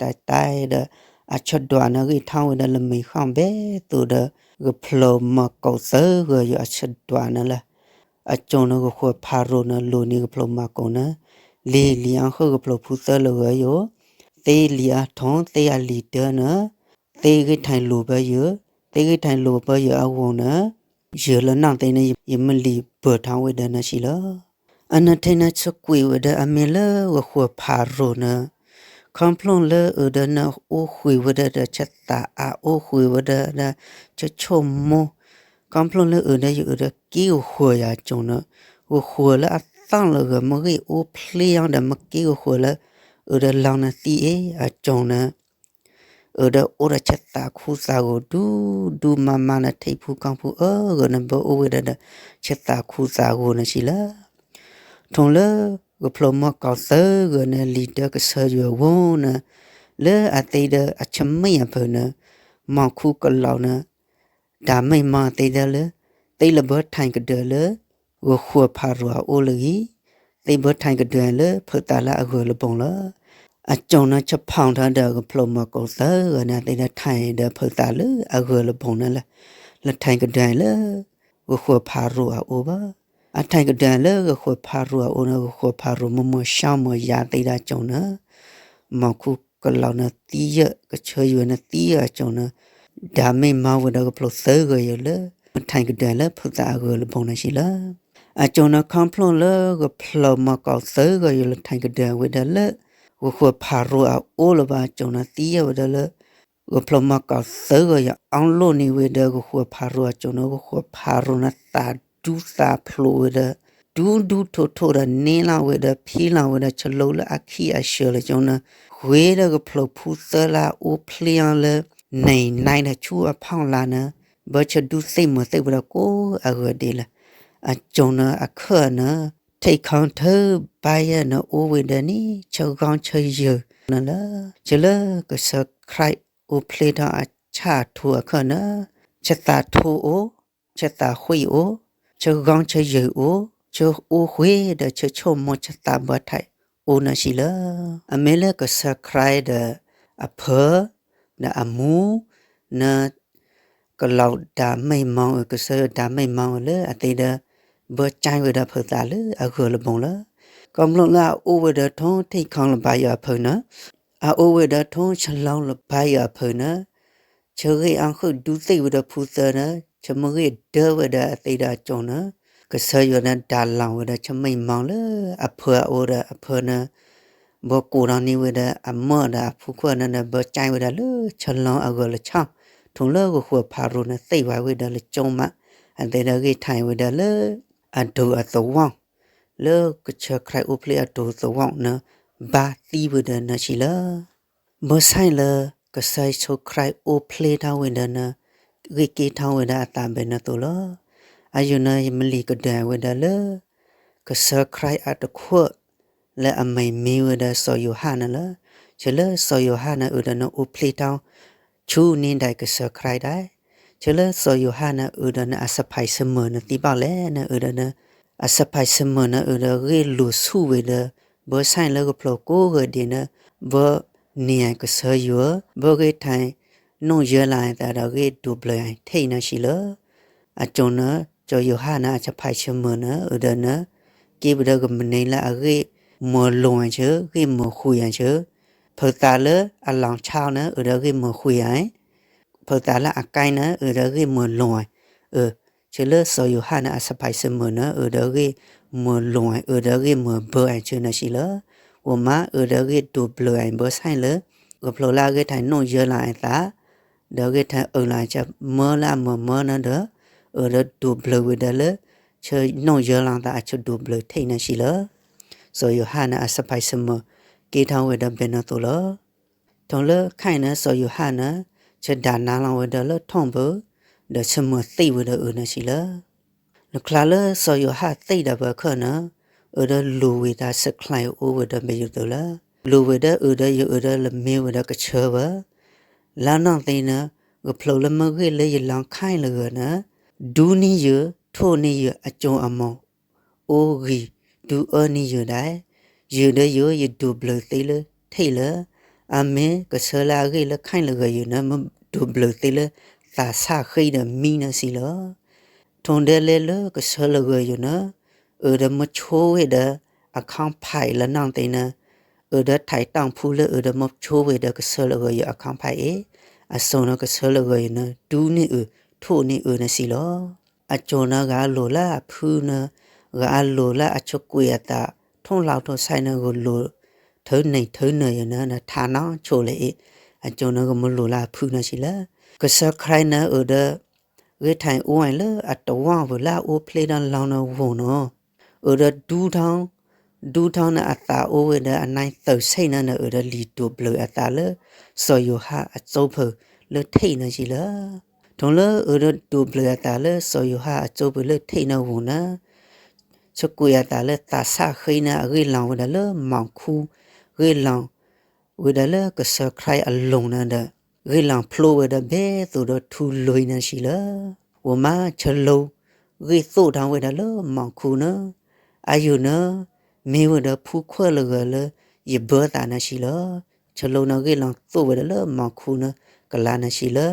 အဆၢဒွးန့ၣ်လၢ အကၠိန့ၣ်ဂီၤဃိၤဖးရိၤန့ၣ် လိၤန့ၢ်ကဖျိးမီၤကီးန့ၣ် လံၤလံၤအီၣ်ဃုာ်ကဖျိးဖုသၢလၢဂၤယိာ် သ့လံၤအထီၣ် သ့အလံၤဒၢန့ၣ် သ့ဂ့ၢ်ထံးလိၤဘၢယိာ် သ့ဂ့ၢ်ထံးလိၤဘၢယိာ်အဂီၢ်န့ၣ် ယိာ်လၢနီၢ်သ့န့ၣ် ယမ့ၢ်လံၤဘၢၣ်ထီၣ်ဝဲဒီးန့ၣ်စံးလီၤ. အနထံၣ်န့ၣ် ဆၢကွံာ်ဝဲဒီးအမ့ၢ်လၢဂီၤဃိၤဖးရိၤန့ၣ် ခီဖျိလၢအၢဒီးန့ၣ်အိၣ်ဃုာ်ဝဲဒီးဒီးဆၢသးအါ အိၣ်ဃုာ်ဝဲဒီးဒီးဆၢဆိကမိၣ် ခီဖျိလၢအၢဒီးယအၢဒီးက့ၢ်ဂီၤဃိၤယၤအကၠိန့ၣ် ဂီၤဃိၤလၢအသီၣ်လၢဂၤမ့ၢ်ဂ့ၢ်အိၣ်ဖျဲၣ်အီၤဒီးမ့ၢ်က့ၢ်ဂီၤဃိၤလၢ အၢဒီးလီၤန့ၣ်သံအ့ၣ်အကၠိန့ၣ် အၢဒီးအိၣ်ဒီးဆၢသးခူသးဂီၤဒူဒူမးမးန့ၣ် ထံဖုကီၢ်ဖုအၢဂၤန့ၣ် ဘၢအိၣ်ဝဲဒၣ်ဒီးဆၢသးခူသးဂီၤန့ၣ်စံးလၢ ထိၣ်လၢ ကဖျိးမီၢ်ကီးသၢဂၤန့ၣ် လံာ်ဒၢကစၢ်ယွၤဝဲန့ၣ်, လၢအသ့ဒီးအဆၢမ့ၢ်အဖၢန့ၣ်, မီၤခူကလီၤန့ၣ်, ဒၤမ့ၢ်မီၢ်သ့ဒီးလၢ, သ့လၢဘၢထံကဒၢလၢ, ဂဃိၤဖၤရိၤအအိၣ်လၢအဂ့ၤ, သ့ဘၢထံကဒၢလၢဖုသးလၢအဂၢၤလၢဘိလီၤ. အကၠိၣ်န့ၣ် ဆဖီၣ်ထီၣ်ဒီးကဖျိးမီၢ်ကီးသၢဂၤန့ၣ် အသ့ဒီးထံဒီးဖုသးလၢအဂၢၤလၢဘိန့ၣ်လီၤ. လၢထံကဒၢလၢ ဂဃိၤဖၤရိၤအအိၣ်ဘၣ်. အထံကဒၢလၢဂဃိၤဖၤရိၤအအိၣ်န့ၣ် ဂဃိၤဖၤရိၤမ့ၢ်မီၢ်ဆါမီၢ်ယၤသ့ဒီးအကၠိၣ်န့ၣ်, မီၤခူကလီၤန့ၣ်သံယၢၢ် ကဆၢယွၤန့ၣ်သံယၢၢ်အကၠိၣ်န့ၣ်, ဒၤမ့ၢ်မီၢ်ဝဲဒီးကဖျိးသၢဂၤယၤလၢ, ထံကဒၢလၢဖုသးအဂၢၤလၢဘိန့ၣ်စံးလီၤ. အကၠိၣ်န့ၣ်ခီဖျိလၢဂဖျိးမီၢ်ကီးသၢဂၤယၤလၢထံကဒၢဝဲဒၣ်လၢ, ဂဃိၤဖၤရိၤအအိၣ်လၢၤဘၣ် အကၠိၣ်န့ၣ်သံယၢၢ်ဝဲဒၣ်လၢ ဂဖျိးမီၢ်ကီးသၢဂၤယၤအီလိၣ်န့ၢ်ဝဲဒီးဂဃိၤဖၤရိၤအကၠိၣ်န့ၣ် ဂဃိၤဖၤရိၤန့ၣ်သးဒူသးဖျိးဝဲဒီး, ဒူဒူထိၣ်ထိၣ်ဒီးန့ၢ်လီၤဝဲဒီးဖံလီၤဝဲဒီးဆလိလၢအခံအစၢၤလၢကၠိၣ်န့ၣ်, ဃ့ဒီးကဖျိးဖုသၢလၢအအိၣ်ဖျ့အီၤလၢ, နံၤနါဒီးဆူအဖီလာ်န့ၣ်, ဘၢဆၢဒူသ့ၣ်မီၤသ့ၣ်ဝဲဒီးကိးအဂၤဒဲးလီၤ. အကၠိၣ်န့ၣ်အခၢၣ်န့ၣ်, ထံၣ်ခီထၢဘါယဲၢ်န့ၣ်အိၣ်ဝဲဒီးန့ၣ် ဆၢဂီၤဆၢယၢၤန့ၣ်လီၤ. ဆၢလၢကစၢ်ခရံာ်အိၣ်ဖျ့ထီၣ်အဆၣ်အထူအခၢၣ်န့ၣ်, ဆၢသးထူအိၣ်, ဆၢသးဃ့ၢ်အိၣ်, ဆၢဂီၤဆၢယၢၤအိၣ်, ဆၢအိၣ်ဃ့ဒီးဆၢဆိကမိၣ်ဆၢသးဘၣ်ထံးအိၣ်န့ၣ်စံးလီၤ. အမ့ၢ်လၢကစၢ်ခရံာ်ဒီးအဖၢ, ဒီးအမူ, န့ၣ် ကလီၤဒၤမ့ၢ်မီၢ်အၢ ကစၢ်ယွၤဒၤမ့ၢ်မီၢ်အၢလၢအသ့ဒီး, ဘၢကၠဲဝဲဒီးဖုသးလၢအဂၢၤလၢဘိလီၤ. ခီဖျိလၢအအိၣ်ဝဲဒီးထိၣ်ထံၣ်ခီလၢၤဘါယွၤအဖၢန့ၣ်, အအိၣ်ဝဲဒီးထိၣ်ဆၢလီၤလၢၤဘါယွၤအဖၢန့ၣ်, ဆၢဂ့ၢ်အီၣ်ဃုာ်ဒူသ့ၣ်ဝဲဒီးဖုသၢန့ၣ်, ဆၢမုၢ်ဂ့ၢ်ဒၢဝဲဒီးအသ့ဒီးအကၠိၣ်န့ၣ်, ကစၢ်ယွၤန့ၣ်ဒၣ်လီၤဝဲဒီးဆၢမ့ၢ်မီၢ်လၢအဖၢအအိၣ်ဒီးအဖၢန့ၣ် ဘၢကိးထီၣ်န့ၢ်ဝဲဒီးအမၢၢ်ဒီးအဖုခိၣ်န့ၣ်ဒီး ဘၢကၠဲဝဲဒၣ်လၢဆၢလီၤအဂၢၤလၢဆၣ်, ထိၣ်လၢဂဃိၤဖၤရိၤန့ၣ်သ့ၣ်ဝဲဝဲဒီးလၢကၠိမး, အသ့ဒီးဂ့ၢ်ထံးဝဲဒၣ်လၢ အဒိၣ်အသဝီ, လၢကစၢ်ခရံာ်အိၣ်ဖျ့အဒိၣ်သဝီန့ၣ်, ဘါသံဝဲဒီးန့ၣ်စံးလီၤ. ဘၣ်ဆၣ်လၢကစၢ်ယ့ၣ်ၡူးခရံာ်အိၣ်ဖျ့ထီၣ်ဝဲဒီးန့ၣ်, ဂ့ၢ်က့ၤထီၣ်ဝဲဒၣ်အသးဘၣ်န့ၣ်အသိးလီၤ. အယုၢ်န့ၣ်ယမ့ၢ်လံာ်ကဒၢဝဲဒၣ်လၢ ကစၢ်ခရံာ်အတခွါ လၢအမံၤမ့ၢ်ဝဲဒီးစီၤယိၤဟၣ်န့ၣ်လီၤ. ဆၢလၢစီၤယိၤဟၣ်န့ၣ်အၢဒီးန့ၣ်အိၣ်ဖျ့ထီၣ် ဆူန့ၢ်ဒၣ်ကစၢ်ခရံာ်ဒၣ်, ဆၢလၢစီၤယိၤဟၣ်န့ၣ်အၢဒီးန့ၣ်အဆၢဖးဆၢမုၢ်န့ၣ်သံဘၣ်လဲၣ်န့ၣ်အၢဒီးန့ၣ်, အဆၢဖးဆၢမုၢ်န့ၣ်အၢဒီးဂ့ၢ်လိာ်ဆူၣ်ဝဲဒီး, ဘၢဆၣ်လၢကဖျိးကိးဂၤဒဲးန့ၣ်, ဘၢန့ၢ်ကစၢ်ယွၤ, ဘၢဂ့ၢ်ထံး နီၣ်ယၢလီၤအသးဒီးဂ့ၢ်ဒိးဘျၢအထံးန့ၣ်စံးလီၤ. အကၠိၣ်န့ၣ်, စီၤယိၤဟၣ်န့ၣ်အဆၢဖးဆၢမုၢ်န့ၣ်အၢဒီးန့ၣ်, က့ၤပဒီးကမ့ၢ်န့ၢ်လၢအဂ့ၢ်မၢလိာ်အဆၢ, ဂ့ၢ်မၢဃုာ်အဆၢ, ဖုသးလၢအလီၤဆါန့ၣ်အၢဒီးဂ့ၢ်မၢဃုာ်အ, ဖုသးလၢအကဲန့ၣ်အၢဒီးဂ့ၢ်မၢလိာ်, အၢ, ဆၢလၢစီၤယိၤဟၣ်န့ၣ်အဆၢဖးဆၢမုၢ်န့ၣ်အၢဒီးဂ့ၢ်မၢလိာ်အ, အၢဒီးဂ့ၢ်မၢဘၢအဆၢန့ၣ်စံးလီၤ. အိၣ်မးအၢဒီးဂ့ၢ်ဒိးဘျၢအဘၢဆၣ်လၢ, ကဖျိးလၢအဂ့ၢ်ထံးနီၣ်ယၢလီၤအသး ဒီးဂ့ၢ်ထံးအၢၣ်လီၤအဆၢမၢလၢအမၢမၢန့ၣ်ဒီး, အၢဒီးဒိးဘျၢဝဲဒၣ်လၢ, ဆၢနီၣ်ယၢလီၤသးအဆၢဒိးဘျၢထံးန့ၣ်စံးလီၤ. စီၤယိၤဟၣ်န့ၣ်အဆၢဖးဆၢမုၢ်, က့ၤထီၣ်ဝဲဒီးဘၣ်န့ၣ်အသိးလီၤ. ထိၣ်လၢခဲအံၤန့ၣ် စီၤယိၤဟၣ်န့ၣ်, ဆၢဒၣ်နါလီၤဝဲဒီးလၢထိၣ်ဘိ, ဒီးဆၢမုၢ်သံဝဲဒီးအၢန့ၣ်စံးလီၤ. လၢချါလၢစီၤယိၤဟၣ်သံဒီးဘၣ်အခၢၣ်န့ၣ်, အၢဒီးလူၤဝံၤသးစၢၢ်ချံးအိၣ်ဝဲဒီးဘၣ်ယိၤသိးလီၤ. လူၤဝဲဒီးအၢဒီးယအၢဒီးလၢမ့ၢ်ဝဲဒီးကဆၢဘၣ် လၢနီၢ်သံန့ၣ်, ကဖျိးလၢမ့ၢ်ဂ့ၢ်လၢယလီၤခဲလၢာ်ဂီၤန့ၣ်, ဒူန့ၢ်ယၤ, ထိၣ်န့ၢ်ယၤ, အကၠိအမိၢ်, အိၣ်ဂံၢ်ဒုးအၢန့ၢ်ယၤဒၣ်, ယၤဒီးယၤယဒိးဘျၢသ့လၢထံးလီၤ. အမ့ၢ်ကဆၢလၢအဂ့ၢ်လၢခဲလၢာ်ဂီၤယၤန့ၣ် မ့ၢ်ဒိးဘျၢသ့လၢသးစၢ်ဃံဒီးမံန့ၣ်စံးလီၤ. ထိၣ်ဒဲလဲလၢကဆၢလၢာ်ဂီၤယၤန့ၣ်, အၢဒီးမ့ၢ်ဆိဝဲဒီးအခီၣ်ဖးလၢနီၢ်သံန့ၣ်, အၢဒီးထံးတီၢ်ဖုလၢအၢဒီးမ့ၢ်ဆိဝဲဒီးကဆၢလၢာ်ဂီၤယၤအခီၣ်ဖးအံၤ, အစိၤန့ၣ်ကဆၢလၢာ်ဂီၤယၤန့ၣ် ဒူန့ၢ်အၢ, ထိၣ်န့ၢ်အၢန့ၣ်စံးလီၤ. အကၠိန့ၣ်ဂၤအလိၤလၢအဖုန့ၣ်, ဂၤအလိၤလၢအဆၢကွံာ်အသး, ထိၣ်လီၤထိၣ်ဆဲးန့ၣ်ဂၤလိၤ, ထုးန့ၢ်ထုးန့ၢ်ယၤန့ၣ် ထးနီၣ်ဆိလၢအံၤ, အကၠိန့ၣ်ဂၤမ့ၢ်လိၤလၢအဖုန့ၣ်စံးလီၤ. ကဆၢခရံာ်န့ၣ်အၢဒီး ဂ့ၢ်ထံးအိၣ်ဝဲလၢအတဝီပူၤလၢအအိၣ်ဖျ့ဒီးလီၤန့ၣ်ဂီၤန့ၣ်, အၢဒီးဒူထီၣ်, ဒူထီၣ်န့ၣ်အသးအိၣ်ဝဲဒီးအနံၣ်သၢဆံန့ၣ်န့ၣ် အၢဒီးလံာ်ဒိးဘျၢအသးလၢ, စီၤယိၤဟၣ်အကၠိဖုလၢထံးန့ၣ်စံးလီၤ. ထိၣ်လၢအၢဒီးဒိးဘျၢအသးလၢစီၤယိၤဟၣ်အကၠိဖုလၢထံးန့ၣ်ဂီၤန့ၣ်, ဆှၢကွံာ်အသးလၢသးစၢ်ဃ့န့ၣ် အဂ့ၢ်လီၤဝဲဒၣ်လၢမီၤခူ, ဂ့ၢ်လီၤဝဲဒၣ်လၢကစၢၢ်ခရံာ်အလိၤန့ၣ်ဒီး ဂ့ၢ်လီၤဖျိဝဲဒၣ်ဘဲသိးဒီးထူလွံၢ်န့ၣ်စံးလၢ ဝဲမးဆၢလိ ဂ့ၢ်သိၣ်ထီၣ်ဝဲဒၣ်လၢမီၤခူန့ၣ်, အယုၢ်န့ၣ် မ့ၢ်ဝဲဒၣ်ဖူခွဲၣ်လၢဂၤလၢယဘၢသးန့ၣ်စံးလၢ ဆၢလိန့ၣ်ဂ့ၢ်လီၤသိၣ်ဝဲဒၣ်လၢမီၤခူန့ၣ်ကလါန့ၣ်စံးလၢ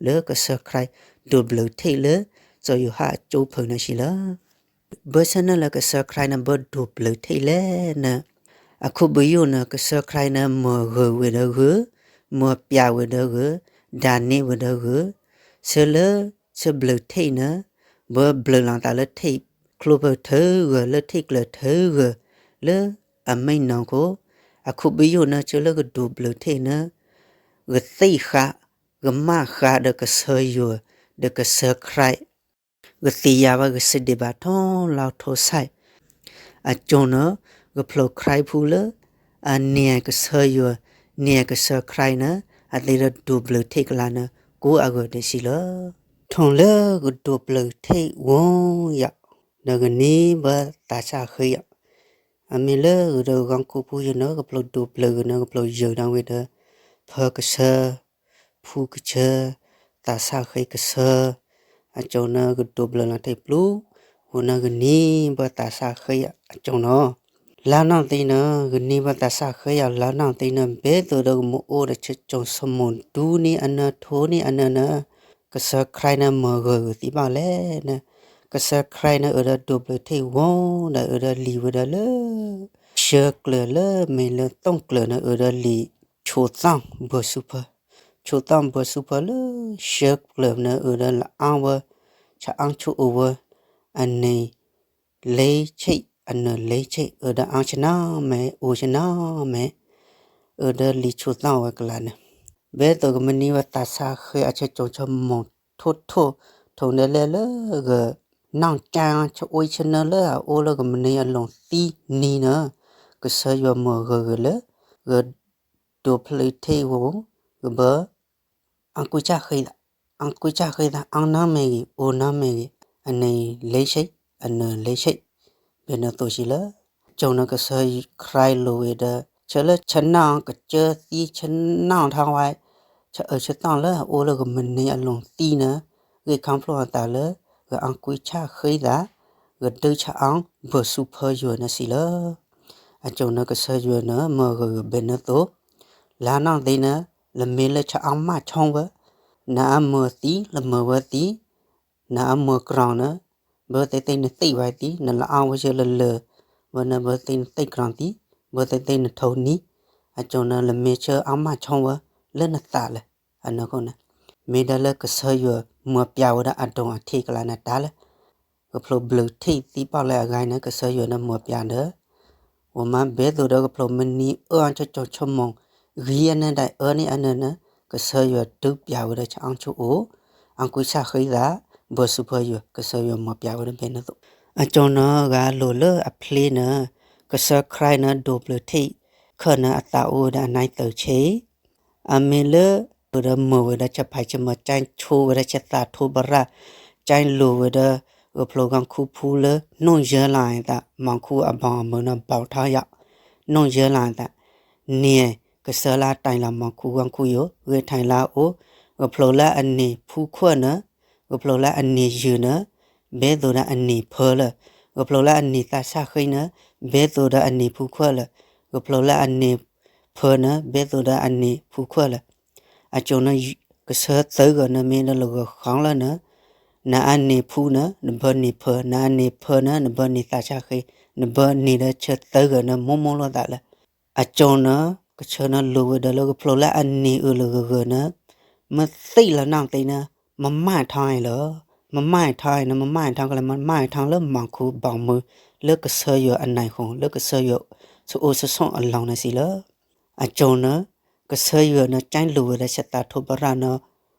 လၢကစၢၢ်ခရံာ်ဒိးဘျၢထံၣ်လၢ စီၤယိၤဟၣ်အကၠိဖုန့ၣ်စံးလၢ ဘၢဆၣ်န့ၣ်လၢကစၢၢ်ခရံာ်န့ၣ် ဘၢဒိးဘျၢထံၣ်လဲၣ်န့ၣ်, အခူပယိာ်န့ၣ် ကစၢၢ်ခရံာ်န့ၣ် မၢၢ်ဂၢၢ်ဝဲဒၣ်ဂၢၢ်, မၢၢ်ပျးဝဲဒၣ်ဂၢၢ်, ဒၣ်န့ၢ်ဝဲဒၣ်ဂၢၢ်, ဆၢလၢ ဆၢဘျၢထံၣ်န့ၣ် ဘၢဘျၢလီၤသးလၢထံၣ်ကျိဖုထၢဂၢၢ် လၢထံၣ်ကျၢၢ်ထၢဂၢၢ် လၢအမဲာ်ညါခိၣ်, အခူပယိာ်န့ၣ် ဆၢလၢကဒိးဘျၢထံၣ်န့ၣ် ကသ့ၣ်ဃာ် ကမၣ်ဃာ်ဒီးကစၢ်ယွၤ ဒီးကစၢၢ်ခရံာ် ကသ့ၣ်ညါဘၣ် ကစံးဒံးဘၣ်ထီၣ်လီၤထိးဆဲး, အကၠိန့ၣ် ကဖျိခရံာ်ဖိလၢ အန့ၢ်ကစၢ်ယွၤ န့ၢ်ကစၢၢ်ခရံာ်န့ၣ် အသ့ၣ်ဒိးဘျၢထံၣ်ကလါန့ၣ် ကိးအဂီၢ်န့ၣ်စံးလၢ ထိၣ်လၢကဒိးဘျၢထံၣ်ဝဲယၤ ဒီးကန့ၢ်ဘၣ်သးစၢ်ဃ့ယၤ အမ့ၢ်လၢဂ့ၤဒီးဂီၢ်ခူဖိယိာ်န့ၣ် ကဖျိဒိးဘျၢဂ့ၤန့ၣ် ကဖျိယၢၤဒၣ်ဝဲဒီး ဖၢကဆၢ ဖူကဆၢ သးစၢ်ဃ့ကဆၢ အကၠိန့ၣ် ကဒိးဘျၢလီၤထံၣ်ပျူၤ ဝဲန့ၣ်ကန့ၢ်ဘၣ်သးစၢ်ဃ့ယၤအကၠိန့ၣ် လါနီၢ်သံန့ၣ် ကန့ၢ်ဘၣ်သးစၢ်ဃ့ယၤလါနီၢ်သံန့ၣ် ဘဲသိးဒီးကမ့ၢ်အိၣ်ဒီးဆၢကၠိၤဆၢမိၢ်ဒူန့ၣ်အနၢၤထိန့ၣ်အနၢၤန့ၣ် ကစၢၢ်ခရံာ်န့ၣ်မၢၢ်ဂၢၢ်ဂ့ၤသံဘၣ်လဲၣ်န့ၣ် ကစၢၢ်ခရံာ်န့ၣ်အၢဒီးဒိးဘျၢထံၣ်ဝဲဒီးအၢဒီးလံာ်ဝဲဒၣ်လၢ ဆၢကျၢၤလၢမ့ၢ်လၢသိၣ်ကျၢၤန့ၣ် အၢဒီးလံာ်ဆိးသီၣ်ဘၢၣ်စူးဖၢ ဆိးသီၣ်ဘၢၣ်စူးဖၢလၢ ဆၢကျၢၤန့ၣ်အၢဒီးလအါဝဲ ဆၣ်အီၣ်ဆူၣ်အိၣ်ဝဲ အန့ၣ် လ့ဆံး အနၢၤလ့ဆံး အၢဒီးအါဆနါမဲ အိၣ်ဆနါမဲ အၢဒီးလံာ်ဆိးသီၣ်ဝဲကလါန့ၣ် ဘဲသိးကမ့ၢ်န့ၢ်ဝဲသးစၢ်ဃ့အဆၢကၠိၤဆၢမိၢ်ထိၣ်ထိၣ် ထိၣ်န့ၣ်လဲၣ်လၢဂ့ၤ နီၢ်ကၠါဆၢအိၣ်ဆၢနၢလၢအအိၣ်လၢကမနံအလိၤသံနံၤန့ၣ် ကစၢ်ယွၤမၢၢ်ဂၢၢ်ဂ့ၤလၢ ဂ့ၤ ဒိးဘျၢထံၣ်ဝဲ ကဘၢ အကွံာ်ဆၣ်ဃ့သး အကွံာ်ဆၣ်ဃ့သး အါနီၢ်မ့ၢ်ဂ့ၤ အိၣ်နီၢ်မ့ၢ်ဂ့ၤ အန့ၣ်လ့ဆံး အနၢၤလ့ဆံး ဘဲန့ၣ်သိးစံးလၢ ကၠိၤန့ၣ်ကစၢ်ခရံာ်လိၤဝဲဒီး ဆၢလၢဆၢနီၣ်ကစၢၢ်သံဆၢနီၣ်ထီၣ်ဝဲ ဆၢအၢဆၢသီၣ်လၢအအိၣ်လၢကမနံအလိၤသံန့ၣ် ဂ့ၢ်ခီဖျိအသးလၢ ဂ့ၤအကွံာ်ဆၣ်ဃ့သး ဂ့ၤဒုးဆၣ်အီၣ်ဘၢၣ်စူးဖၢယွၤန့ၣ်စံးလၢ အကၠိၤန့ၣ်ကစၢ်ယွၤန့ၣ်မၢၢ်ဂၢၢ်ဂ့ၤဘဲန့ၣ်သိး လါနီၢ်သံန့ၣ် လမ့ၢ်လၢဆၣ်အီၣ်မၣ်ဆိဝဲ နအမၢၢ်သံ လမၢၢ်ဝဲသံ နအမၢၢ်ကြီၤန့ၣ် ဘၢသ့ၣ်သ့ၣ်နသံဝဲသံ နလအီၣ်ဝဲဆၢလၢလၢာ် ဝဲန့ၣ်ဘၢသ့ၣ်နသံကြီၤသံ ဘၢသ့ၣ်သ့ၣ်နထိးနံၤ အကၠိၤန့ၣ် လမ့ၢ်ဆၢအီၣ်မၣ်ဆိဝဲ လၢနသးလဲၣ် အန့ၣ်အဃိန့ၣ် မ့ၢ်ဒၣ်လၢကစၢ်ယွၤမၢၢ်ပျးဝဲဒၣ်အဒိၣ်အထံးကလါန့ၣ်တၢ်လဲၣ် ကဖျိဘျၢထံၣ်သံဘၣ်လၢအဂၤန့ၣ် ကစၢ်ယွၤန့ၣ်မၢၢ်ပျးဒီး ဝဲမၤဘဲသိးဒီးကဖျိမနံအၢအီၣ်ဆၢကၠိၤဆၢမိၢ် ဂံၢ်အနၢၤဒၣ်အၢန့ၣ်အနၢၤန့ၣ် ကစၢ်ယွၤဒုးပျးဝဲဒီးဆၣ်အီၣ်ဆူၣ်အိၣ် အကွံာ်ဆၣ်ဃ့သး ဘၢၣ်စူးဖၢယွၤ ကစၢ်ယွၤမၢၢ်ပျးဝဲဒၣ်ဘဲန့ၣ်သိး အကၠိၤန့ၣ်ဂၤလိၤလၢအဖျ့န့ၣ် ကစၢ်ခရံာ်န့ၣ်ဒိးဘျၢထံၣ် ခၢၣ်န့ၣ်အသးအိၣ်ဝဲဒၣ်အနံၣ်သၢဆံ အမ့ၢ်လၢ အိၣ်ဒီးမၢၢ်ဝဲဒၣ်ဆၣ်ဖးဆၣ်မၢၢ် ကၠဲဆိဝဲဒၣ်ဆၣ်သးထိဘရၣ် ကၠဲလိၤဝဲဒီး ဂဖျိဂီၢ်ခူဖိလၢ နိၣ်ယၢလီၤအသး မီၤခူအဘီအမုၢ်န့ၣ် ဘီၣ်ထီၣ်ယၤ နိၣ်ယၢလီၤအသး န့ၣ် ကစၢ်လၢအတၢ်လီၤမီၤခူဂီၢ်ခူယိာ် ဂ့ၤထံၣ်လၢအအိၣ် ဂဖျိလၢအန့ၢ်ဖူခွၣ်န့ၣ် ဂဖျိလၢအန့ၢ်ယုၢ်န့ၣ် ဘဲသိးဒီးအန့ၢ်ဖၢလၢ ဂဖျိလၢအန့ၢ်သးစၢ်ဃ့န့ၣ် ဘဲသိးဒီးအန့ၢ်ဖူခွၣ်လၢ ဂဖျိလၢအန့ၢ်ဖၢန့ၣ် ဘဲသိးဒီးအန့ၢ်ဖူခွၣ်လၢ အကၠိၤန့ၣ် ကဆၢသၢဂၤန့ၣ်မ့ၢ်ဒီးလၢဂီၤဃီလၢန့ၣ် နအန့ၢ်ဖူန့ၣ် နဘၢန့ၢ်ဖၢ နအန့ၢ်ဖၢန့ၣ် နဘၢန့ၢ်သးစၢ်ဃ့ နဘၢန့ၢ်ဒီးဆၢသၢဂၤန့ၣ် မိၢ်မိၢ်လိာ်သးလၢ အကၠိၤန့ၣ် ကဆၢန့ၣ်လိၤဝဲဒီးလၢဂဖျိလၢအန့ၢ်အုၣ်လၢဂၢၢ်ဂၢၢ်န့ၣ် မ့ၢ်သ့ၣ်လီၤနီၢ်သံန့ၣ် မမၣ်ထီအံၤလီၤ မမၣ်ထီအံၤန့ၣ် မမၣ်ထီကလဲၣ် မမၣ်ထီလၢမီၤခူဘီမုၢ် လၢကစၢ်ယွၤအနၢ်ဟူ လၢကစၢ်ယွၤဆိၣ်အိၣ်ဆိၣ်ဆိၣ်အလီၢ်န့ၣ်စံးလၢ အကၠိၤန့ၣ် ကစၢ်ယွၤန့ၣ် ကၠဲလိၤဝဲဒီးဆၣ်သးထိဘရၣ်န့ၣ်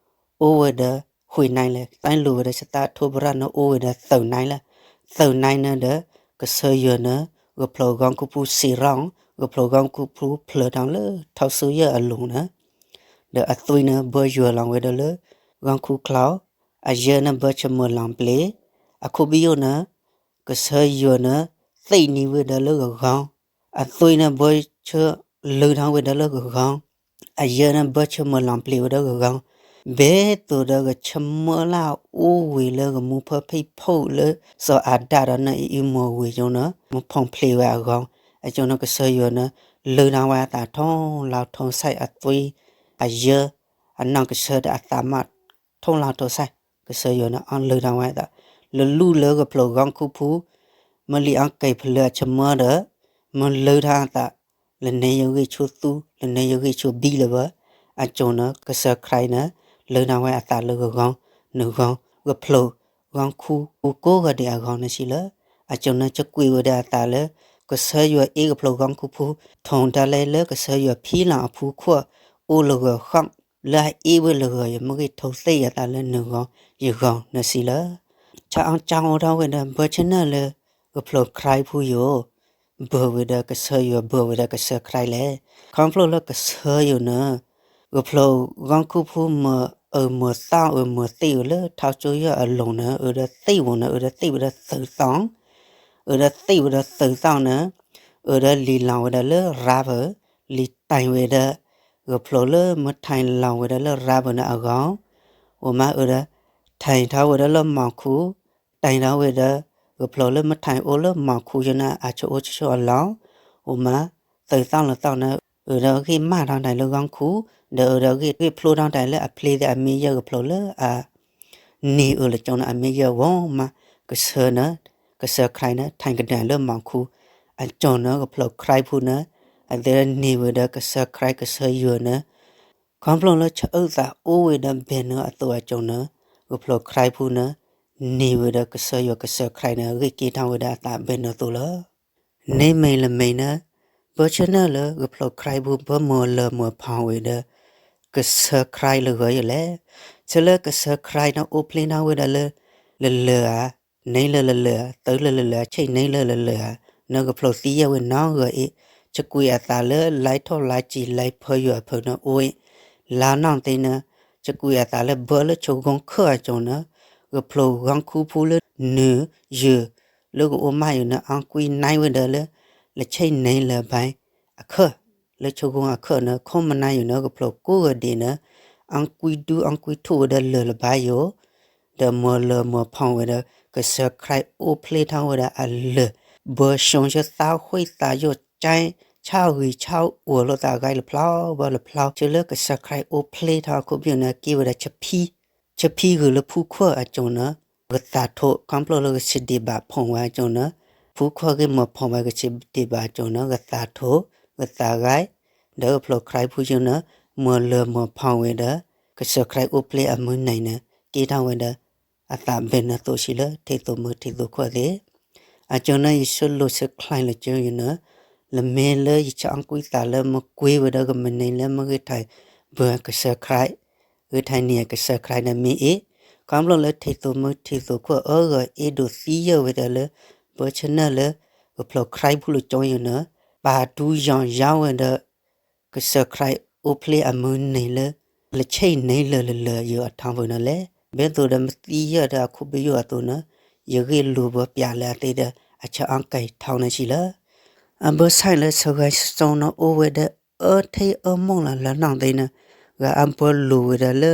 အိၣ်ဝဲဒီး ဃုနံၣ်လဲၣ် ကၠဲလိၤဝဲဒီးဆၣ်သးထိဘရၣ်န့ၣ် အိၣ်ဝဲဒီးသၢနံၣ်လဲၣ် သၢနံၣ်န့ၣ်ဒီး ကစၢ်ယွၤန့ၣ် ဂဖျိဂီၢ်ခူဖိစံးရီၣ် ဂဖျိဂီၢ်ခူဖိဖျၢၣ်ထီၣ်လၢထီၣ်ဆူယဲၢ်အလိၤန့ၣ် ဒီးအသွံၣ်န့ၣ် ဘၢယွၤလီၤဝဲဒီးလၢ ဂီၢ်ခူချီ အယဲၢ်န့ၣ် ဘၢဆၢမိၢ်လီၤပျ့ၤ အခူပယိာ်န့ၣ် ကစၢ်ယွၤန့ၣ် သ့ၣ်နံၤဝဲဒၣ်လၢဂဂီၢ်, အသွံၣ်န့ၣ်ဘၢဆၢလုၢ်ထီၣ်ဝဲဒၣ်လၢဂဂီၢ်, အယၢၢ်န့ၣ်ဘၢဆၢမၤလီၤပျံၤဝဲဒၣ်ဂဂီၢ်, ဘဲသိးဒီးကဆၢမၢလၢအအိၣ်ဝဲလၢကမူဖၢဖံးဖုလၢစီၤအၤဒၣ်ဒီးနီၢ်အံၤအံၤမိၢ်ဝဲၢ်ကၠိန့ၣ် မၤဖီၣ်ဖျဲးဝဲအဂီၢ်, အကၠိန့ၣ်ကစၢ်ယွၤန့ၣ် လုၢ်ထီၣ်ဝဲအသးထိၣ်လီၤထိၣ်ဆဲးအသွံၣ်, အယၢၢ်, အနီၢ်ကစၢ်ဒီးအသးမး ထိၣ်လီၤထိၣ်ဆဲး, ကစၢ်ယွၤန့ၣ် အလုၢ်ထီၣ်ဝဲအသး, လၢလူၢ်လၢကဖျိးဂီၢ်ခူဖူ, မ့ၢ်လံာ်အီကဲၤဖျၢၣ်အဆၢမၢဒီး, မ့ၢ်လုၢ်ထီၣ်အသး, လၢန့ၣ်ယဂံၢ်ဆူၣ်သူ, လၢန့ၣ်ယဂံၢ်ဆူၣ်ဘံလၢၤဘၣ်, အကၠိန့ၣ် ကစၢ်ခရံာ်န့ၣ် လုၢ်ထီၣ်ဝဲအသးလၢဂဂီၢ်, နဂီၢ်, ကဖျိးဂီၢ်ခူပူၤကိးဂၤဒဲးအဂီၢ်န့ၣ်စံးလၢ, အကၠိန့ၣ် ကကွံာ်ဝဲဒၣ်အသးလၢ ကစၢ်ယွၤအ့ၣ်ကဖျိးဂီၢ်ခူဖူ, ထိၣ်ဒၣ်လဲာ်လၢကစၢ်ယွၤဖံလီၤအဖူခိၣ်အိၣ်လၢဂီၤဃီ, လၢအအ့ၣ်ဝဲလၢဂီၤ ယမ့ၢ်ဂ့ၤထိၣ်သ့ၣ်အသးလၢနဂီၢ်ယဂီၢ်န့ၣ်စံးလၢ ဆၢအီၣ်ဆၢအိၣ်ထီၣ်ဝဲဒီး ဘၢဆၢနၢၣ်လၢ ကဖျိးခရံာ်ဖူယိာ်, ဘၢဝဲဒီးကစၢ်ယွၤ ဘၢဝဲဒီးကစၢ်ခရံာ်လဲၣ်. ခီဖျိလၢကစၢ်ယွၤန့ၣ် ကဖျိးဂီၢ်ခူဖူမၤအၢမၤသီအၢမၤသ့ဝဲလၢထီကၠိယီၢ်အလိၤန့ၣ် အၢဒီးသ့ၣ်ဝဲန့ၣ် အၢဒီးသ့ၣ်ဝဲဒီးသုးသီၣ်, အၢဒီးသ့ၣ်ဝဲဒီးသုးသီၣ်န့ၣ် အၢဒီးလံၤလီၤဝဲဒၣ်လၢရါပၢၢ်, လံၤတဲာ်ဝဲဒီး ကဖျိးလၢမ့ၢ်ထဲလီၤဝဲဒၣ်လၢရါပၢၢ်န့ၣ်အဂီၢ်, အိၣ်မးအၢဒီး ထဲထီၣ်ဝဲဒၣ်လၢမီၤခူ, တဲာ်ထီၣ်ဝဲဒီး ကဖျိးလၢမ့ၢ်ထဲအိၣ်လၢမီၤခူယိာ်န့ၣ် အဆိအိၣ်ဆိအလီၢ်, အိၣ်မး သုးသီၣ်လၢသီၣ်န့ၣ် အၢဒီးဂ့ၢ်မၢ်ထီၣ်ဒၣ်လၢဂီၢ်ခူ, ဒီးအၢဒီးဂ့ၢ်ဖျိထီၣ်ဒၣ်လၢအဖျ့သ့ၣ်အမ့ၢ်ယဲၢ်ကဖျိးလၢအ န့ၢ်အၢလၢကၠိန့ၣ် အမ့ၢ်ယဲၢ်ဝီမး, ကစၢ်န့ၣ် ကစၢ်ခရံာ်န့ၣ် ထဲကဒါလၢမီၤခူ, အကၠိန့ၣ် ကဖျိးခရံာ်ဖူန့ၣ် အသ့ၣ်န့ၢ်ဝဲဒီးကစၢ်ခရံာ်ကစၢ်ယွၤန့ၣ်, ခီဖျိလၢဆၢအုၣ်သးအိၣ်ဝဲဒီးဘဲၣ်နုာ်အသိးအကၠိန့ၣ်, ကဖျိးခရံာ်ဖူန့ၣ် န့ၢ်ဝဲဒီးကစၢ်ယွၤကစၢ်ခရံာ်န့ၣ် ဂ့ၢ်က့ၤထီၣ်ဝဲဒၣ်အသးဘဲၣ်နုာ်အသိးလီၤ. န့ၣ်မ့ၢ်လၢမ့ၢ်န့ၣ်, ဘၢဆၢနၢၣ်လၢကဖျိးခရံာ်ဖူဘၢမၤလၢၤမၤဖီၣ်ဝဲဒီး ကစၢ်ခရံာ်လၢဂီၢ်ယလဲၣ်. ဆၢလၢကစၢ်ခရံာ်န့ၣ်အိၣ်ဖျ့ထီၣ်ဝဲဒၣ်လၢ လၢလၢၢ်ဧါ, န့ၢ်လၢလၢလၢၢ်ဧါ, သုးလၢလၢလၢၢ်ဧါ, ဆ့ၣ်န့ၢ်လၢလၢလၢၢ်ဧါ, န့ၣ်ကဖျိးသံယဲၢ်ဝဲနီတဂၤအံၤ, ကကွံာ်အသးလၢလါထီၣ်လါစံၤလါဖၢယွၤအဖၢန့ၣ်အိၣ်အံၤ, လါနီၢ်သ့န့ၣ်, ကကွံာ်အသးလၢဘၢလၢဆိဂီၢ်ခၢၣ်အကၠိန့ၣ်, ကဖျိးဂီၢ်ခူဖူလၢနုာ်ယုာ် လၢကအိၣ်မးယိာ်န့ၣ် အကွံာ်န့ၢ်ဝဲဒၣ်လၢ လၢဆ့ၣ်န့ၢ်လၢၤဘၣ်အခၢၣ်, လၢဆိဂီၢ်အခၢၣ်န့ၣ် ခိၣ်မနါယိာ်န့ၣ် ကဖျိးကိးဂၤဒဲးန့ၣ်, အကွံာ်ဒူအကွံာ်ထူၣ်ဝဲဒၣ်လၢၤလၢၤဘၣ်ယိာ်, ဒီးမၤလၢၤမၤဖီၣ်ဝဲဒီး ကစၢ်ခရံာ်အိၣ်ဖျ့ထီၣ်ဝဲဒၣ်အလၢၢ်, ဘၢဆိဆၢသးဃ့ၢ်သးယိာ် ဆါဂံၢ်ဆါအိၣ်လိာ်သးဂၤလၢဖျီဘၢလၢဖျီ, ဆၢလၢကစၢ်ခရံာ်အိၣ်ဖျ့ထီၣ်အခိၣ်ဘီန့ၣ် က့ၤဝဲဒၣ် ဆၢဖံဂ့ၤလၢဖူခိၣ်အကၠိန့ၣ်, ကသးထိၣ် ခီဖျိလၢကစံးဒံးဘၣ်ဖီၣ်ဝဲအကၠိန့ၣ်, ဖူခိၣ်ဂ့ၢ်မၤဖီၣ်ဝဲကစံးဒံးဘၣ်အကၠိန့ၣ် ကသးထိၣ်, ကသးဂဲၤ, ဒီးကဖျိးခရံာ်ဖူကၠိန့ၣ်, မၤလၢၤမၤဖီၣ်ဝဲဒီး ကစၢ်ခရံာ်အိၣ်ဖျ့အမုၢ်နံၤန့ၣ် က့ၤထီၣ်ဝဲဒီး အသးဘဲၣ်နုာ်အသိးစံးလၢ ထံၣ်သူၣ်မုၢ်ထံၣ်သူၣ်ခိၣ်သ့ၣ် အကၠိန့ၣ် ယဆၢလိာ်ဆၢချံလၢကၠိယိာ်န့ၣ်, လၢမ့ၢ်လၢယဆၢအီၣ်ကွံာ်သးလၢမ့ၢ်ကွံာ်ဝဲဒီးကမုၢ်နံၤလၢမ့ၢ်ဂ့ၢ်ထံးဘၢကစၢ်ခရံာ်, ဂ့ၢ်ထံးန့ၢ်ကစၢ်ခရံာ်န့ၣ်မ့ၢ်အ့ၣ်, ခီဖျိလၢထံၣ်သူၣ်မုၢ်ထံၣ်သူၣ်ခိၣ်အၢဂၤအ့ၣ်ဒိးသံယဲၢ်ဝဲဒၣ်လၢ ဘၢဆၢနၢၣ်လၢ ကဖျိးခရံာ်ဖူလၢကၠိယိာ်န့ၣ်, ပာ်ဒူယီၤယါဝဲဒီး ကစၢ်ခရံာ်အိၣ်ဖျ့အမုၢ်နံၤလၢ လၢဆ့ၣ်န့ၢ်လၢၤလၢၤယိာ်အထီဘိန့ၣ်လဲၣ်. ဘဲသိးဒီးမ့ၢ်သံယဲၢ်ဒီးအခိၣ်ဘယိၣ်အသိးန့ၣ်, ယဂ့ၢ်လိာ်ဘၣ်ပျးလၢအသ့ဒီး အဆၢအီၣ်ကွံာ်ထီန့ၣ်စံးလၢ အဘၢဆၣ်လၢဆၢဂၤစိန့ၣ်အိၣ်ဝဲဒီးအၢထံအၢမီၢ်လီၤလၢနီၢ်သ့န့ၣ်, ဂၤအဘၢလိာ်ဝဲဒီးလၢ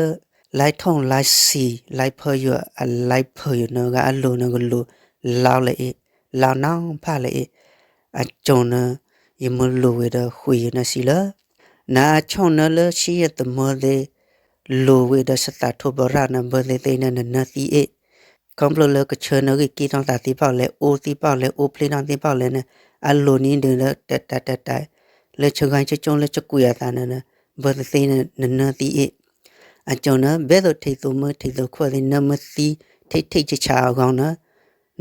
လါထီၣ်လါစံၤ လါဖၢယွၤအလါဖၢယိာ်န့ၣ် ဂၤအလိၤန့ၣ်ကလိၤလီၤလၢအ့ၣ်, လီၤနီဖးလၢအ့ၣ်, အကၠိန့ၣ် ယမ့ၢ်လိာ်ဝဲဒီးဃုာ်ယိာ်န့ၣ်စံးလၢ နအဆိၣ်နၢလၢဆံယဲၢ်သမၢသ့ၣ် လိာ်ဝဲဒီးစသးထိၣ်ဘၢရၣ်န့ၣ် ဘၢသ့ၣ်သ့ၣ်န့ၣ် နနၢသံအ့ၣ်, ခီဖျိလၢကဆၢနၢဂ့ၢ်က့ၤထီၣ်သးသ့ၣ်တဖၣ်လဲၣ် အိၣ်သ့ၣ်တဖၣ်လဲၣ် အိၣ်ဖျ့ထီၣ်သ့ၣ်တဖၣ်လဲၣ်န့ၣ် အလိၤန့ၣ်ဒီး တတတတ လၢဆၢဂၤဆိဆိလၢဆၢကွံာ်အသးန့ၣ် ဘၢသ့ၣ်သ့ၣ်န့ၣ် နနၢသံအ့ၣ်, အကၠိန့ၣ် ဘဲသိးထံၣ်သူၣ်မုၢ်ထံၣ်သူၣ်ခိၣ်သ့ၣ် နၢမ့ၢ်သံ ထံၣ်ထံၣ်ဆးဆးအဂီၢ်န့ၣ်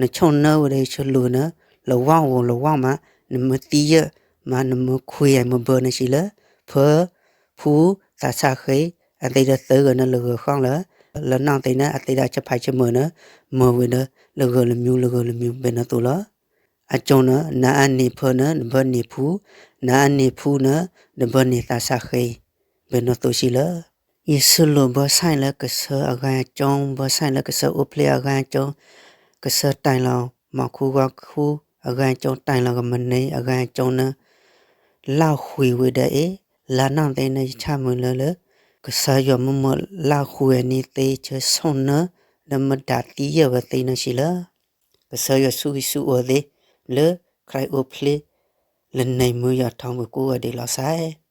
နဆိၣ်နၢဝဲဒီးယဆၢလိာ်န့ၣ် လဝီၢ်ဧိၤလဝီၢ်မး နမ့ၢ်သံယဲၢ်မး နမ့ၢ်ခွံမ့ၢ်ဘၢန့ၣ်စံးလၢ ဖၢ ဖူ သးစၢ်ဃ့ အသ့ဒီးသၢဂၤန့ၣ်လၢဂၢၤဃီလၢ လၢနီၢ်သ့န့ၣ် အသ့ဒီးဆၢဖးဆၢမုၢ်န့ၣ် မ့ၢ်ဝဲဒီးလၢဂၢၤလၢမံၤလၢဂၢၤလၢမံၤဘဲန့ၣ်အသိးလီၤ. အကၠိန့ၣ် နအန့ၢ်ဖၢန့ၣ် နဘၢန့ၢ်ဖူ, နအန့ၢ်ဖူန့ၣ် နဘၢန့ၢ်သးစၢ်ဃ့ ဘဲန့ၣ်အသိးစံးလၢ ယဆၢလိာ်ဘၢဆၣ်လၢကစၢ်အဂၤအကၠိ ဘၢဆၣ်လၢကစၢ်အိၣ်ဖျ့အဂၤအကၠိ ကစၢ်တဲလီၤ မီၤခူဂီၤခူ အဂၤကၠိ တၢ်လီၤကမနံၤ အဂၤကၠိန့ၣ် လၢ်ဃုာ်ဝံၤဒီးအံၤ လါနီၢ်သ့ၣ်န့ၣ် ယဆၣ်မုၢ်လၢလၢ ကစၢ်ယွၤမ့ၢ်မၢလၢ်ဃုာ်ဝဲန့ၣ်သ့ ဆၢဆိၣ်နၢ ဒီးမတၤသံယဲၢ်ဝဲသ့ၣ်န့ၣ်စံးလၢ ကစၢ်ယွၤဆူဂံၢ်ဆူအီၤသ့ လၢ ခရံာ်အိၣ်ဖျဲၣ် လၢနံၤမုၢ်ယီၤထီမုၢ်ကိးဂၤဒဲးလီၤစဲး.